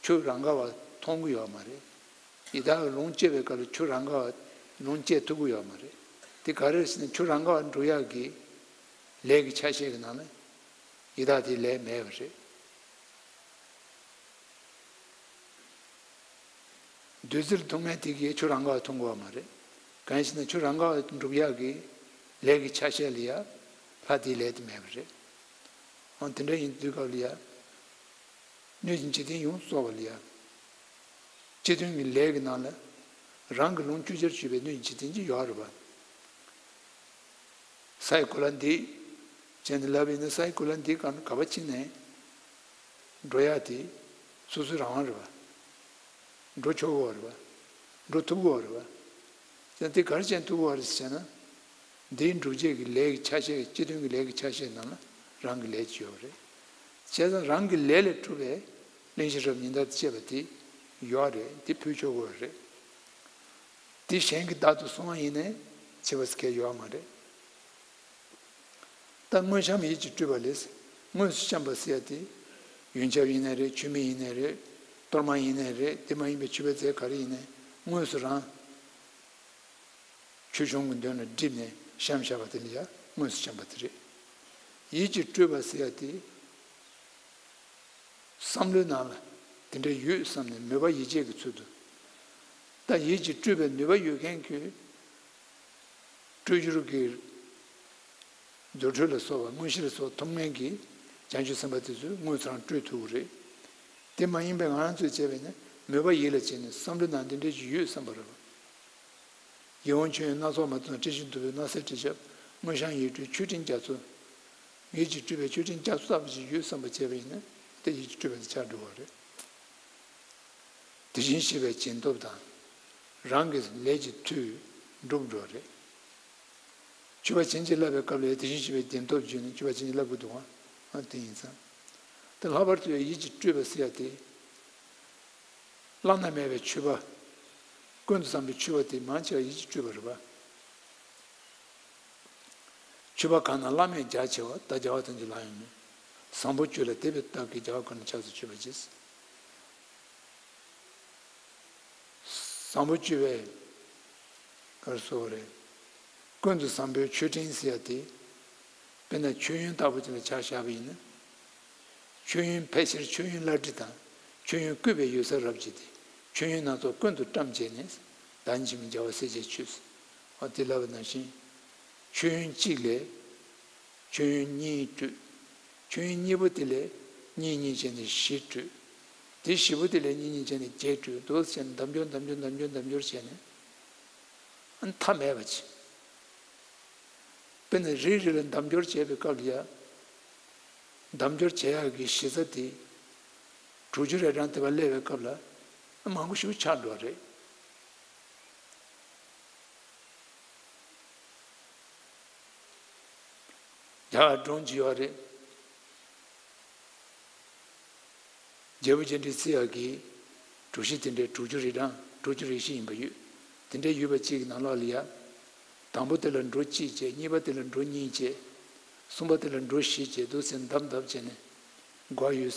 ཆུ་རང་ག་བ་མཐོང་གི་ཡོད་མ་རེད། ཡི་དྭགས་ཀྱིས་ལུང་བསྐྱེད་པའི་སྐབས་ལ་ཆུ་རང་ག་བ་ལུང་བསྐྱེད་ཐུབ་ཀྱི་ཡོད་མ་རེད། དེ་ག་རེ་རེད་ཟེར་ན་ཆུ་རང་ག་བ་འགྲོ་ཡག་གི་ལས་ཀྱི་ཆ་ཤས་ཀྱི་ནང་ལ་ཡི་དྭགས་དེའི་ལས་མེད་པ་རེད། བདུད་རྩིར་འཐུང་མཁན་དེ་གིས་ཆུ་རང་ག་བ་འཐུང་དགོས་པ་མ་རེད། གང་ཡིན་ཟེར་ན་ཆུ་རང་ག་བ་འགྲུབ་ཡག་གི་ལས་ཀྱི་ཆ་ཤས་ལ་ཡ་ལྷ་དེའི་ལས་དེ་མེད་པ་རེད། འོ་དེ་འདྲ་ཡིན་དུས་སྐབས་ལ་ཡ། སྣོད་ཀྱི་འཇིག་རྟེན་ཡོངས་སུ་རྫོགས་པ་ལ་ཡ། སྤྱི་མཐུན་གྱི་ལས་ཀྱི་ནང་ལ་རང་གི་ལུང་བཅུ་ཆར་གྱུར་པའི་སྣོད་ཀྱི་འཇིག་རྟེན་གྱི་ཡོད་རེད་པ། སའི་གོ་ལ་འདི། བྱས་ནས་ལབ་ཡིན་ན་སའི་གོ་ལ་འདི་ག་ག་པ་ཕྱིན་ནས་འགྲོ་ཡག་དེ་སོ་སོའི་རང་དབང་རེད་པ། འགྲོ་ཆོག་གི་ཡོད་རེད་པ། འགྲོ་ཐུབ་ཀྱི་ཡོད་རེད་པ། བྱས་ན་དེ་ག་རེ་བྱས་ནས་ཐུབ་ཀྱི་ཡོད་རེད་ཟེར་ན། འདིའི་འགྲུབ་བྱེད་ཀྱི་ལས་ཀྱི་ཆ་ཤས་སྤྱི་མཐུན་གྱི་ལས་ཀྱི་ཆ་ཤས་ནང་ལ་རང་གི་ལས་ཀྱི་ཡོད་རེད། བྱས་ཙང་རང་གི་ལས་ལས་གྲུབ་པའི་གླེན་ཞི་རབ་ཉི་ཟླ་དང་བཅས་པ་དེ་ཡོད་རེད། དེ་ཕུལ་ཆོག་གི་ཡོད་རེད། དེ་གཞན་གྱིས་བདག་ཏུ་བཟུང་བ་ཡིན་ནའི་བྱེད་པ་ཟེར་མཁན་ཡོད་མ་རེད། ད་དངོས་བཤམས་ཡིད་ཀྱིས་སྤྲུལ་པ་ལས། དངོས་སུ་བཤམས་པ་ཟེར་ཡ་དེ། ཡོན་ཆབ་ཡིན་ནའི་རེད། མཆོད་མེ་ཡིན་ནའི་རེད། གཏོར་མ་ཡིན་ནའི་རེད། དེ་མ་ཡིན་པའི་མཆོད་པའི་རྫས་ག་རེ་ཡིན་ནའི་དངོས་སུ་རང་ཆོས་སྐྱོང་གི་མདུན་ལ་བསྒྲིབས་ནས་བཤམས་བཞག་པ་དེ་ལ་ཡ་དངོས་སུ་བཤམས་པ་དེ་རེད། ཡིད་ཀྱིས་སྤྲུལ་པ་ཟེར་ཡ་དེ། བསམ་བློའི་ནང་ལ་དེ་འདྲ་ཡོད་བསམ་ནས་མོས་པ་ཡིད་ཆེས་ཀྱི་ཚུལ་དུ། ད་ཡིད་ཀྱིས་སྤྲུལ་པའི་ནུས་པ་ཡོད་མཁན་གྱི་སྤྲུལ་བསྒྱུར་གྱི་རྫུ་འཕྲུལ་ལ་སོགས་པ་དངོས་གཞི་ལ་སོགས་ཐུབ་མཁན་གྱི་བྱང་ཆུབ་སེམས་དཔའ་དེ་ཚོས་དངོས་སུ་རང་སྤྲུལ་ཐུབ་ཀྱི་རེད། དེ་མ་ཡིན་པའི་ང་རང་ཚོས་བྱས་པས་ནི་མོས་པ་ཡིད་ལ་བྱས་ནས་བསམ་བློའི་ནང་འདི་འདྲ་ཞིག་ཡོད་བསམ་པ་རེད་པ། ཡིད་འོང་མཆོད་ཡོན་སྣ་ཚོགས་མ་བཏུང་། དྲི་ཞིམ་བདུག་སྤོས་སྣ་གསེར་དྲི་ཆབ། དངོས་བཤམས་ཡིད་སྤྲུལ་མཆོད་སྤྲིན་རྒྱ་མཚོ། ཡིད་ཀྱིས་སྤྲུལ་པའི་མཆོད་སྤྲིན་རྒྱ་མཚོ་ལྟ་བུ་ཞིག་ཡོད་བསམ་པ་བྱས་པ་ཡིན་ན་དེ་ཡིད་ཀྱིས་སྤྲུལ་པ་དེ་ཆགས་འགྲོ་བ་རེད། དེ་བཞིན་གཤེགས་པའི་སྦྱིན་སྟོབས་དང་། རང་གི་ལས་ཀྱི་མཐུས་འགྲུབ་འགྲོ་རེད། མཆོད་པ་བྱིན་གྱིས་བརླབས་པའི་སྐབས་ལ་དེ་བཞིན་གཤེགས་པའི་སྦྱིན་སྟོབས་བརྗོད་ནས་མཆོད་པ་བྱིན་གྱིས་བརླབ་དགོས་འདུག་ག་ཨ་དེ་ཡིན་ཙང་། དེ་ལྷག་པར་དུ་ཡིད་ཀྱིས་སྤྲུལ་པ་ཟེར་ཡ་དེ། བླ་ན་མེད་པའི་མཆོད་པ། ཀུན་ཏུ་བཟང་པོའི་མཆོད་པ་དེ་མང་ཆེ་བ་ཡིད་ཀྱིས་སྤྲུལ་པ་རེད་པ། མཆོད་པ་གང་ན་བླ་མེད་རྒྱ་ཆེ་བ། ད་རྒྱལ་བ་དོན་གྱི་ལྷ་ཡང་མོས། བཟང་པོ་སྤྱོད་ལ་དད་པའི་སྟོབས་ཀྱིས། རྒྱལ་བ་ཀུན་ལ་ཕྱག་འཚལ་མཆོད་པར་བགྱི། བཟང་པོ་སྤྱོད་པའི་ག་རེ་ཟེར་དགོས་རེད། ཀུན་ཏུ་བཟང་པོའི་མཆོད་སྤྲིན་ཟེར་ཡ་དེ། དཔེར་ན་མཆོད་ཡོན་ལྟ་བུ་དེ་ལ་ཆ་བཞག་པ་ཡིན་ན། མཆོད་ཡོན་ཕལ་ཆེར་མཆོད་ཡོན་བླ་བྲེ་དང་མཆོད་ཡོན་བརྐོས་པའི་ཡོད་ས་རབ་ཅིག་སྟེ། མཆོད་ཡོན་སྣ་ཚོགས་ཀུན་ཏུ་བཀྲམ་བྱས་ནས། བདག་ཉིད་འཆི་མེད་རྒྱལ་བ་སྲས་བཅས་མཆོད། འོ་དེ་ལབ་པ་ནང་བཞིན། མཆོད་ཡོན་གཅིག་ལས་མཆོད་ཡོན་གཉིས་སྤྲུལ། མཆོད་ཡོན་གཉིས་པོ་དེ་ལས་གཉིས་གཉིས་བྱས་ནས་བཞི་སྤྲུལ། དེ་བཞི་པོ་དེ་ལས་གཉིས་གཉིས་བྱས་ནས་བརྒྱད་སྤྲུལ་འདུག་ཟེར་ནས་འདམ་སྐྱོར་འདམ་སྐྱོར་འདམ་སྐྱོར་འདམ་སྐྱོར་བྱས་ནས་མཐའ་མེད་པ་ཅིག་དཔེར་ན་རེ་རེ་ལ་འདམ་སྐྱོར་བྱས་པའི་སྐབས་ལ་ཡ། འདམ་སྐྱོར་བྱེད་ཡག་གི་གཞི་རྩ་དེ། དྲུག་ཅུ་རེ་གྲངས་དེ་བ་སླེབས་པའི་སྐབས་ལ་མང་པོ་ཞིག་ཆགས་འགྲོ་བ་རེད། རྒྱ་གར་སྒྲུང་ཅིག་ཡོད་རེད། རྒྱལ་པོ་རྒྱས་འབྲིང་བརྩི་ཡག་གི་གྲུ་བཞི་དེ་འདྲའི་དྲུག་ཅུ་རེ་གྲངས་དྲུག་ཅུ་རེ་བཞི་ཡིན་པ་ཡོད། དེ་འདྲའི་ཡོད་པ་གཅིག་གི་ནང་ལོགས་ལ་ཡ། དང་པོ་དེ་ལ་འབྲུ་གཅིག་བྱས། གཉིས་པ་དེ་ལ་འབྲུ་གཉིས་བྱས། གསུམ་པ་དེ་ལ་འབྲུ་བཞི་བྱས་འདུག་ཟེར་འདམ་འདམ་བྱས་ནས་འགོ་ཡོད་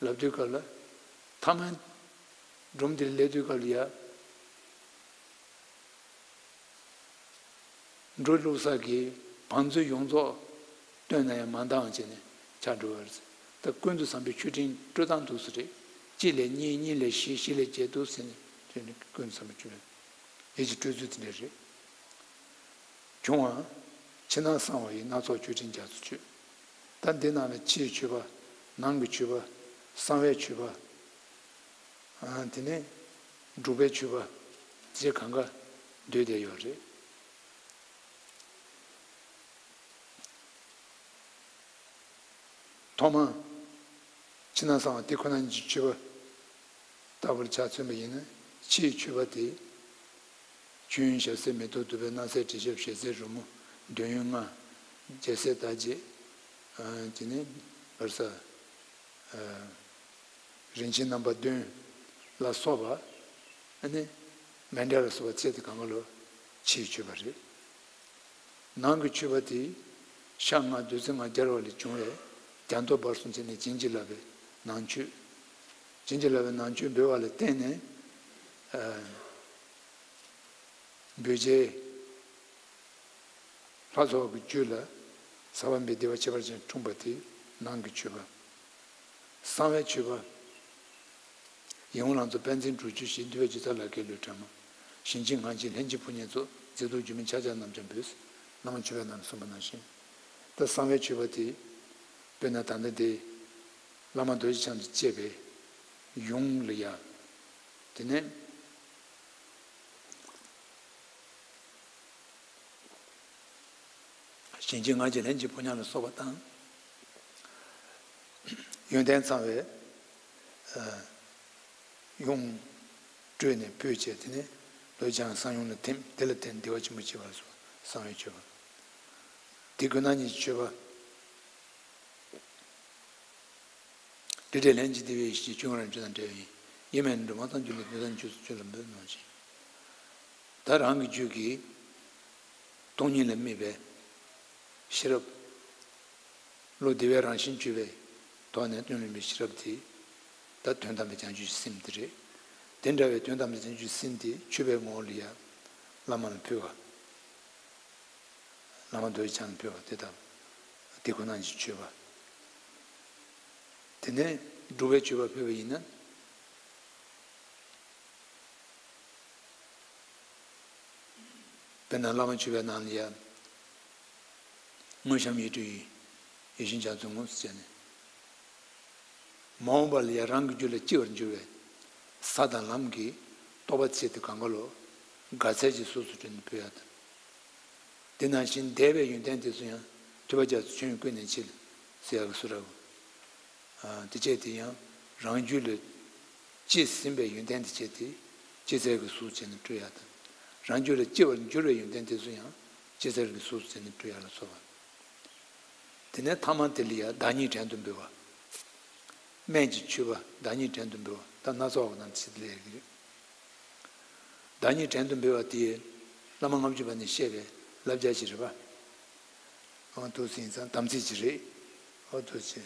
ལབ་དུས་སྐབས་ལ། ཐ་མ་སྒྲུང་དེ་སླེབས་དུས་སྐབས་ལ་ཡ། འབྲུ་བླུགས་ས་གི་བང་མཛོད་ཡོངས་རྫོགས་བཏོན་ན་ཡང་མ་འདང་བྱས་ནས་ཆགས་འགྲོ་བ་རེད། ད་ཀུན་ཏུ་བཟང་པོའི་མཆོད་སྤྲིན་སྤྲོད་སྟངས་འདུག་སེ་རེད། གཅིག་ལས་གཉིས། གཉིས་ལས་བཞི། བཞི་ལས་བརྒྱད་འདུག་ཟེར་ནས་དེ་ནི་ཀུན་ཏུ་བཟང་པོའི་མཆོད་པའི་ཡིད་ཀྱི་སྤྲོད་ཚུལ་དེ་འདྲ་རེད། བྱུང་བ། ཕྱི་ནང་གསང་བ་ཡི། སྣ་ཚོགས་མཆོད་སྤྲིན་རྒྱ་མཚོ་མཆོད། ད་འདི་ནང་ལ་ཕྱིའི་མཆོད་པ། ནང་གི་མཆོད་པ། གསང་བའི་མཆོད་པ། ཨ། དེ་ནས་སྒྲུབ་པའི་མཆོད་པ། དེ་གང་ག་འདུས་བསྡད་ཡོད་རེད། ཐོག་མ་ཕྱི་ནང་གསང་བ་དེ་ཁོ་ན་ཉིད་ཀྱི་མཆོད་པ་ལྟ་བུར་ཆ་མཚོན་པ་ཡིན་ན། ཕྱིའི་མཆོད་པ་དེ། མཆོད་ཡོན་ཞལ་ཟས་མེ་ཏོག་བདུག་སྤོས་སྣང་གསལ་དྲི་ཞབས་ཞལ་ཟས་རོལ་མོ་འདོན་ཡོན་ལྔ། རྒྱལ་སྲས་རྟགས་བརྒྱད། ཨ། དེ་ནས་བར་ས། ཨ། རིན་ཆེན་རྣམ་པ་བདུན་ལ་སོགས་པ། ཨ་ནི་མཎྜལ་ལ་སོགས་པ་བཅས་དེ་གང་ག་ལོ་ཕྱིའི་མཆོད་པ་རེད། ནང་གི་མཆོད་པ་དེ་ཤ་ལྔ་བདུད་རྩི་ལྔ་སྦྱར་བ་ལས་བྱུང་བའི་རྒྱ་མདོ་འབར་གསུམ་བྱས་ནས་བྱིན་གྱིས་བརླབས་པའི་ནང་མཆོད། བྱིན་གྱིས་བརླབས་པའི་ནང་མཆོད་འབུལ་བ་ལ་བརྟེན་ནས། ཨ། འབུལ་བྱའི་ལྷ་ཚོགས་ཀྱི་རྒྱུད་ལ་ཟབ་པ་འབད་བདེ་བ་ཁྱད་པར་ཅན་འཁྲུངས་པ་དེ་ནང་གི་མཆོད་པ། གསང་བའི་མཆོད་པ། ཡིད་འོང་ལང་ཚོ་པཎ་ཆེན་དྲུག་ཅུ་བཞི། འདུས་པའི་སྒྱུ་རྩལ་ལ་སྐྱེས་བློའི་དྲ་མ། བྱིན་གྱིས་ངང་གིས་ལྷན་ཅིག་ཕོ་ཉས་སྩོལ། མཛེས་སྡུག་སྒྱུ་མའི་ཕྱག་རྒྱ་རྣམས་ཀྱང་འབུལ། བླ་མ་མཆོད་པའི་ནང་ལ་གསུངས་པ་ནང་བཞིན། ད་གསང་བའི་མཆོད་པ་དེ། དཔེར་ན་ད་ལྟ་འདི་བླ་མ་རྡོ་རྗེ་འཆང་གིས་བཅས་པའི་ཡུམ་ལ་ཡ། དེ་ནས། བྱིན་གྱིས་ང་རྒྱལ་ལྷན་ཅིག་ཕོ་ཉ་ལ་སོགས་པ་དང་། ཡོན་ཏན་ཚང་བའི་ཡོངས་སྤྲོས་ནས་ཕུལ་བྱས། དེ་ནས་ལོ་བྱང་གསང་ཡུམ་ལ་ཐིམ། དེ་ལ་བརྟེན་བདེ་བ་ཆེན་པོ་སྐྱེ་བར་གསུངས། གསང་བའི་མཆོད་པ། དེ་ཀུན་སྣང་ཉིད་ཀྱི་མཆོད་པ། རེ་རེ་ལྷན་ཅིག་བདེ་བའི་ཡེ་ཤེས་ཀྱིས། སྤྱོད་ཡོན་རང་གྲོལ་དང་བྲལ་བའི་ཡིན། ཡེ་མེད་ནས་འགྲོ་མ་ཐག་འགྱུར་ལ་འདོད་དང་འཇུག་སོགས་ཆོས་ལ་འབུལ་གནང་ཞིང་། ད་རང་གི་རྒྱུད་ཀྱི་སྟོང་ཉིད་ལ་དམིགས་པའི་ཤེས་རབ། བློ་བདེ་བའི་རང་བཞིན་གྱུར་པའི་ཐོག་ནས་སྟོང་ཉིད་ལ་དམིགས་པའི་ཤེས་རབ་དེ། ད་དོན་དམ་པའི་བྱང་ཆུབ་ཀྱི་སེམས་དེ་རེད། དེ་འདྲ་བའི་དོན་དམ་པའི་བྱང་ཆུབ་ཀྱི་སེམས་དེ་མཆོད་པའི་ངོ་བོ་ལ་ཡ་བླ་མ་ལ་ཕུལ་བ། བླ་མ་རྡོ་རྗེ་འཆང་ལ་ཕུལ་བ་དེ་དང་། དེ་ཁོ་ན་ཉིད་ཀྱི་མཆོད་པ། དེ་ནས་སྒྲུབ་པའི་མཆོད་པ་ཕུལ་བ་ཡིན་ན། དཔེར་ན་བླ་མ་མཆོད་པའི་ནང་ལ་ཡ། དངོས་བཤམས་ཡིད་སྤྲུལ་ཡིན། ཡིད་བཞིན་རྒྱ་མཚོའི་ངོས་སུ་བྱས་ནས། མ་འོངས་པ་ལ་ཡང་རང་གི་རྒྱུད་ལ་སྐྱེ་བར་འགྱུར་བའི་ས་དང་ལམ་གྱི་རྟོགས་པ་བྱེད་དེ་གང་ག་ལོ། དགའ་ཚལ་གྱི་གཟུགས་སུ་སྤྲུལ་ནས་ཕུལ་ཡག་དང་། དེ་ནང་བཞིན་འདས་པའི་ཡོན་ཏན་དེ་ཚོ་ཡང་ཐོས་པ་རྒྱ་མཚོས་ཆོས་ཉིད་བཀོད་ནས་མཆིས་ཟེར་ཡག་གི་སུ་ར་བོ། ཨ། དེ་བྱས་དེ་ཡང་རང་རྒྱུད་ལ་སྐྱེས་ཟིན་པའི་ཡོན་ཏན་དེ་བྱས་དེ་སྐྱེད་ཚལ་གྱི་གཟུགས་བྱས་ནས་སྤྲུལ་ཡག་དང་། རང་རྒྱུད་ལ་སྐྱེ་བར་འགྱུར་བའི་ཡོན་ཏན་དེ་ཚོ་ཡང་སྐྱེད་ཚལ་གྱི་གཟུགས་བྱས་ནས་སྤྲུལ་ཡག་ལ་སོགས་པ། དེ་ནས་ཐ་མ་དེ་ལ་ཡང་བདག་ཉིད་བྲན་དུ་འབུལ་བ། སྨན་གྱི་མཆོད་པ་བདག་ཉིད་བྲན་དུ་འབུལ་བ། ད་སྣ་ཚོགས་པ་དང་ཚིག་ལས་ཀྱི་རེད། བདག་ཉིད་བྲན་དུ་འབུལ་བ་དེ་བླ་མ་ལྔ་བཅུ་པ་ནས་བཤད་པའི་བསླབ་བྱ་ཞིག་རེད་པ། འོ་འདུག་སེ་ཡིན་ཙང་དམ་ཚིག་ཅིག་རེད། འོ་འདུག་སེ།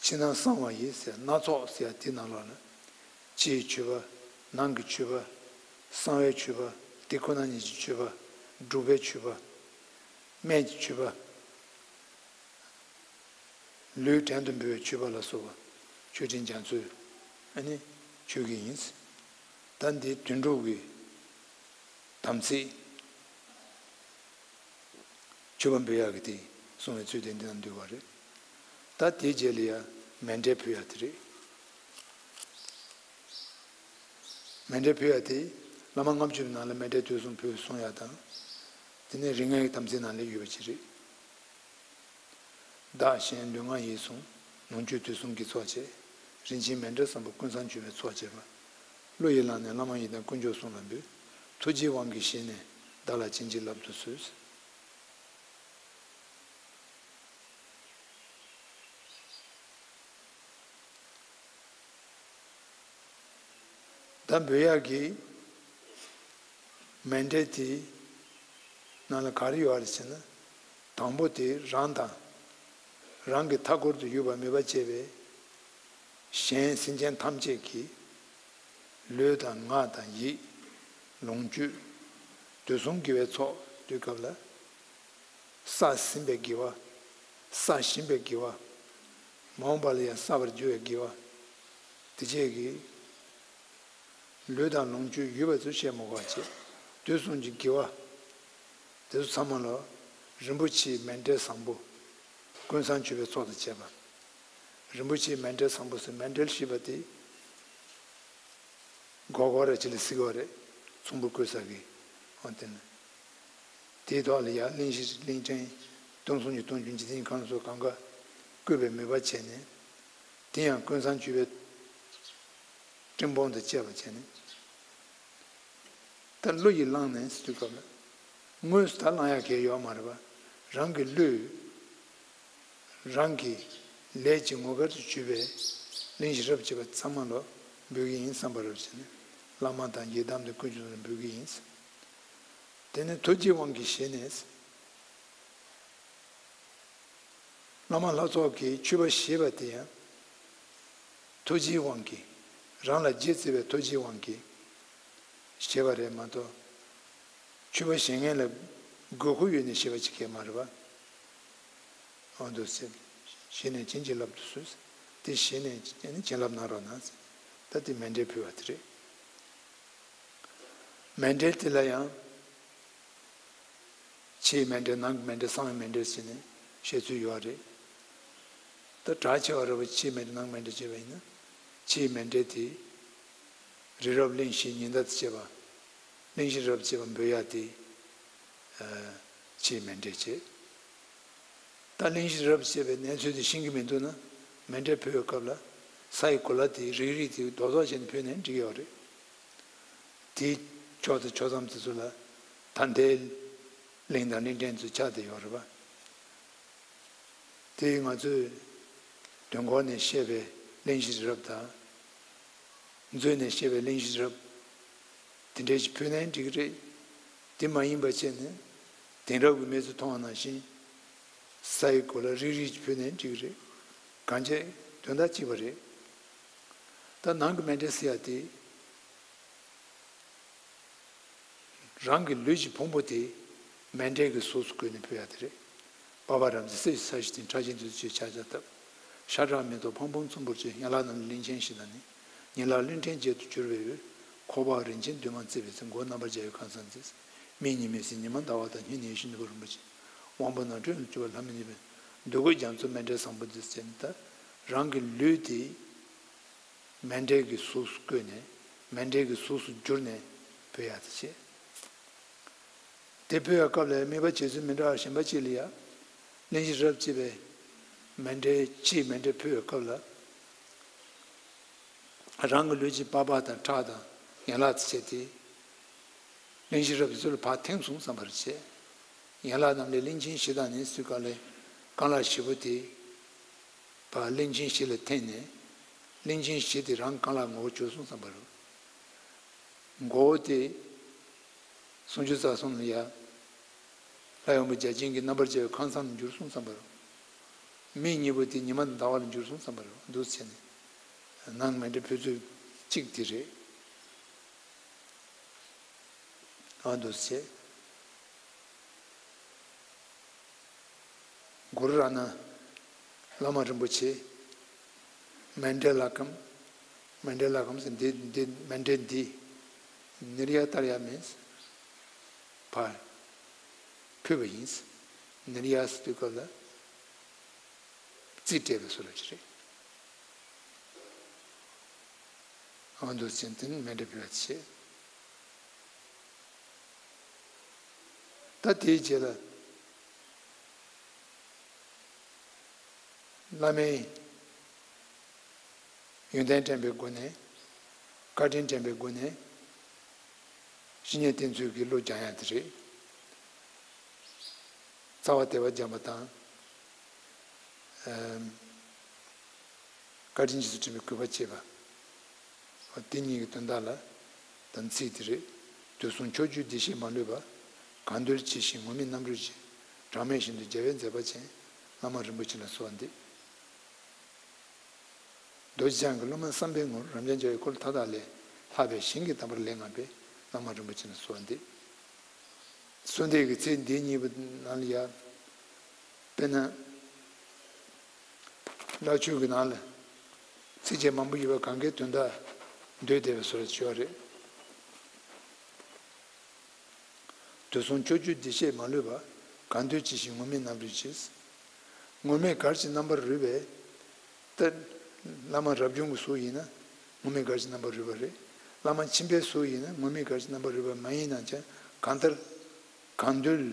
ཕྱི་ནང་གསང་བ་ཡི་ཟེར། སྣ་ཚོགས་ཟེར་ཡ་དེ་ནང་ལོགས་ལ། ཕྱིའི་མཆོད་པ། ནང་གི་མཆོད་པ། གསང་བའི་མཆོད་པ། དེ་ཁོ་ན་ཉིད་ཀྱི་མཆོད་པ། སྒྲུབ་པའི་མཆོད་པ། སྨན་གྱི་མཆོད་པ། ལུས་བྲན་དུ་འབུལ་བའི་མཆོད་པ་ལ་སོགས་པ་མཆོད་སྤྲིན་རྒྱ་མཚོས་ཨ་ནི་མཆོད་ཀྱི་ཡིན། ད་འདི་དོན་གྲུབ་ཀྱི་དམ་ཚིག་མཆོད་པ་འབུལ་ཡག་གི་དེ་གསུང་བའི་ཚུལ་དེ་འདི་ན་འདུས་པ་རེད། ད་དེའི་རྗེས་ལ་ཡང་མཎྜལ་ཕུལ་ཡག་དེ་རེད། མཎྜལ་ཕུལ་ཡག་དེ་བླ་མ་ལྔ་བཅུ་པའི་ནང་ལ་མཎྜལ་དུས་གསུམ་ཕུལ་གསུང་ཡག་དང་། དེ་ནས་རིགས་ལྔའི་དམ་ཚིག་ནང་ལ་ཡོད་པ་ཅིག་རེད། བདག་གཞན་ལུས་ངག་ཡིད་གསུམ། ལོངས་སྤྱོད་དུས་གསུམ་གྱི་ཚོགས་བཅས། རིན་ཆེན་མཎྜལ་བསམ་པ་ཀུན་བཟང་མཆོད་པའི་ཚོགས་བཅས་པ། བློ་ཡིས་བླངས་ནས་བླ་མ་ཡི་དམ་དཀོན་མཆོག་གསུམ་ལ་འབུལ། ཐུགས་རྗེའི་དབང་གིས་བཞེས་ནས་བདག་ལ་བྱིན་གྱིས་བརླབ་ཏུ་གསོལ། ད་འབུལ་ཡག་གི་མཎྜལ་དེའི་ནང་ལ་ག་རེ་ཡོད་རེད་ཟེར་ན། དང་པོ་དེ་རང་དང་། རང་གི་མཐའ་འཁོར་དུ་ཡོད་པ་མོས་པ་བྱས་པའི་གཞན་སེམས་ཅན་ཐམས་ཅད་ཀྱི་ལུས་དང་ངག་དང་ཡིད། ལོངས་སྤྱོད། དུས་གསུམ་དགེ་བའི་ཚོགས་དུས་སྐབས་ལ། བསགས་ཟིན་པའི་དགེ་བ། བསགས་བཞིན་པའི་དགེ་བ། མ་འོངས་པ་ལ་ཡང་བསགས་པར་འགྱུར་བའི་དགེ་བ། དེ་བཅས་ཀྱི་ལུས་དང་ལོངས་སྤྱོད་ཡོད་པ་ཚོ་བཤད་མ་དགོས་པ་བྱས། དུས་གསུམ་གྱི་དགེ་བ་དེ་ཚོ་ཚང་མ་ལ་ རིན་པོ་ཆེའི་མཎྜལ་བཟང་པོ། ཀུན་བཟང་མཆོད་པའི་ཚོགས་དང་བཅས་པ། རིན་པོ་ཆེའི་མཎྜལ་བཟང་པོ་ཟེར། མཎྜལ་ཞེས་པ་དེ་སྒོར་སྒོར་ར་ཅིག་ལ་གཟིགས་པ་རེད། ཚོམ་བུ་བརྐོས་ས་གི། འོན་ཏེ་ནི། དེའི་ཐོག་ལ་ཡང་གླིང་བཞི་གླིང་ཕྲན་སྟོང་གསུམ་གྱི་སྟོང་གི་འཇིག་རྟེན་ཁམས་སོགས་གང་ག་བརྐོས་པའི་མོས་པ་བྱས་ནས། དེ་ཡང་ཀུན་བཟང་མཆོད་པའི་སྤྲིན་ཕུང་དང་བཅས་པ་བྱས་ནས། ད་བློ་ཡིས་བླངས་ནས་ཟེར་དུས་སྐབས་ལ། དངོས་སུ་ད་བླང་ཡག་གལ་ཡོད་མ་རེད་པ། རང་གི་བློས། རང་གི་ལས་ཀྱི་ངོ་སྐལ་དུ་གྱུར་པའི་གླིང་བཞི་རབ་བྱེད་པ་ཚང་མ་ལ་འབུལ་གྱི་ཡིན་བསམ་པ་རབ་བྱས་ནས། བླ་མ་དང་ཡི་དམ་དང་དཀོན་མཆོག་ལ་འབུལ་གྱི་ཡིན། དེ་ནས་ཐུགས་རྗེའི་དབང་གིས་བཞེས་ནས། བླ་མ་ལྷ་ཚོགས་ཀྱིས་མཆོད་པ་བཞེས་པ་དེ་ཡང་། ཐུགས་རྗེའི་དབང་གིས། རང་ལ་རྗེས་བརྩེ་བའི་ཐུགས་རྗེའི་དབང་གིས་བཞེས་པ་རེད་མ་གཏོགས། མཆོད་པ་བཞེས་མཁན་ལ་དགོས་མཁོ་ཡོད་ནས་བཞེས་པ་ཅིག་གས་མ་རེད་པ། འོ་འདུག་སེ། བཞེས་ནས་བྱིན་གྱིས་བརླབ་ཏུ་གསོལ། དེ་བཞེས་ནས་བྱིན་རླབས་གནང་རོགས་གནང་ཟེར། ད་དེ་མཎྜལ་ཕུལ་བ་དེ་རེད། མཎྜལ་དེ་ལ་ཡང་། ཕྱིའི་མཎྜལ། ནང་གི་མཎྜལ། གསང་བའི་མཎྜལ་ཟེར་ནས་བཤད་ཚུལ་ཡོད་རེད། ད་གྲགས་ཆེ་བ་རེད་པ། ཕྱིའི་མཎྜལ་ནང་མཎྜལ་བྱས་པ་ཡིན་ན། ཕྱིའི་མཎྜལ་དེ་རི་རབ་གླིང་བཞི་ཉི་ཟླ་དང་བཅས་པ། གླིང་བཞི་རབ་བྱེད་པ་འབུལ་ཡག་དེ། ཨ། ཕྱིའི་མཎྜལ་བྱས། ད་གླིང་བཞི་རབ་བྱེད་པའི་གནས་ཚུལ་དེ་ཤེས་ཀྱི་མི་འདུག་ན། མཎྜལ་ཕུལ་བའི་སྐབས་ལ་ས་ཡི་གོ་ལ་དེ་རིགས་རིགས་དེ་རྡོག་རྡོག་བྱས་ནས་ཕུལ་ནའི་འགྲིག་གི་ཡོད་རེད། དེའི་ཕྱོགས་དང་ཕྱོགས་མཚམས་དེ་ཚོ་ལ་ད་ལྟའི་གླིང་དང་གླིང་ཕྲན་ཚོ་ཆགས་བསྡད་ཡོད་རེད་པ། དེ་ང་ཚོས་དུས་འཁོར་ནས་བཤད་པའི་གླིང་བཞི་རབ་དང་། མཛོད་ནས་བཤད་པའི་གླིང་བཞི་རབ། དེ་འདྲ་ཞིག་ཕུལ་ནའི་འགྲིག་གི་རེད། དེ་མ་ཡིན་པ་བྱས་ནས་དེང་རབས་ཀྱི་མི་ཚོས་མཐོང་བ་ནང་བཞིན་ས་ཡི་གོ་ལ་རིགས་རིགས་ཀྱི་ཕུལ་ནའི་འགྲིག་གི་རེད། གང་བྱས་དོན་དག་གཅིག་པ་རེད། ད་ནང་གི་མཎྜལ་ཟེར་ཡ་དེ། རང་གི་ལུས་ཀྱི་ཕུང་པོ་དེ་མཎྜལ་གྱི་གཟུགས་སུ་བཀོད་ནས་ཕུལ་ཡ་དེ་རེད། པ་ཕ་རབ་འབྱམས་སྲས་ཀྱི་ས་གཞི་སྟེང་། ཕྲ་ཞིང་བདུད་རྩི་ཆུས་ཕྱག་རྒྱ་བཏབ། ཤ་ཁྲག་མེ་ཏོག་ཕང་ཕུང་ཚོམ་བུར་བཅས། ཡན་ལག་རྣམས་ལ་གླིང་ཆེན་བཞི་དང་ནི། ཉིན་ལ་གླིང་ཕྲན་བརྒྱད་དུ་གྱུར་པའི་འོད། ཁོག་པ་རིན་ཆེན་བདུན་མ་བརྩེགས་པའི་ཚེ། མགོ་རྣམ་པར་སྦྱར་བའི་ཁང་བཟང་མཛེས། མིག་གཉིས་མི་ཟད་ཉི་མ་ཟླ་བ་དང་། སྙན་ནས་ཡིད་བཞིན་ནོར་བུ་རིན་པོ་ཆེ། དབང་པོ་རྣམས་དྲོད་དུ་འཇུག་པ་ལྷ་མི་ནུས་པའི། འདོད་དགུའི་རྒྱ་མཚོ་མཎྜལ་བཟང་པོ་འདི། ཟེར་ནས་ད་རང་གི་ལུས་དེ། མཎྜལ་གྱི་གཟུགས་སུ་བཀོད་ནས། མཎྜལ་གྱི་གཟུགས་སུ་བསྒྱུར་ནས་ཕུལ་ཡག་དེ་བྱས། དེ་ཕུལ་བའི་སྐབས་ལ་དམིགས་པ་བྱེད་ཚུལ་མི་འདྲ་བ་གཞན་པ་གཅིག་ལ་ཡ། གླིང་བཞི་རབ་བྱེད་པའི་མཎྜལ། ཕྱིའི་མཎྜལ་ཕུལ་བའི་སྐབས་ལ། རང་གི་ལུས་ཀྱི་པགས་པ་དང་ཁྲག་དང་ཡན་ལག་དེ་བྱས་ཏེ། གླིང་བཞི་རབ་ཀྱི་ཚུལ་ལ་ཕར་ཐིམ་སོང་བསམ་པར་བྱས། ཡན་ལག་རྣམས་ལས་གླིང་ཆེན་བཞི་དང་ནི། ཟེར་སྐབས་ལ་རྐང་ལག་བཞི་པོ་དེ་ཕར་གླིང་ཆེན་བཞི་ལ་ཐིམ་ནས། གླིང་ཆེན་བཞི་དེ་རང་རྐང་ལག་ངོ་བོ་གྱུར་སོང་བསམ་པར། མགོ་བོ་དེ་སུམ་ཅུ་རྩ་གསུམ་ལ་ཡ། ལྷ་ཡི་དབང་པོ་བརྒྱ་བྱིན་གྱི་རྣམ་པར་སྦྱར་བའི་ཁང་བཟང་ལ་འགྱུར་སོང་བསམ་པར། མིག་གཉིས་པོ་དེ་ཉི་མ་དང་ཟླ་བ་ལ་འགྱུར་སོང་བསམ་པར་འདུག་བྱས་ནས། ནང་མཎྜལ་ཕུལ་ཚུལ་གཅིག་དེ་རེད། ཨ། འདུག་བྱས། གུ་རུ་རཏྣ། བླ་མ་རིན་པོ་ཆེ། མཎྜལ་ལྷ་ཁང་། མཎྜལ་ལྷ་ཁང་ཟེར་འདི་འདི་མཎྜལ་འདི་ནིར་ཡ་ཏར་ཡ་མེད། ཕར་ཕུལ་བ་ཡིན། ནིར་ཡ་ཟེར་དུས་སྐབས་ལ་རྩིས་སྤྲད་པའི་བཟོ་འདྲ་ཅིག་རེད། འོ་འདུག་ཟེར་དེ་ནི་མཎྜལ་ཕུལ་བ་བྱས། ད་དེའི་རྗེས་ལ་བླ་མའི་ཡོན་ཏན་དྲན་པའི་སྒོ་ནས། བཀའ་དྲིན་དྲན་པའི་སྒོ་ནས། བཤེས་གཉེན་བསྟེན་ཚུལ་གྱི་བློ་སྦྱང་ཡག་དེ་རེད། རྩ་བ་དད་པ་སྦྱང་བ་དང་། ཨམ། བཀའ་དྲིན་རྗེས་སུ་དྲན་པའི་གུས་པ་བསྐྱེད་པ། དེ་གཉིས་ཀྱི་དོན་དག་ལ་དམ་ཚིག་དེ་རེད། དུས་གསུམ་ཕྱོགས་བཅུའི་བདེ་གཤེགས་མ་ལུས་པ། གང་འདུལ་ཇི་བཞིན་ངུར་སྨྲིག་རྣམ་རོལ་གྱི། གྲངས་མེད་ཞིང་དུ་རྒྱལ་བའི་མཛད་པ་ཅན། བླ་མ་རིན་པོ་ཆེ་ལ་གསོལ་བ་འདེབས། རྡོ་རྗེ་འཆང་གི་སློབ་མ་བསམ་འཕེལ་ངོར། རབ་འབྱམས་རྒྱལ་བའི་སྐུ་ལ་མཐའ་དག་ལས། ལྷག་པའི་ཞིང་གི་དམ་པར་ལེགས་བསྔགས་པའི། བླ་མ་རིན་པོ་ཆེ་ལ་གསོལ་བ་འདེབས། གསོལ་འདེབས་ཀྱི་ཚིག་འདི་གཉིས་པོ་ནང་ལ་ཡ། དཔེར་ན། བླ་མཆོད་ཀྱི་ནང་ལ་ཚིགས་བཅད་མང་པོ་ཡོད་པ་གང་གའི་དོན་དག་འདོད་བདེ་བའི་བཟོ་འདྲ་ཅིག་ཡོད་རེད། དུས་གསུམ་ཕྱོགས་བཅུའི་བདེ་གཤེགས་མ་ལུས་པ། གང་འདོད་ཇི་བཞིན་ངུར་སྨྲིག་རྣམ་རོལ་གྱིས། ངུར་སྨྲིག་གར་གྱི་རྣམ་པར་རོལ་བས། ད་བླ་མ་རབ་བྱུང་གི་གཟུགས་ཡིན་ན་ངུར་སྨྲིག་གར་གྱི་རྣམ་པར་རོལ་པ་རེད། བླ་མ་མཆིན་པའི་གཟུགས་ཡིན་ན་ངུར་སྨྲིག་གར་གྱི་རྣམ་པར་རོལ་པ་མ་ཡིན་ན་ཀྱང་གང་ལྟར་གང་འདོད།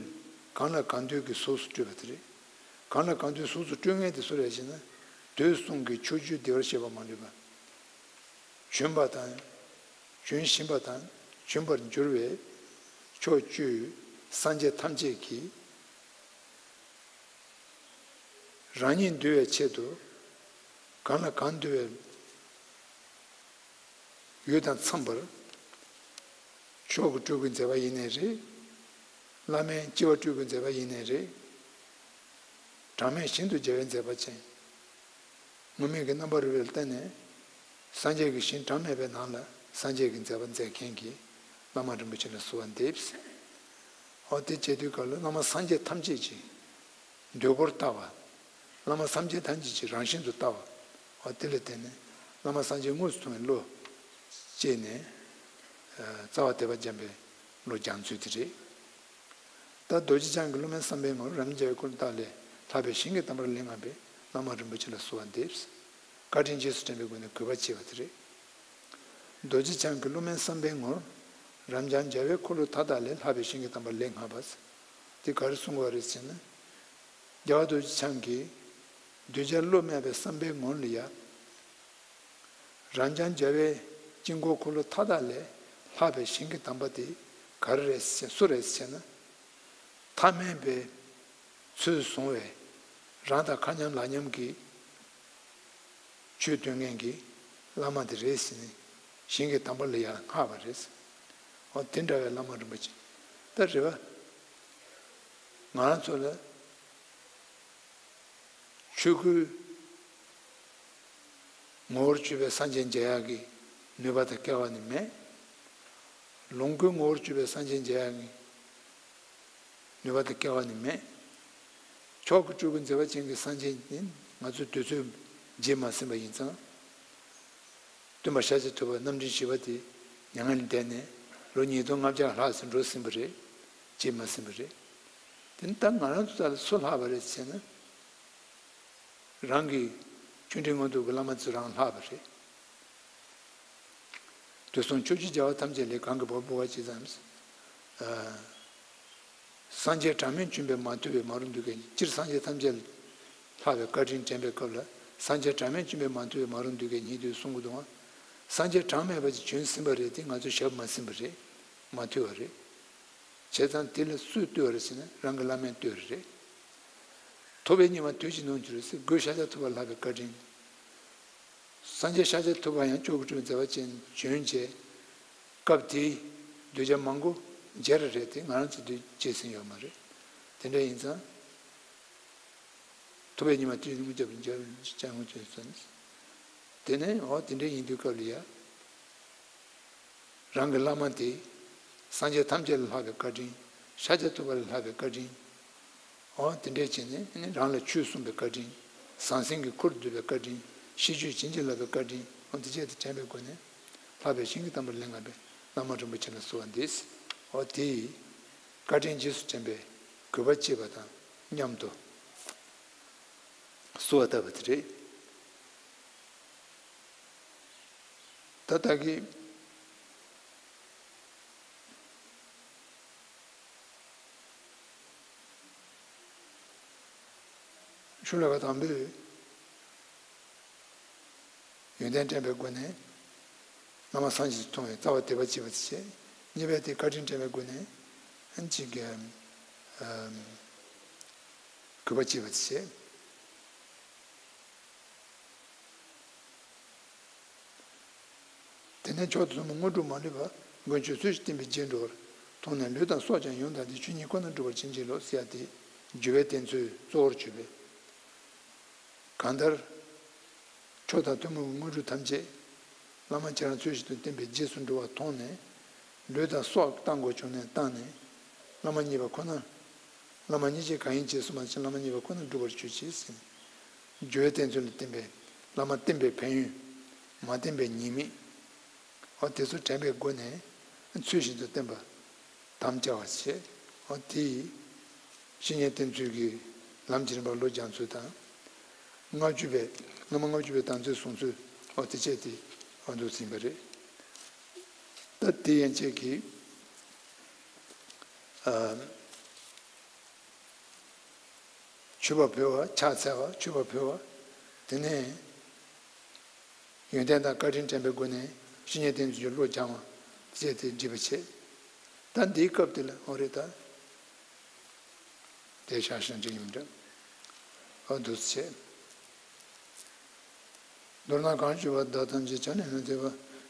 གང་ལ་གང་འདོད་ཀྱི་གཟུགས་སུ་སྤྲུལ་པ་དེ་རེད། གང་ལ་གང་འདོད་གཟུགས་སུ་སྤྲུལ་མཁན་དེ་སུ་རེད་ཟེར་ན། དུས་གསུམ་གྱི་ཕྱོགས་བཅུའི་བདེ་བར་གཤེགས་པ་མ་ལུས་པ། བྱོན་པ་དང་། བྱོན་བཞིན་པ་དང་བྱོན་པར་འགྱུར་བའི་ཕྱོགས་བཅུའི་སངས་རྒྱས་ཐམས་ཅད་ཀྱིས། རང་ཉིད་འདུལ་བའི་ཆེད་དུ་གང་ལ་གང་འདུལ་བའི་ཡུལ་དང་འཚམས་པར་མཆོག་གི་སྤྲུལ་སྐུའི་མཛད་པ་ཡིན་ནའི་རེད། བླ་མའི་སྐྱེ་བ་སྤྲུལ་སྐུའི་མཛད་པ་ཡིན་ནའི་རེད། གྲངས་མེད་ཞིང་དུ་རྒྱལ་བའི་མཛད་པ་ཅན། ངུར་སྨྲིག་གི་རྣམ་པར་རོལ་པས་བསྟན་ནས་སངས་རྒྱས་ཀྱི་ཞིང་གྲངས་མེད་པའི་ནང་ལ་སངས་རྒྱས་ཀྱི་མཛད་པ་མཛད་མཁན་གྱི་བླ་མ་རིན་པོ་ཆེ་ལ་གསོལ་བ་འདེབས། འོ་དེ་བྱེད་དུས་སྐབས་ལ་བླ་མ་སངས་རྒྱས་ཐམས་ཅད་ཀྱི་འདོད་པར་ལྟ་བ། བླ་མ་སངས་རྒྱས་ཐམས་ཅད་ཀྱི་རང་བཞིན་དུ་ལྟ་བ། འོ་དེ་ལ་བརྟེན་ནས་བླ་མ་སངས་རྒྱས་དངོས་སུ་མཐོང་བའི་བློ་སྐྱེས་ནས་རྩ་བ་དད་པ་འཇམ་པའི་བློ་སྦྱང་ཚུལ་དེ་རེད། ད་རྡོ་རྗེ་འཆང་གི་སློབ་དཔོན་བསམ་པའི་ངོར་རབ་འབྱམས་རྒྱལ་བའི་འཁོར་ལོ་དག་ལས་ལྷག་པའི་ཞིང་གི་དམ་པ་ལས་བསྔགས་པའི་བླ་མ་རིན་པོ་ཆེ་ལ་གསོལ་བ་འདེབས། བཀའ་དྲིན་རྗེས་སུ་དྲན་པའི་སྒོ་ནས་གུས་པ་བསྐྱེད་པ་དེ་རེད། རྡོ་རྗེ་འཆང་གི་སློབ་དཔོན་བསམ་པའི་ངོར་རབ་འབྱམས་རྒྱལ་བའི་འཁོར་ལོ་མཐའ་དག་ལས་ལྷག་པའི་ཞིང་གི་དམ་པ་ལས་བསྔགས་པ། དེ་ག་རེ་གསུང་གི་ཡོད་རེད་ཟེར་ན། རྒྱལ་བ་རྡོ་རྗེ་འཆང་གིས་གདུལ་བྱ་བློ་སྨད་པའི་བསམ་པའི་ངོར་ལ་ཡ། རབ་འབྱམས་རྒྱལ་བའི་དཀྱིལ་འཁོར་འཁོར་ལོ་མཐའ་དག་ལས་ལྷག་པའི་ཞིང་གི་དམ་པ་དེ་ག་རེ་རེད་ཟེར། སུ་རེད་ཟེར་ན། ཐ་མལ་པའི་ཚུལ་བཟུང་བའི་རང་དང་མཁའ་མཉམ་ལྷ་མཉམ་གྱི་ཆོས་སྟོན་མཁན་གྱི་བླ་མ་དེ་རེད་ཟེར་ནས་ཞིང་གི་དམ་པ་ལ་ཡར་བསྔགས་པ་རེད། འོ་དེ་འདྲ་བའི་བླ་མ་རིན་པོ་ཆེ་ད་རེད་པ། ང་རང་ཚོ་ལ་ཆོས་སྐུའི་ངོ་བོར་གྱུར་པའི་སངས་རྒྱས་མཇལ་ཡག་གི་ནུས་པ་དང་སྐལ་བ་ནི་མེད། ལོངས་སྐུའི་ངོ་བོར་གྱུར་པའི་སངས་རྒྱས་མཇལ་ཡག་གི་ནུས་པ་དང་སྐལ་བ་ནི་མེད། མཆོག་གི་སྤྲུལ་སྐུ་མཛད་པ་ཅན་གྱི་སངས་རྒྱས་ནི་ང་ཚོའི་དུས་ཚོད་བརྗེད་མ་ཟིན་པ་ཡིན་ཙང་། སྟོན་པ་ཤཱཀྱ་ཐུབ་པ་རྣམ་འདྲེན་བཞི་པ་དེ་མྱ་ངན་ལས་འདས་ནས་ལོ་ཉིས་སྟོང་ལྔ་བརྒྱ་ལྷག་ཙམ་འགྲོ་ཟིན་པ་རེད། བརྗེད་མ་ཟིན་པ་རེད། དེ་ནི་ད་ང་རང་ཚོ་ལ་སུ་ལྷག་པ་རེད་ཟེར་ན། རང་གི་ཆོས་འབྲེལ་མངོན་རྟོགས་ཀྱི་བླ་མ་ཚོ་རང་ལྷག་པ་རེད། དུས་གསུམ་ཕྱོགས་བཅུའི་རྒྱལ་བ་ཐམས་ཅད་ལས་གང་གི་བབ་པོ་བ་ཇི་ཙམ། སངས་རྒྱས་གྲངས་མེད་བྱོན་པས་མ་ཐུལ་བའི་མ་རུངས་འདུལ་མཁན། སྤྱིར་སངས་རྒྱས་ཐམས་ཅད་ལྷག་པའི་བཀའ་དྲིན་དྲན་པའི་སྐབས་ལ་སངས་རྒྱས་གྲངས་མེད་བྱོན་པས་མ་ཐུལ་བའི་མ་རུངས་འདུལ་མཁན་ཉིད་དུ་གསུང་གི་འདུག་ཨང་། སངས་རྒྱས་གྲངས་མེད་པ་ཅིག་བྱོན་ཟིན་པ་རེད་དེ་ང་ཚོས་ཞབས་མ་ཟིན་པ་རེད། མ་ཐུལ་བ་རེད། བྱས་ཙང་དེ་ལ་སུས་བསྟོད་པ་རེད་ཟེར་ན་རང་གི་བླ་མས་བསྟོད་པ་རེད། ཐུབ་པས་ཉི་མ་དུས་གཅིག་ནོར་འགྱུར་ཟེར་སྒོས་ཤཱཀྱ་ཐུབ་པ་ལྷག་པའི་བཀའ་དྲིན། སངས་རྒྱས་ཤཱཀྱ་ཐུབ་པ་ཡང་མཆོག་གི་སྤྲུལ་པའི་མཛད་པ་ཅན་བྱོན་རྗེས། སྐབས་དེའི་གདུལ་བྱ་མང་པོ་མཇལ་ར་རེད་དེ་ང་རང་ཚོ་དུས་མཇལ་ཟིན་ཡོད་མ་རེད། དེ་འདྲ་ཡིན་ཙང་། ཐུབ་པས་ཉི་མ་དུས་ནི་རྒྱབ་རྒྱབ་ཅང་ངོ་ཅོས་སོང་། དེ་ནས་འོ་དེ་འདྲ་ཡིན་དུས་སྐབས་ལ་ཡ། རང་གི་བླ་མ་དེ། སངས་རྒྱས་ཐམས་ཅད་ལ་ལྷག་པའི་བཀའ་དྲིན། ཤཱཀྱ་ཐུབ་པ་ལ་ལྷག་པའི་བཀའ་དྲིན། འོ་དེ་འདྲས་བྱས་ནས་ནི་རང་ལ་ཆོས་གསུངས་པའི་བཀའ་དྲིན། ཟང་ཟིང་གི་ཁུར་བསྡུས་པའི་བཀའ་དྲིན། ཤིས་བརྗོད་བྱིན་གྱིས་བརླབས་པའི་བཀའ་དྲིན། འོ་དེ་བཅས་དང་དྲན་པའི་སྒོ་ནས་ལྷག་པའི་ཞིང་གི་དམ་པ་ལས་བསྔགས་པའི་བླ་མ་རིན་པོ་ཆེ་ལ་གསོལ་བ་འདེབས། འོ་དེ་ཡི་བཀའ་དྲིན་རྗེས་སུ་དྲན་པའི་གུས་པ་བསྐྱེད་པ་དང་མཉམ་དུ་གསོལ་བ་བཏབ་པ་དེ་རེད། ད་ལྟ་གི་ཤུ་ལ་ཀ་དང་པོས་ཡོན་ཏན་དྲན་པའི་སྒོ་ནས་བླ་མ་སངས་རྒྱས་སུ་མཐོང་བའི་རྩ་བ་དད་པ་བྱེད་པ་བྱས། གཉིས་པས་དེ་བཀའ་དྲིན་དྲན་པའི་སྒོ་ནས་ཨ་ནི་གཅིག་གི་གུས་པ་བྱེད་པ་བྱས། དེ་ནས་མཆོག་ཏུ་བཟུང་བའི་དངོས་གྲུབ་མ་ལུས་པ། མགོན་ཁྱོད་ཚུལ་བཞིན་བསྟན་པའི་རྗེས་འགྲོ་བར། མཐོང་ནས་ལུས་དང་སྲོག་ཀྱང་ཡོངས་དག་སྟེ། ཆོས་ཉིད་ཁོ་ནར་འགྲུབ་པར་བྱིན་གྱིས་རློབས་ཟེར་ཡ་དེ་འགྱུར་བའི་གཏེར་མཛོད་གཙོ་བོར་གྱུར་པས། གང་ལྟར། མཆོག་དང་ཐུན་མོང་གི་དངོས་གྲུབ་ཐམས་ཅད་བླ་མ་ཁྱེད་རང་ཚུལ་བཞིན་དུ་བསྟན་པའི་རྗེས་སུ་འགྲོ་བ་མཐོང་ནས། ལུས་དང་སྲོག་བཏང་དགོས་བྱུང་ནས་བཏང་ནས། བླ་མ་མཉེས་པ་ཁོ་ན། བླ་མ་མཉེས་བྱེད་གང་ཡིན་རྗེས་སུ་མ་མཆིས། བླ་མ་མཉེས་པ་ཁོ་ན་འགྲུབ་པར་གྱུར་ཅིག་ཟེར། འགྱུར་བའི་གཏེར་མཛོད་ལ་བསྟན་པའི་བླ་མ་བསྟན་པའི་ཕན་ཡོན། མ་བསྟན་པའི་ཉེས་དམིགས། འོ་དེ་ཚོ་དྲན་པའི་སྒོ་ནས་ཚུལ་བཞིན་དུ་བསྟན་པ་དམ་བཅའ་བ་བྱས། འོ་དེ་ཡིས་ བཤེས་གཉེན་བསྟེན་ཚུལ་གྱི་ལམ་གྱི་རིམ་པར་བློ་སྦྱང་ཚུལ་དང་། ལྔ་བཅུ་པའི་སྔ་མ་ལྔ་བཅུ་པའི་དམ་ཚིག་བཟུང་ཚུལ། འོ་དེ་བཅས་དེ་འོ་འདུག་ཟིན་པ་རེད། ད་དེ་ཡན་ཆད་ཀྱི་ཨ། མཆོད་པ་ཕུལ་བ། ཕྱག་འཚལ་བ། མཆོད་པ་ཕུལ་བ། དེ་ནས་ཡོན་ཏན་དང་བཀའ་དྲིན་དྲན་པའི་སྒོ་ནས་བཤེས་གཉེན་བསྟེན་ཚུལ་གྱི་བློ་སྦྱང་བ་བཅས་དེ་འདྲི་བ་བྱེད། ད་འདིའི་སྐབས་དེ་ལ་འོ་རེད་ད། དེ་ཤ་ཞེན་ཅིག་ཡིན་འདྲ། འོ་འདུག་བྱེད། མདོར་ན་གང་ཞུ་བ་བདག་ཐམས་ཅད་ཆ་ནས་མི་ཐེ་བ།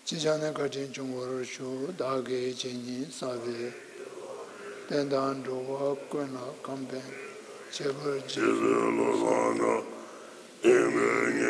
ཅི་བྱས་ནས་བཀའ་དྲིན་སྐྱོང་བར་ཞུ། བདག་གིས་ཇི་སྙེད་བསགས་པའི། བསྟན་དང་འགྲོ་བ་ཀུན་ལ་ཁམས་ཕན། ཁྱད་པར་རྗེ་བཙུན་བློ་བཟང་གྲགས། ཨིན་པའི་ཉེ་